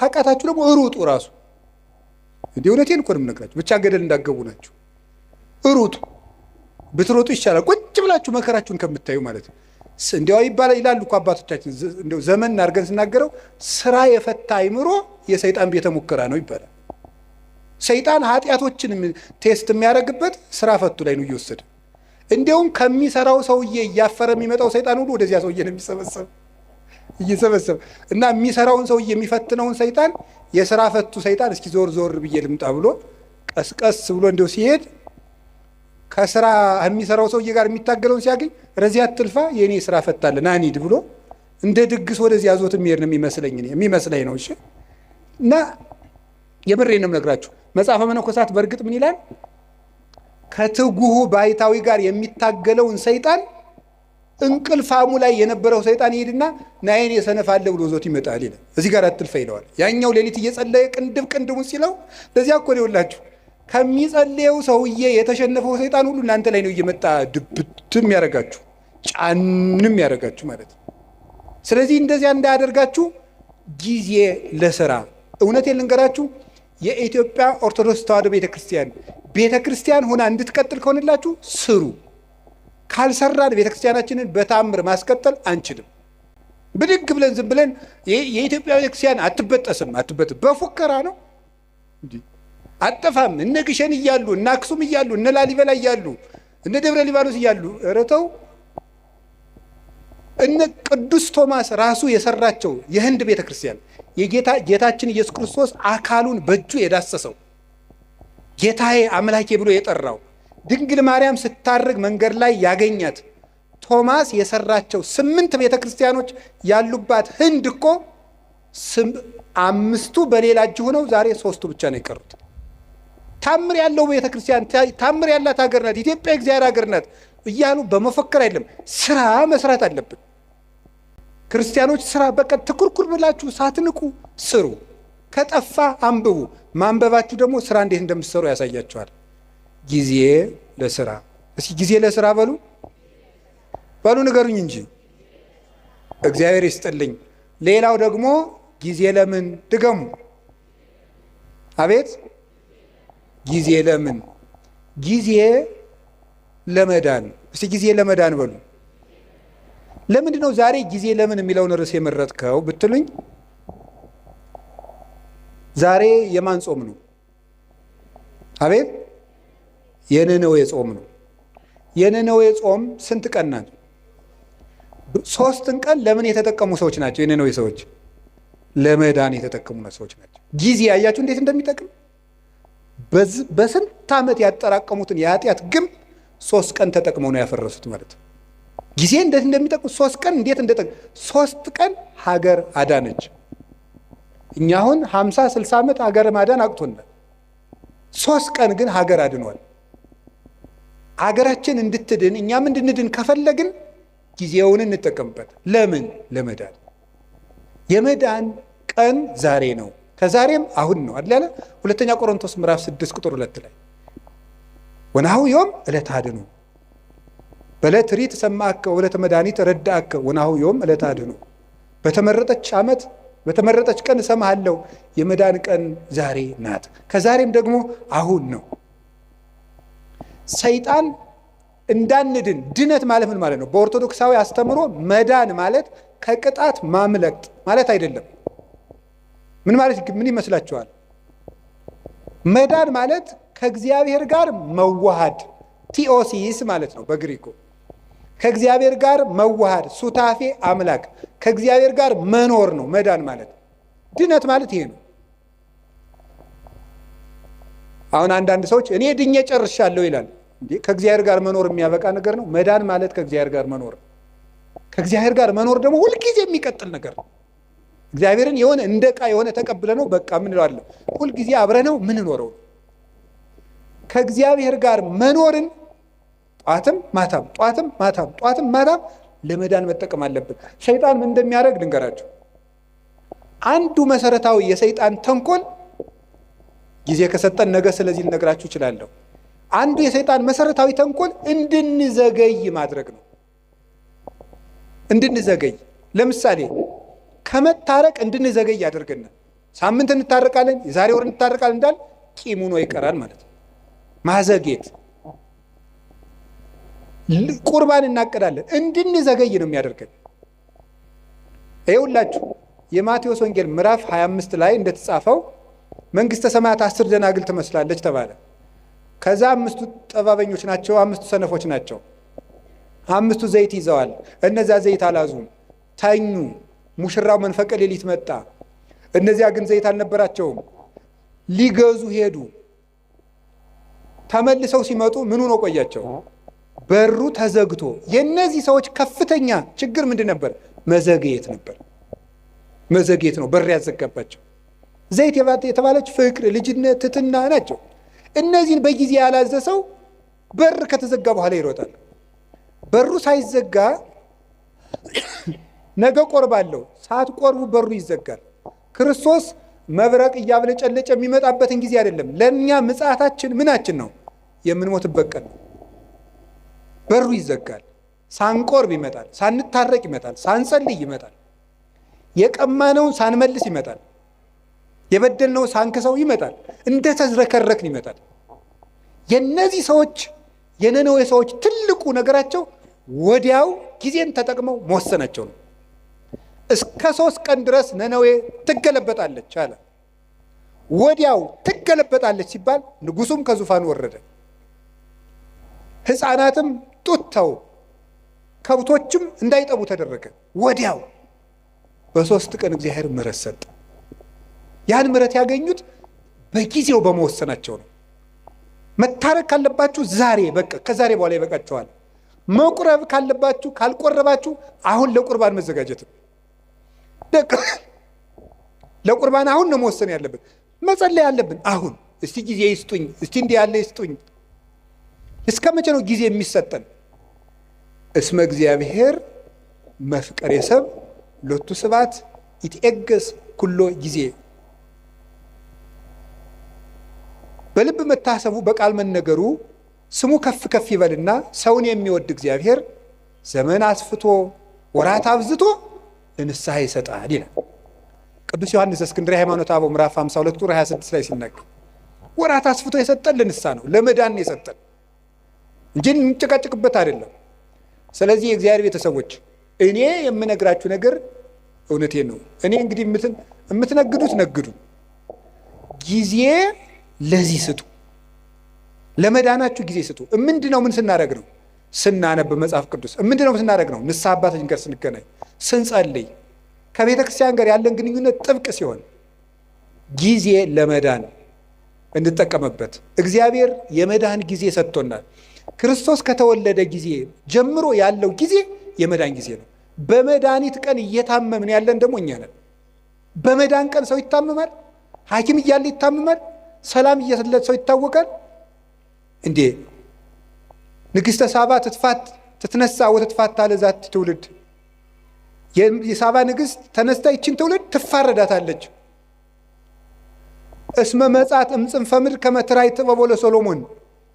ካቃታችሁ ደግሞ እሩጡ ራሱ። እንዴ እውነቴን እኮ ነው የምነግራችሁ። ብቻ ገደል እንዳገቡ ናችሁ። እሩጡ፣ ብትሮጡ ይሻላል ቁጭ ብላችሁ መከራችሁን ከምታዩ ማለት ነው። እንዲያው ይባላል ይላሉ እኮ አባቶቻችን፣ እንደው ዘመን አድርገን ስናገረው ስራ የፈታ አይምሮ የሰይጣን ቤተ ሙከራ ነው ይባላል። ሰይጣን ኃጢአቶችን test የሚያደርግበት ስራ ፈቱ ላይ ነው እየወሰደ። እንዲያውም ከሚሰራው ሰውዬ እያፈረ የሚመጣው ሰይጣን ሁሉ ወደዚያ ሰውዬ ነው የሚሰበሰብ እየሰበሰበ እና የሚሰራውን ሰውዬ የሚፈትነውን ሰይጣን የስራ ፈቱ ሰይጣን እስኪ ዞር ዞር ብዬ ልምጣ ብሎ ቀስቀስ ብሎ እንደው ሲሄድ ከስራ የሚሰራው ሰውዬ ጋር የሚታገለውን ሲያገኝ ረዚያ አትልፋ የኔ ስራ ፈታለ ና እንሂድ ብሎ እንደ ድግስ ወደዚያ ዞት የሚሄድ ነው የሚመስለኝ እኔ የሚመስለኝ ነው። እሺ እና የምሬን ነው የምነግራችሁ። መጽሐፈ መነኮሳት በእርግጥ ምን ይላል? ከትጉሁ ባይታዊ ጋር የሚታገለውን ሰይጣን እንቅልፋሙ ላይ የነበረው ሰይጣን ይሄድና ናይን የሰነፋለ ብሎ ዞት ይመጣል ይላል። እዚህ ጋር አትልፋ ይለዋል። ያኛው ሌሊት እየጸለየ ቅንድብ ቅንድቡን ሲለው ለዚያ እኮ ነው ይውላችሁ ከሚጸልየው ሰውዬ የተሸነፈው ሰይጣን ሁሉ እናንተ ላይ ነው እየመጣ ድብትም ያደርጋችሁ ጫንም ያደርጋችሁ ማለት ነው። ስለዚህ እንደዚያ እንዳያደርጋችሁ ጊዜ ለስራ። እውነቴን ልንገራችሁ የኢትዮጵያ ኦርቶዶክስ ተዋሕዶ ቤተክርስቲያን ሆና እንድትቀጥል ከሆነላችሁ ስሩ። ካልሰራን ቤተክርስቲያናችንን በታምር ማስቀጠል አንችልም። ብድግ ብለን ዝም ብለን የኢትዮጵያ ቤተክርስቲያን አትበጠስም በፉከራ ነው እንዴ? አጠፋም። እነ ግሸን እያሉ እነ አክሱም እያሉ እነ ላሊበላ እያሉ እነ ደብረ ሊባኖስ እያሉ ረተው እነ ቅዱስ ቶማስ ራሱ የሰራቸው የህንድ ቤተክርስቲያን የጌታ ጌታችን ኢየሱስ ክርስቶስ አካሉን በእጁ የዳሰሰው ጌታዬ አምላኬ ብሎ የጠራው ድንግል ማርያም ስታርግ መንገድ ላይ ያገኛት ቶማስ የሰራቸው 8 ቤተክርስቲያኖች ያሉባት ህንድ እኮ 5ቱ በሌላ እጅ ሆነው ዛሬ 3ቱ ብቻ ነው የቀሩት። ታምር ያለው ቤተክርስቲያን ታምር ያላት ሀገር ናት ኢትዮጵያ፣ እግዚአብሔር ሀገር ናት እያሉ በመፈከር አይደለም፣ ስራ መስራት አለብን። ክርስቲያኖች ስራ በቃ ትኩርኩር ብላችሁ ሳትንቁ ስሩ። ከጠፋ አንብቡ። ማንበባችሁ ደግሞ ስራ እንዴት እንደምትሰሩ ያሳያችኋል። ጊዜ ለስራ። እስኪ ጊዜ ለስራ በሉ በሉ ንገሩኝ እንጂ እግዚአብሔር ይስጥልኝ። ሌላው ደግሞ ጊዜ ለምን ድገሙ። አቤት ጊዜ ለምን? ጊዜ ለመዳን። እስኪ ጊዜ ለመዳን በሉ። ለምንድን ነው ዛሬ ጊዜ ለምን የሚለውን ርዕስ የመረጥከው ብትሉኝ፣ ዛሬ የማን ጾም ነው? አቤት የነነዌ ጾም ነው። የነነዌ ጾም ስንት ቀን ናት? 3 ቀን ለምን የተጠቀሙ ሰዎች ናቸው? የነነዌ ሰዎች ለመዳን የተጠቀሙ ሰዎች ናቸው። ጊዜ አያችሁ እንዴት እንደሚጠቅም። በስንት ዓመት ያጠራቀሙትን የኃጢአት ግንብ 3 ቀን ተጠቅመው ነው ያፈረሱት ማለት ነው። ጊዜ እንዴት እንደሚጠቅም 3 ቀን እንዴት እንደጠቅም 3 ቀን ሀገር አዳነች። እኛ አሁን 50 60 ዓመት ሀገር ማዳን አቅቶናል። 3 ቀን ግን ሀገር አድኗል። ሀገራችን እንድትድን እኛም እንድንድን ከፈለግን ጊዜውን እንጠቀምበት። ለምን? ለመዳን። የመዳን ቀን ዛሬ ነው፣ ከዛሬም አሁን ነው አይደል ያለ ሁለተኛ ቆሮንቶስ ምዕራፍ 6 ቁጥር 2 ላይ ወናሁ ዮም ዕለተ አድኅኖ በዕለተ ሪት ሰማዕከ ወዕለተ መድኃኒት ረዳእከ ወናሁ ዮም ዕለተ አድኅኖ። በተመረጠች ዓመት በተመረጠች ቀን እሰማሃለሁ፣ የመዳን ቀን ዛሬ ናት፣ ከዛሬም ደግሞ አሁን ነው። ሰይጣን እንዳንድን ድነት ማለት ምን ማለት ነው? በኦርቶዶክሳዊ አስተምሮ መዳን ማለት ከቅጣት ማምለጥ ማለት አይደለም። ምን ማለት ምን ይመስላችኋል? መዳን ማለት ከእግዚአብሔር ጋር መዋሃድ፣ ቲኦሲስ ማለት ነው በግሪኩ። ከእግዚአብሔር ጋር መዋሃድ፣ ሱታፌ አምላክ፣ ከእግዚአብሔር ጋር መኖር ነው መዳን ማለት። ድነት ማለት ይሄ ነው። አሁን አንዳንድ ሰዎች እኔ ድኜ ጨርሻለሁ ይላል። እንዴ ከእግዚአብሔር ጋር መኖር የሚያበቃ ነገር ነው? መዳን ማለት ከእግዚአብሔር ጋር መኖር። ከእግዚአብሔር ጋር መኖር ደግሞ ሁልጊዜ የሚቀጥል ነገር ነው። እግዚአብሔርን የሆነ እንደ ዕቃ የሆነ ተቀብለ ነው በቃ ምን እለዋለሁ፣ ሁልጊዜ አብረ ነው ምንኖረው። ከእግዚአብሔር ጋር መኖርን ጧትም ማታም ጧትም ማታም ጧትም ማታም ለመዳን መጠቀም አለብን። ሰይጣን ምን እንደሚያደርግ ልንገራችሁ። አንዱ መሰረታዊ የሰይጣን ተንኮል፣ ጊዜ ከሰጠን ነገ ስለዚህ ልነግራችሁ እችላለሁ። አንዱ የሰይጣን መሰረታዊ ተንኮል እንድንዘገይ ማድረግ ነው። እንድንዘገይ ለምሳሌ ከመታረቅ እንድንዘገይ ያደርገናል። ሳምንት እንታረቃለን፣ የዛሬ ወር እንታረቃለን እንዳል ቂም ሆኖ ይቀራል ማለት ነው። ማዘጌት። ቁርባን እናቀዳለን፣ እንድንዘገይ ነው የሚያደርገን። ይኸውላችሁ የማቴዎስ ወንጌል ምዕራፍ 25 ላይ እንደተጻፈው መንግስተ ሰማያት 10 ደናግል ትመስላለች ተባለ። ከዛ 5ቱ ጠባበኞች ናቸው፣ 5ቱ ሰነፎች ናቸው። 5ቱ ዘይት ይዘዋል፣ እነዚያ ዘይት አላዙም፣ ተኙ። ሙሽራው መንፈቀ ሌሊት መጣ፣ እነዚያ ግን ዘይት አልነበራቸውም፣ ሊገዙ ሄዱ። ተመልሰው ሲመጡ ምን ሆኖ ቆያቸው? በሩ ተዘግቶ። የነዚህ ሰዎች ከፍተኛ ችግር ምንድን ነበር? መዘግየት ነበር። መዘግየት ነው በር ያዘጋባቸው። ዘይት የተባለች ፍቅር፣ ልጅነት፣ ትትና ናቸው። እነዚህን በጊዜ ያላዘ ሰው በር ከተዘጋ በኋላ ይሮጣል። በሩ ሳይዘጋ ነገ ቆርባለሁ፣ ሳትቆርቡ በሩ ይዘጋል። ክርስቶስ መብረቅ እያብለጨለጨ የሚመጣበትን ጊዜ አይደለም። ለእኛ ምጽአታችን ምናችን ነው? የምንሞትበት ቀን ነው። በሩ ይዘጋል። ሳንቆርብ ይመጣል፣ ሳንታረቅ ይመጣል፣ ሳንጸልይ ይመጣል፣ የቀማነውን ሳንመልስ ይመጣል፣ የበደልነውን ሳንክሰው ይመጣል፣ እንደተዝረከረክን ይመጣል። የነዚህ ሰዎች የነነዌ ሰዎች ትልቁ ነገራቸው ወዲያው ጊዜን ተጠቅመው መወሰናቸው ነው። እስከ 3 ቀን ድረስ ነነዌ ትገለበጣለች አለ። ወዲያው ትገለበጣለች ሲባል ንጉሱም ከዙፋኑ ወረደ፣ ሕፃናትም ጡት ተው፣ ከብቶችም እንዳይጠቡ ተደረገ። ወዲያው በ3 ቀን እግዚአብሔር ምሕረት ሰጠ። ያን ምሕረት ያገኙት በጊዜው በመወሰናቸው ነው። መታረቅ ካለባችሁ ዛሬ በቃ ከዛሬ በኋላ ይበቃችኋል። መቁረብ ካለባችሁ ካልቆረባችሁ አሁን ለቁርባን መዘጋጀት ነው። ለቁርባን አሁን ነው መወሰን ያለብን። መጸለይ ያለብን አሁን። እስቲ ጊዜ ይስጡኝ፣ እስቲ እንዲህ ያለ ይስጡኝ። እስከ መቼ ነው ጊዜ የሚሰጠን? እስመ እግዚአብሔር መፍቀሬ ሰብ ሎቱ ስብሐት ይትኤገስ ኩሎ ጊዜ። በልብ መታሰቡ በቃል መነገሩ ስሙ ከፍ ከፍ ይበልና ሰውን የሚወድ እግዚአብሔር ዘመን አስፍቶ ወራት አብዝቶ ለንስሐ ይሰጣል ይላል ቅዱስ ዮሐንስ ዘእስክንድርያ ሃይማኖተ አበው ምዕራፍ 52 ቁጥር 26 ላይ ሲናገር ወራት አስፍቶ የሰጠን ለንስሐ ነው፣ ለመዳን ነው የሰጠን እንጂ እንጨቃጨቅበት አይደለም። ስለዚህ የእግዚአብሔር ቤተሰቦች እኔ የምነግራችሁ ነገር እውነቴን ነው። እኔ እንግዲህ የምትነግዱት ነግዱ፣ ጊዜ ለዚህ ስጡ፣ ለመዳናችሁ ጊዜ ስጡ። ምንድነው? ምን ስናደርግ ነው? ስናነብ መጽሐፍ ቅዱስ ምንድን ነው ስናደርግ ነው? ንስሐ አባታችን ጋር ስንገናኝ፣ ስንጸልይ፣ ከቤተ ክርስቲያን ጋር ያለን ግንኙነት ጥብቅ ሲሆን ጊዜ ለመዳን እንጠቀምበት። እግዚአብሔር የመዳን ጊዜ ሰጥቶናል። ክርስቶስ ከተወለደ ጊዜ ጀምሮ ያለው ጊዜ የመዳን ጊዜ ነው። በመድኃኒት ቀን እየታመምን ያለን ደግሞ እኛ ነን። በመዳን ቀን ሰው ይታመማል። ሐኪም እያለ ይታመማል። ሰላም እያለ ሰው ይታወቃል። እንዴ ንግሥተ ሳባ ትትፋት ትትነሳ ወትትፋታ ለዛቲ ትውልድ፣ የሳባ ንግሥት ተነስታ ይችን ትውልድ ትፋረዳታለች። እስመ መጻት እምጽንፈ ምድር ከመ ትራይ ጥበቦ ለሰሎሞን፣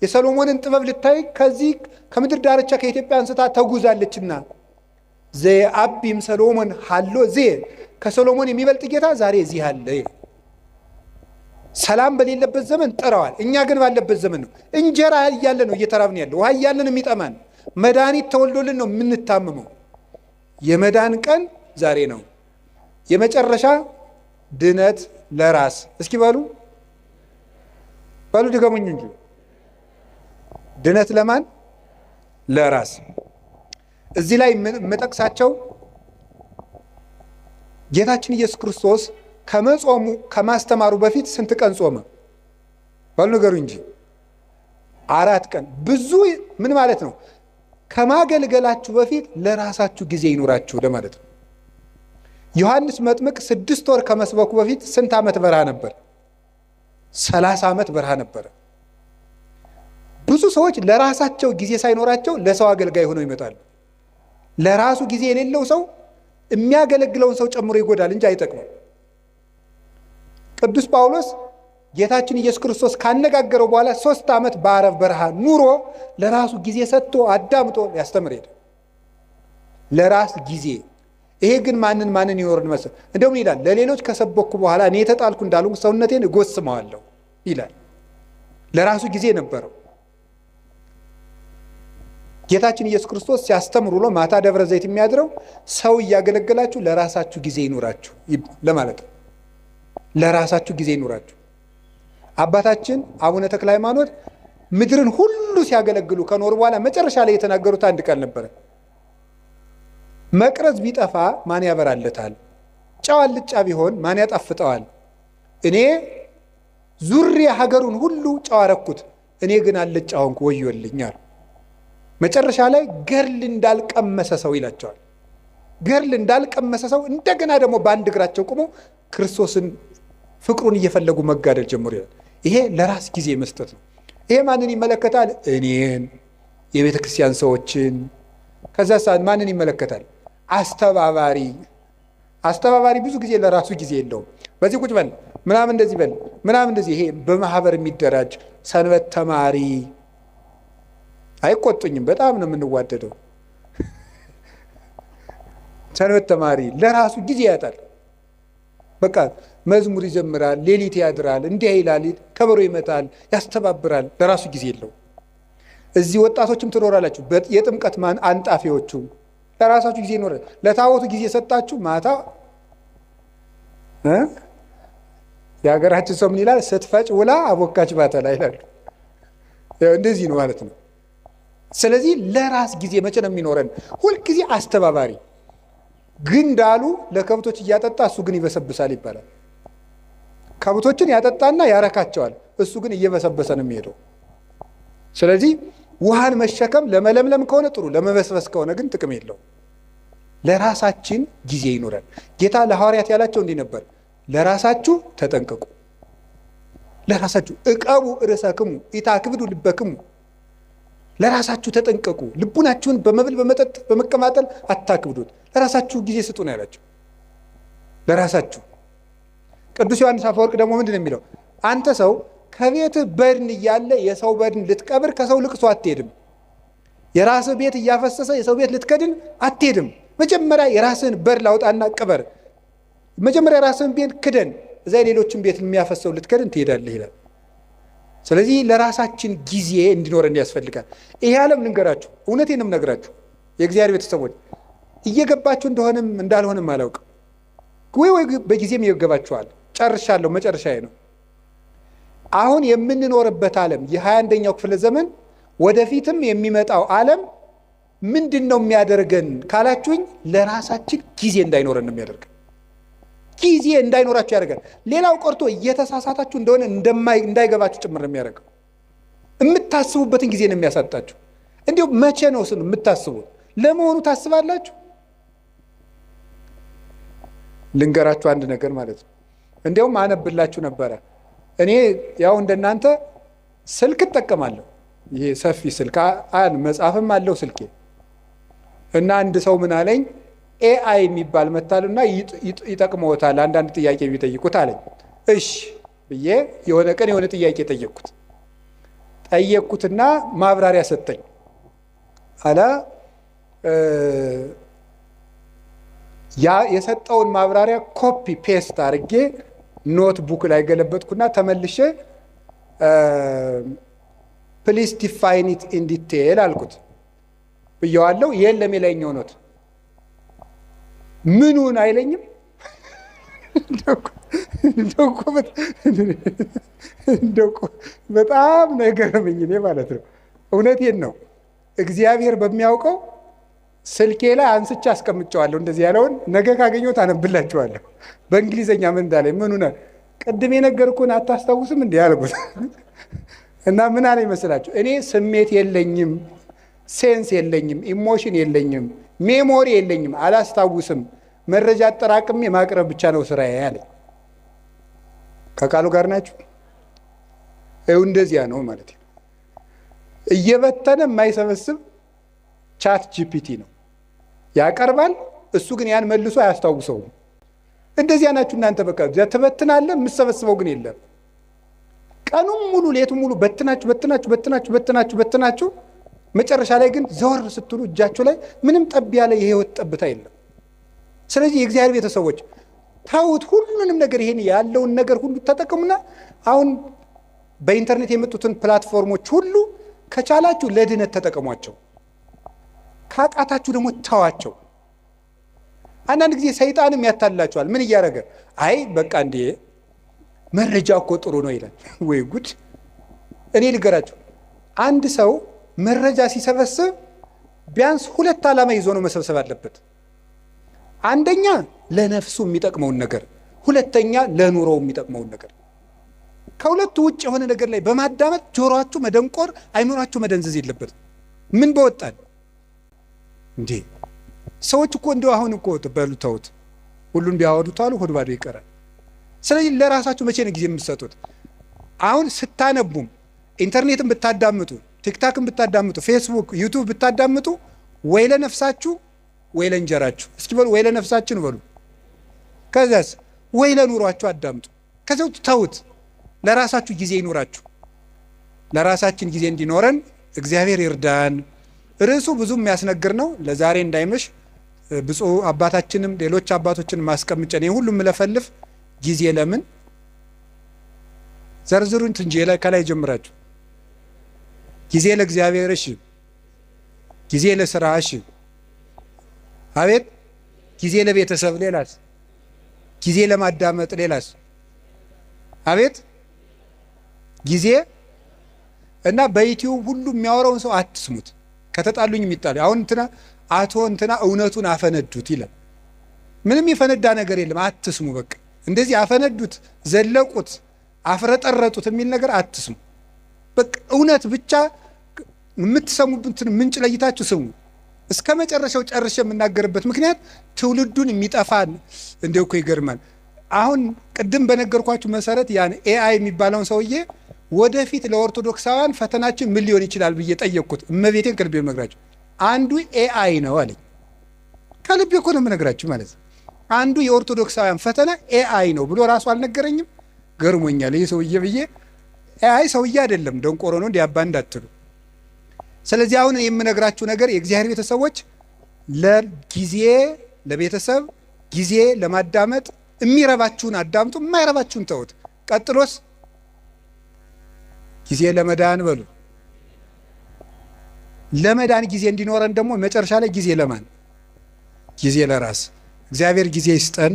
የሰሎሞንን ጥበብ ልታይ ከዚህ ከምድር ዳርቻ ከኢትዮጵያ አንስታ ተጉዛለችና፣ ዘየዐቢ እምሰሎሞን ሀሎ ዝየ፣ ከሰሎሞን የሚበልጥ ጌታ ዛሬ እዚህ አለ። ሰላም በሌለበት ዘመን ጥረዋል። እኛ ግን ባለበት ዘመን ነው። እንጀራ እያለ ነው እየተራብን ያለ፣ ውሃ እያለን የሚጠማን፣ መድኃኒት ተወልዶልን ነው የምንታመመው። የመዳን ቀን ዛሬ ነው። የመጨረሻ ድነት ለራስ እስኪ በሉ በሉ ድገሙኝ እንጂ ድነት ለማን? ለራስ። እዚህ ላይ የምጠቅሳቸው ጌታችን ኢየሱስ ክርስቶስ ከመጾሙ ከማስተማሩ በፊት ስንት ቀን ጾመ? በሉ ንገሩ እንጂ 4 ቀን። ብዙ ምን ማለት ነው? ከማገልገላችሁ በፊት ለራሳችሁ ጊዜ ይኑራችሁ ለማለት ነው። ዮሐንስ መጥምቅ 6 ወር ከመስበኩ በፊት ስንት ዓመት በረሃ ነበር? 30 ዓመት በረሃ ነበረ። ብዙ ሰዎች ለራሳቸው ጊዜ ሳይኖራቸው ለሰው አገልጋይ ሆነው ይመጣሉ። ለራሱ ጊዜ የሌለው ሰው የሚያገለግለውን ሰው ጨምሮ ይጎዳል እንጂ አይጠቅምም። ቅዱስ ጳውሎስ ጌታችን ኢየሱስ ክርስቶስ ካነጋገረው በኋላ 3 ዓመት በአረብ በረሃ ኑሮ ለራሱ ጊዜ ሰጥቶ አዳምጦ ያስተምር ሄደ። ለራስ ጊዜ። ይሄ ግን ማንን ማንን ይኖርን መሰል? እንደውም ይላል ለሌሎች ከሰበኩ በኋላ እኔ የተጣልኩ እንዳልሆንኩ ሰውነቴን እጎስመዋለሁ ይላል። ለራሱ ጊዜ ነበረው። ጌታችን ኢየሱስ ክርስቶስ ሲያስተምር ውሎ ማታ ደብረ ዘይት የሚያድረው ሰው እያገለገላችሁ ለራሳችሁ ጊዜ ይኑራችሁ ለማለት ነው። ለራሳችሁ ጊዜ ይኑራችሁ። አባታችን አቡነ ተክለ ሃይማኖት ምድርን ሁሉ ሲያገለግሉ ከኖሩ በኋላ መጨረሻ ላይ የተናገሩት አንድ ቃል ነበረ። መቅረዝ ቢጠፋ ማን ያበራለታል? ጨው አልጫ ቢሆን ማን ያጣፍጠዋል? እኔ ዙሪያ ሀገሩን ሁሉ ጨው አረኩት፣ እኔ ግን አልጫ ሆንኩ፣ ወዮልኝ አሉ። መጨረሻ ላይ ገድል እንዳልቀመሰ ሰው ይላቸዋል። ገድል እንዳልቀመሰ ሰው እንደገና ደግሞ በአንድ እግራቸው ቆመው ክርስቶስን ፍቅሩን እየፈለጉ መጋደል ጀመሩ ይላል። ይሄ ለራስ ጊዜ መስጠት ነው። ይሄ ማንን ይመለከታል? እኔን፣ የቤተ ክርስቲያን ሰዎችን። ከዛ ሰዓት ማንን ይመለከታል? አስተባባሪ። አስተባባሪ ብዙ ጊዜ ለራሱ ጊዜ የለውም። በዚህ ቁጭ በል ምናምን እንደዚህ በል ምናምን እንደዚህ። ይሄ በማህበር የሚደራጅ ሰንበት ተማሪ አይቆጡኝም፣ በጣም ነው የምንዋደደው። ሰንበት ተማሪ ለራሱ ጊዜ ያጣል። በቃ መዝሙር ይዘምራል፣ ሌሊት ያድራል፣ እንዲህ ይላል፣ ከበሮ ይመታል፣ ያስተባብራል። ለራሱ ጊዜ የለው። እዚህ ወጣቶችም ትኖራላችሁ፣ የጥምቀት ማን አንጣፊዎቹ ለራሳችሁ ጊዜ ይኖራል። ለታቦቱ ጊዜ ሰጣችሁ ማታ የሀገራችን ሰው ምን ይላል? ስትፈጭ ውላ አቦካች ባተላ ይላሉ። እንደዚህ ነው ማለት ነው። ስለዚህ ለራስ ጊዜ መቼ ነው የሚኖረን? ሁልጊዜ አስተባባሪ ግን እንዳሉ ለከብቶች እያጠጣ እሱ ግን ይበሰብሳል ይባላል። ከብቶችን ያጠጣና ያረካቸዋል፣ እሱ ግን እየበሰበሰ ነው የሚሄደው። ስለዚህ ውሃን መሸከም ለመለምለም ከሆነ ጥሩ፣ ለመበስበስ ከሆነ ግን ጥቅም የለውም። ለራሳችን ጊዜ ይኖረን። ጌታ ለሐዋርያት ያላቸው እንዲህ ነበር፣ ለራሳችሁ ተጠንቀቁ፣ ለራሳችሁ እቀቡ ርእሰክሙ ኢታክብዱ ልበክሙ፣ ለራሳችሁ ተጠንቀቁ፣ ልቡናችሁን በመብል በመጠጥ በመቀማጠል አታክብዱት፣ ለራሳችሁ ጊዜ ስጡ ነው ያላቸው። ለራሳችሁ። ቅዱስ ዮሐንስ አፈወርቅ ደግሞ ምንድን ነው የሚለው? አንተ ሰው ከቤትህ በድን እያለ የሰው በድን ልትቀብር ከሰው ልቅሶ አትሄድም። የራስህ ቤት እያፈሰሰ የሰው ቤት ልትከድን አትሄድም። መጀመሪያ የራስህን በድን አውጣና ቅበር። መጀመሪያ የራስህን ቤት ክደን፣ እዛ የሌሎችን ቤት የሚያፈሰው ልትከድን ትሄዳለህ ይላል። ስለዚህ ለራሳችን ጊዜ እንዲኖረን ያስፈልጋል። ይሄ ዓለም ልንገራችሁ፣ እውነቴንም ነግራችሁ የእግዚአብሔር ቤተሰቦች እየገባችሁ እንደሆነም እንዳልሆነም አላውቅም። ወይ ወይ በጊዜም ይገባችኋል። ጨርሻለሁ፣ መጨረሻዬ ነው። አሁን የምንኖርበት ዓለም የ21ኛው ክፍለ ዘመን ወደፊትም የሚመጣው ዓለም ምንድን ነው የሚያደርገን ካላችሁኝ፣ ለራሳችን ጊዜ እንዳይኖረን ነው የሚያደርገን። ጊዜ እንዳይኖራችሁ ያደርጋል። ሌላው ቀርቶ እየተሳሳታችሁ እንደሆነ እንዳይገባችሁ ጭምር ነው የሚያደርገው። የምታስቡበትን ጊዜ ነው የሚያሳጣችሁ። እንዲሁ መቼ ነው ስሉ የምታስቡት? ለመሆኑ ታስባላችሁ? ልንገራችሁ አንድ ነገር ማለት ነው። እንዲያውም አነብላችሁ ነበረ። እኔ ያው እንደናንተ ስልክ እጠቀማለሁ። ይሄ ሰፊ ስልክ መጽሐፍም አለው ስልኬ። እና አንድ ሰው ምን አለኝ፣ AI የሚባል መጥቷልና ይጠቅመዎታል አንዳንድ ጥያቄ ቢጠይቁት አለኝ። እሺ ብዬ የሆነ ቀን የሆነ ጥያቄ ጠየቅኩትና ማብራሪያ ሰጠኝ። አላ ያ የሰጠውን ማብራሪያ copy paste አድርጌ notebook ላይ ገለበጥኩና ተመልሼ "Please define it in detail" አልኩት ብየዋለሁ። የለም የላይኛው note ምኑን አይለኝም። እንደው በጣም ነው የገረመኝ እኔ ማለት ነው። እውነቴን ነው። እግዚአብሔር በሚያውቀው ስልኬ ላይ አንስቼ አስቀምጨዋለሁ። እንደዚህ ያለውን ነገ ካገኘሁት አነብላችኋለሁ። በእንግሊዘኛ ምን እንዳለኝ፣ ምኑ ቅድም የነገርኩህን አታስታውስም እንዲህ አልኩት። እና ምን አለኝ መሰላችሁ? እኔ ስሜት የለኝም፣ sense የለኝም፣ emotion የለኝም፣ memory የለኝም፣ አላስታውስም። መረጃ አጠራቅሜ ማቅረብ ብቻ ነው ስራዬ አለኝ። ከቃሉ ጋር ናችሁ? ይኸው እንደዚያ ነው ማለት ነው። እየበተነ የማይሰበስብ ChatGPT ነው ያቀርባል። እሱ ግን ያን መልሶ አያስታውሰውም። እንደዚያ ናችሁ እናንተ። በቃ ትበትናለህ፣ የምትሰበስበው ግን የለም። ቀኑም ሙሉ ሌቱም ሙሉ በትናችሁ በትናችሁ በትናችሁ በትናችሁ በትናችሁ መጨረሻ ላይ ግን ዘወር ስትሉ እጃችሁ ላይ ምንም ጠብ ያለ የህይወት ጠብታ የለም። ስለዚህ የእግዚአብሔር ቤተሰቦች ተውት፣ ሁሉንም ነገር ይሄን ያለውን ነገር ሁሉ ተጠቀሙና አሁን በኢንተርኔት የመጡትን platform ኦች ሁሉ ከቻላችሁ ለድነት ተጠቀሟቸው፣ ካቃታችሁ ደግሞ ተዋቸው። አንዳንድ ጊዜ ሰይጣንም ያታልላችኋል። ምን እያደረገ፣ አይ በቃ እንዴ መረጃ እኮ ጥሩ ነው ይላል። ወይ ጉድ! እኔ ልገራችሁ፣ አንድ ሰው መረጃ ሲሰበስብ ቢያንስ ሁለት ዓላማ ይዞ ነው መሰብሰብ አለበት። አንደኛ ለነፍሱ የሚጠቅመውን ነገር፣ ሁለተኛ ለኑሮው የሚጠቅመውን ነገር። ከሁለቱ ውጭ የሆነ ነገር ላይ በማዳመጥ ጆሮአችሁ መደንቆር፣ አይምሯችሁ መደንዘዝ የለበትም። ምን በወጣን እንዴ? ሰዎች እኮ እንደው አሁን እኮ በሉ ተውት፣ ሁሉን ቢያወዱት አሉ ሆድ ባዶ ይቀራል። ስለዚህ ለራሳችሁ መቼ ነው ጊዜ የምትሰጡት? አሁን ስታነቡም ኢንተርኔትን ብታዳምጡ፣ TikTok ን ብታዳምጡ፣ Facebook፣ YouTube ብታዳምጡ ወይ ለነፍሳችሁ ወይ ለእንጀራችሁ። እስኪ በሉ ወይ ለነፍሳችን በሉ። ከዚያስ ወይ ለኑሯችሁ አዳምጡ። ከዚያው ተውት። ለራሳችሁ ጊዜ ይኑራችሁ። ለራሳችን ጊዜ እንዲኖረን እግዚአብሔር ይርዳን። ርዕሱ ብዙ የሚያስነግር ነው። ለዛሬ እንዳይመሽ ብፁዕ አባታችንም ሌሎች አባቶችን ማስቀምጨን ይህ ሁሉ የምለፈልፍ ጊዜ ለምን ዘርዝሩን እንጂ ከላይ ጀምራችሁ ጊዜ ለእግዚአብሔር እሺ፣ ጊዜ ለስራ እሺ፣ አቤት ጊዜ ለቤተሰብ ሌላስ፣ ጊዜ ለማዳመጥ ሌላስ፣ አቤት ጊዜ እና በ YouTube ሁሉ የሚያወራውን ሰው አትስሙት። ከተጣሉኝ የሚጣሉ አሁን እንትና አቶ እንትና እውነቱን አፈነዱት ይላል። ምንም የፈነዳ ነገር የለም። አትስሙ። በቃ እንደዚህ አፈነዱት፣ ዘለቁት፣ አፍረጠረጡት የሚል ነገር አትስሙ። በቃ እውነት ብቻ የምትሰሙበትን ምንጭ ለይታችሁ ስሙ። እስከ መጨረሻው ጨርሼ የምናገርበት ምክንያት ትውልዱን የሚጠፋን እንደው እኮ ይገርማል። አሁን ቅድም በነገርኳችሁ መሰረት ያን AI የሚባለውን ሰውዬ ወደፊት ለኦርቶዶክሳውያን ፈተናችን ምን ሊሆን ይችላል ብዬ ጠየቅኩት። እመቤቴን ከልቤ የምነግራችሁ አንዱ AI ነው አለኝ። ከልቤ እኮ ነው የምነግራችሁ ማለት ነው። አንዱ የኦርቶዶክሳውያን ፈተና AI ነው ብሎ ራሱ አልነገረኝም። ገርሞኛል። ይህ ሰውዬ ብዬ AI ሰውዬ አይደለም ደንቆሮ ነው እንዲያባ እንዳትሉ። ስለዚህ አሁን የምነግራችሁ ነገር የእግዚአብሔር ቤተሰቦች ለጊዜ ለቤተሰብ ጊዜ ለማዳመጥ የሚረባችሁን አዳምጡ፣ የማይረባችሁን ተውት። ቀጥሎስ ጊዜ ለመዳን በሉ። ለመዳን ጊዜ እንዲኖረን ደግሞ መጨረሻ ላይ ጊዜ ለማን? ጊዜ ለራስ። እግዚአብሔር ጊዜ ይስጠን።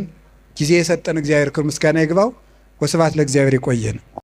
ጊዜ የሰጠን እግዚአብሔር ክብር ምስጋና ይግባው። ወስብሐት ለእግዚአብሔር። ይቆየን።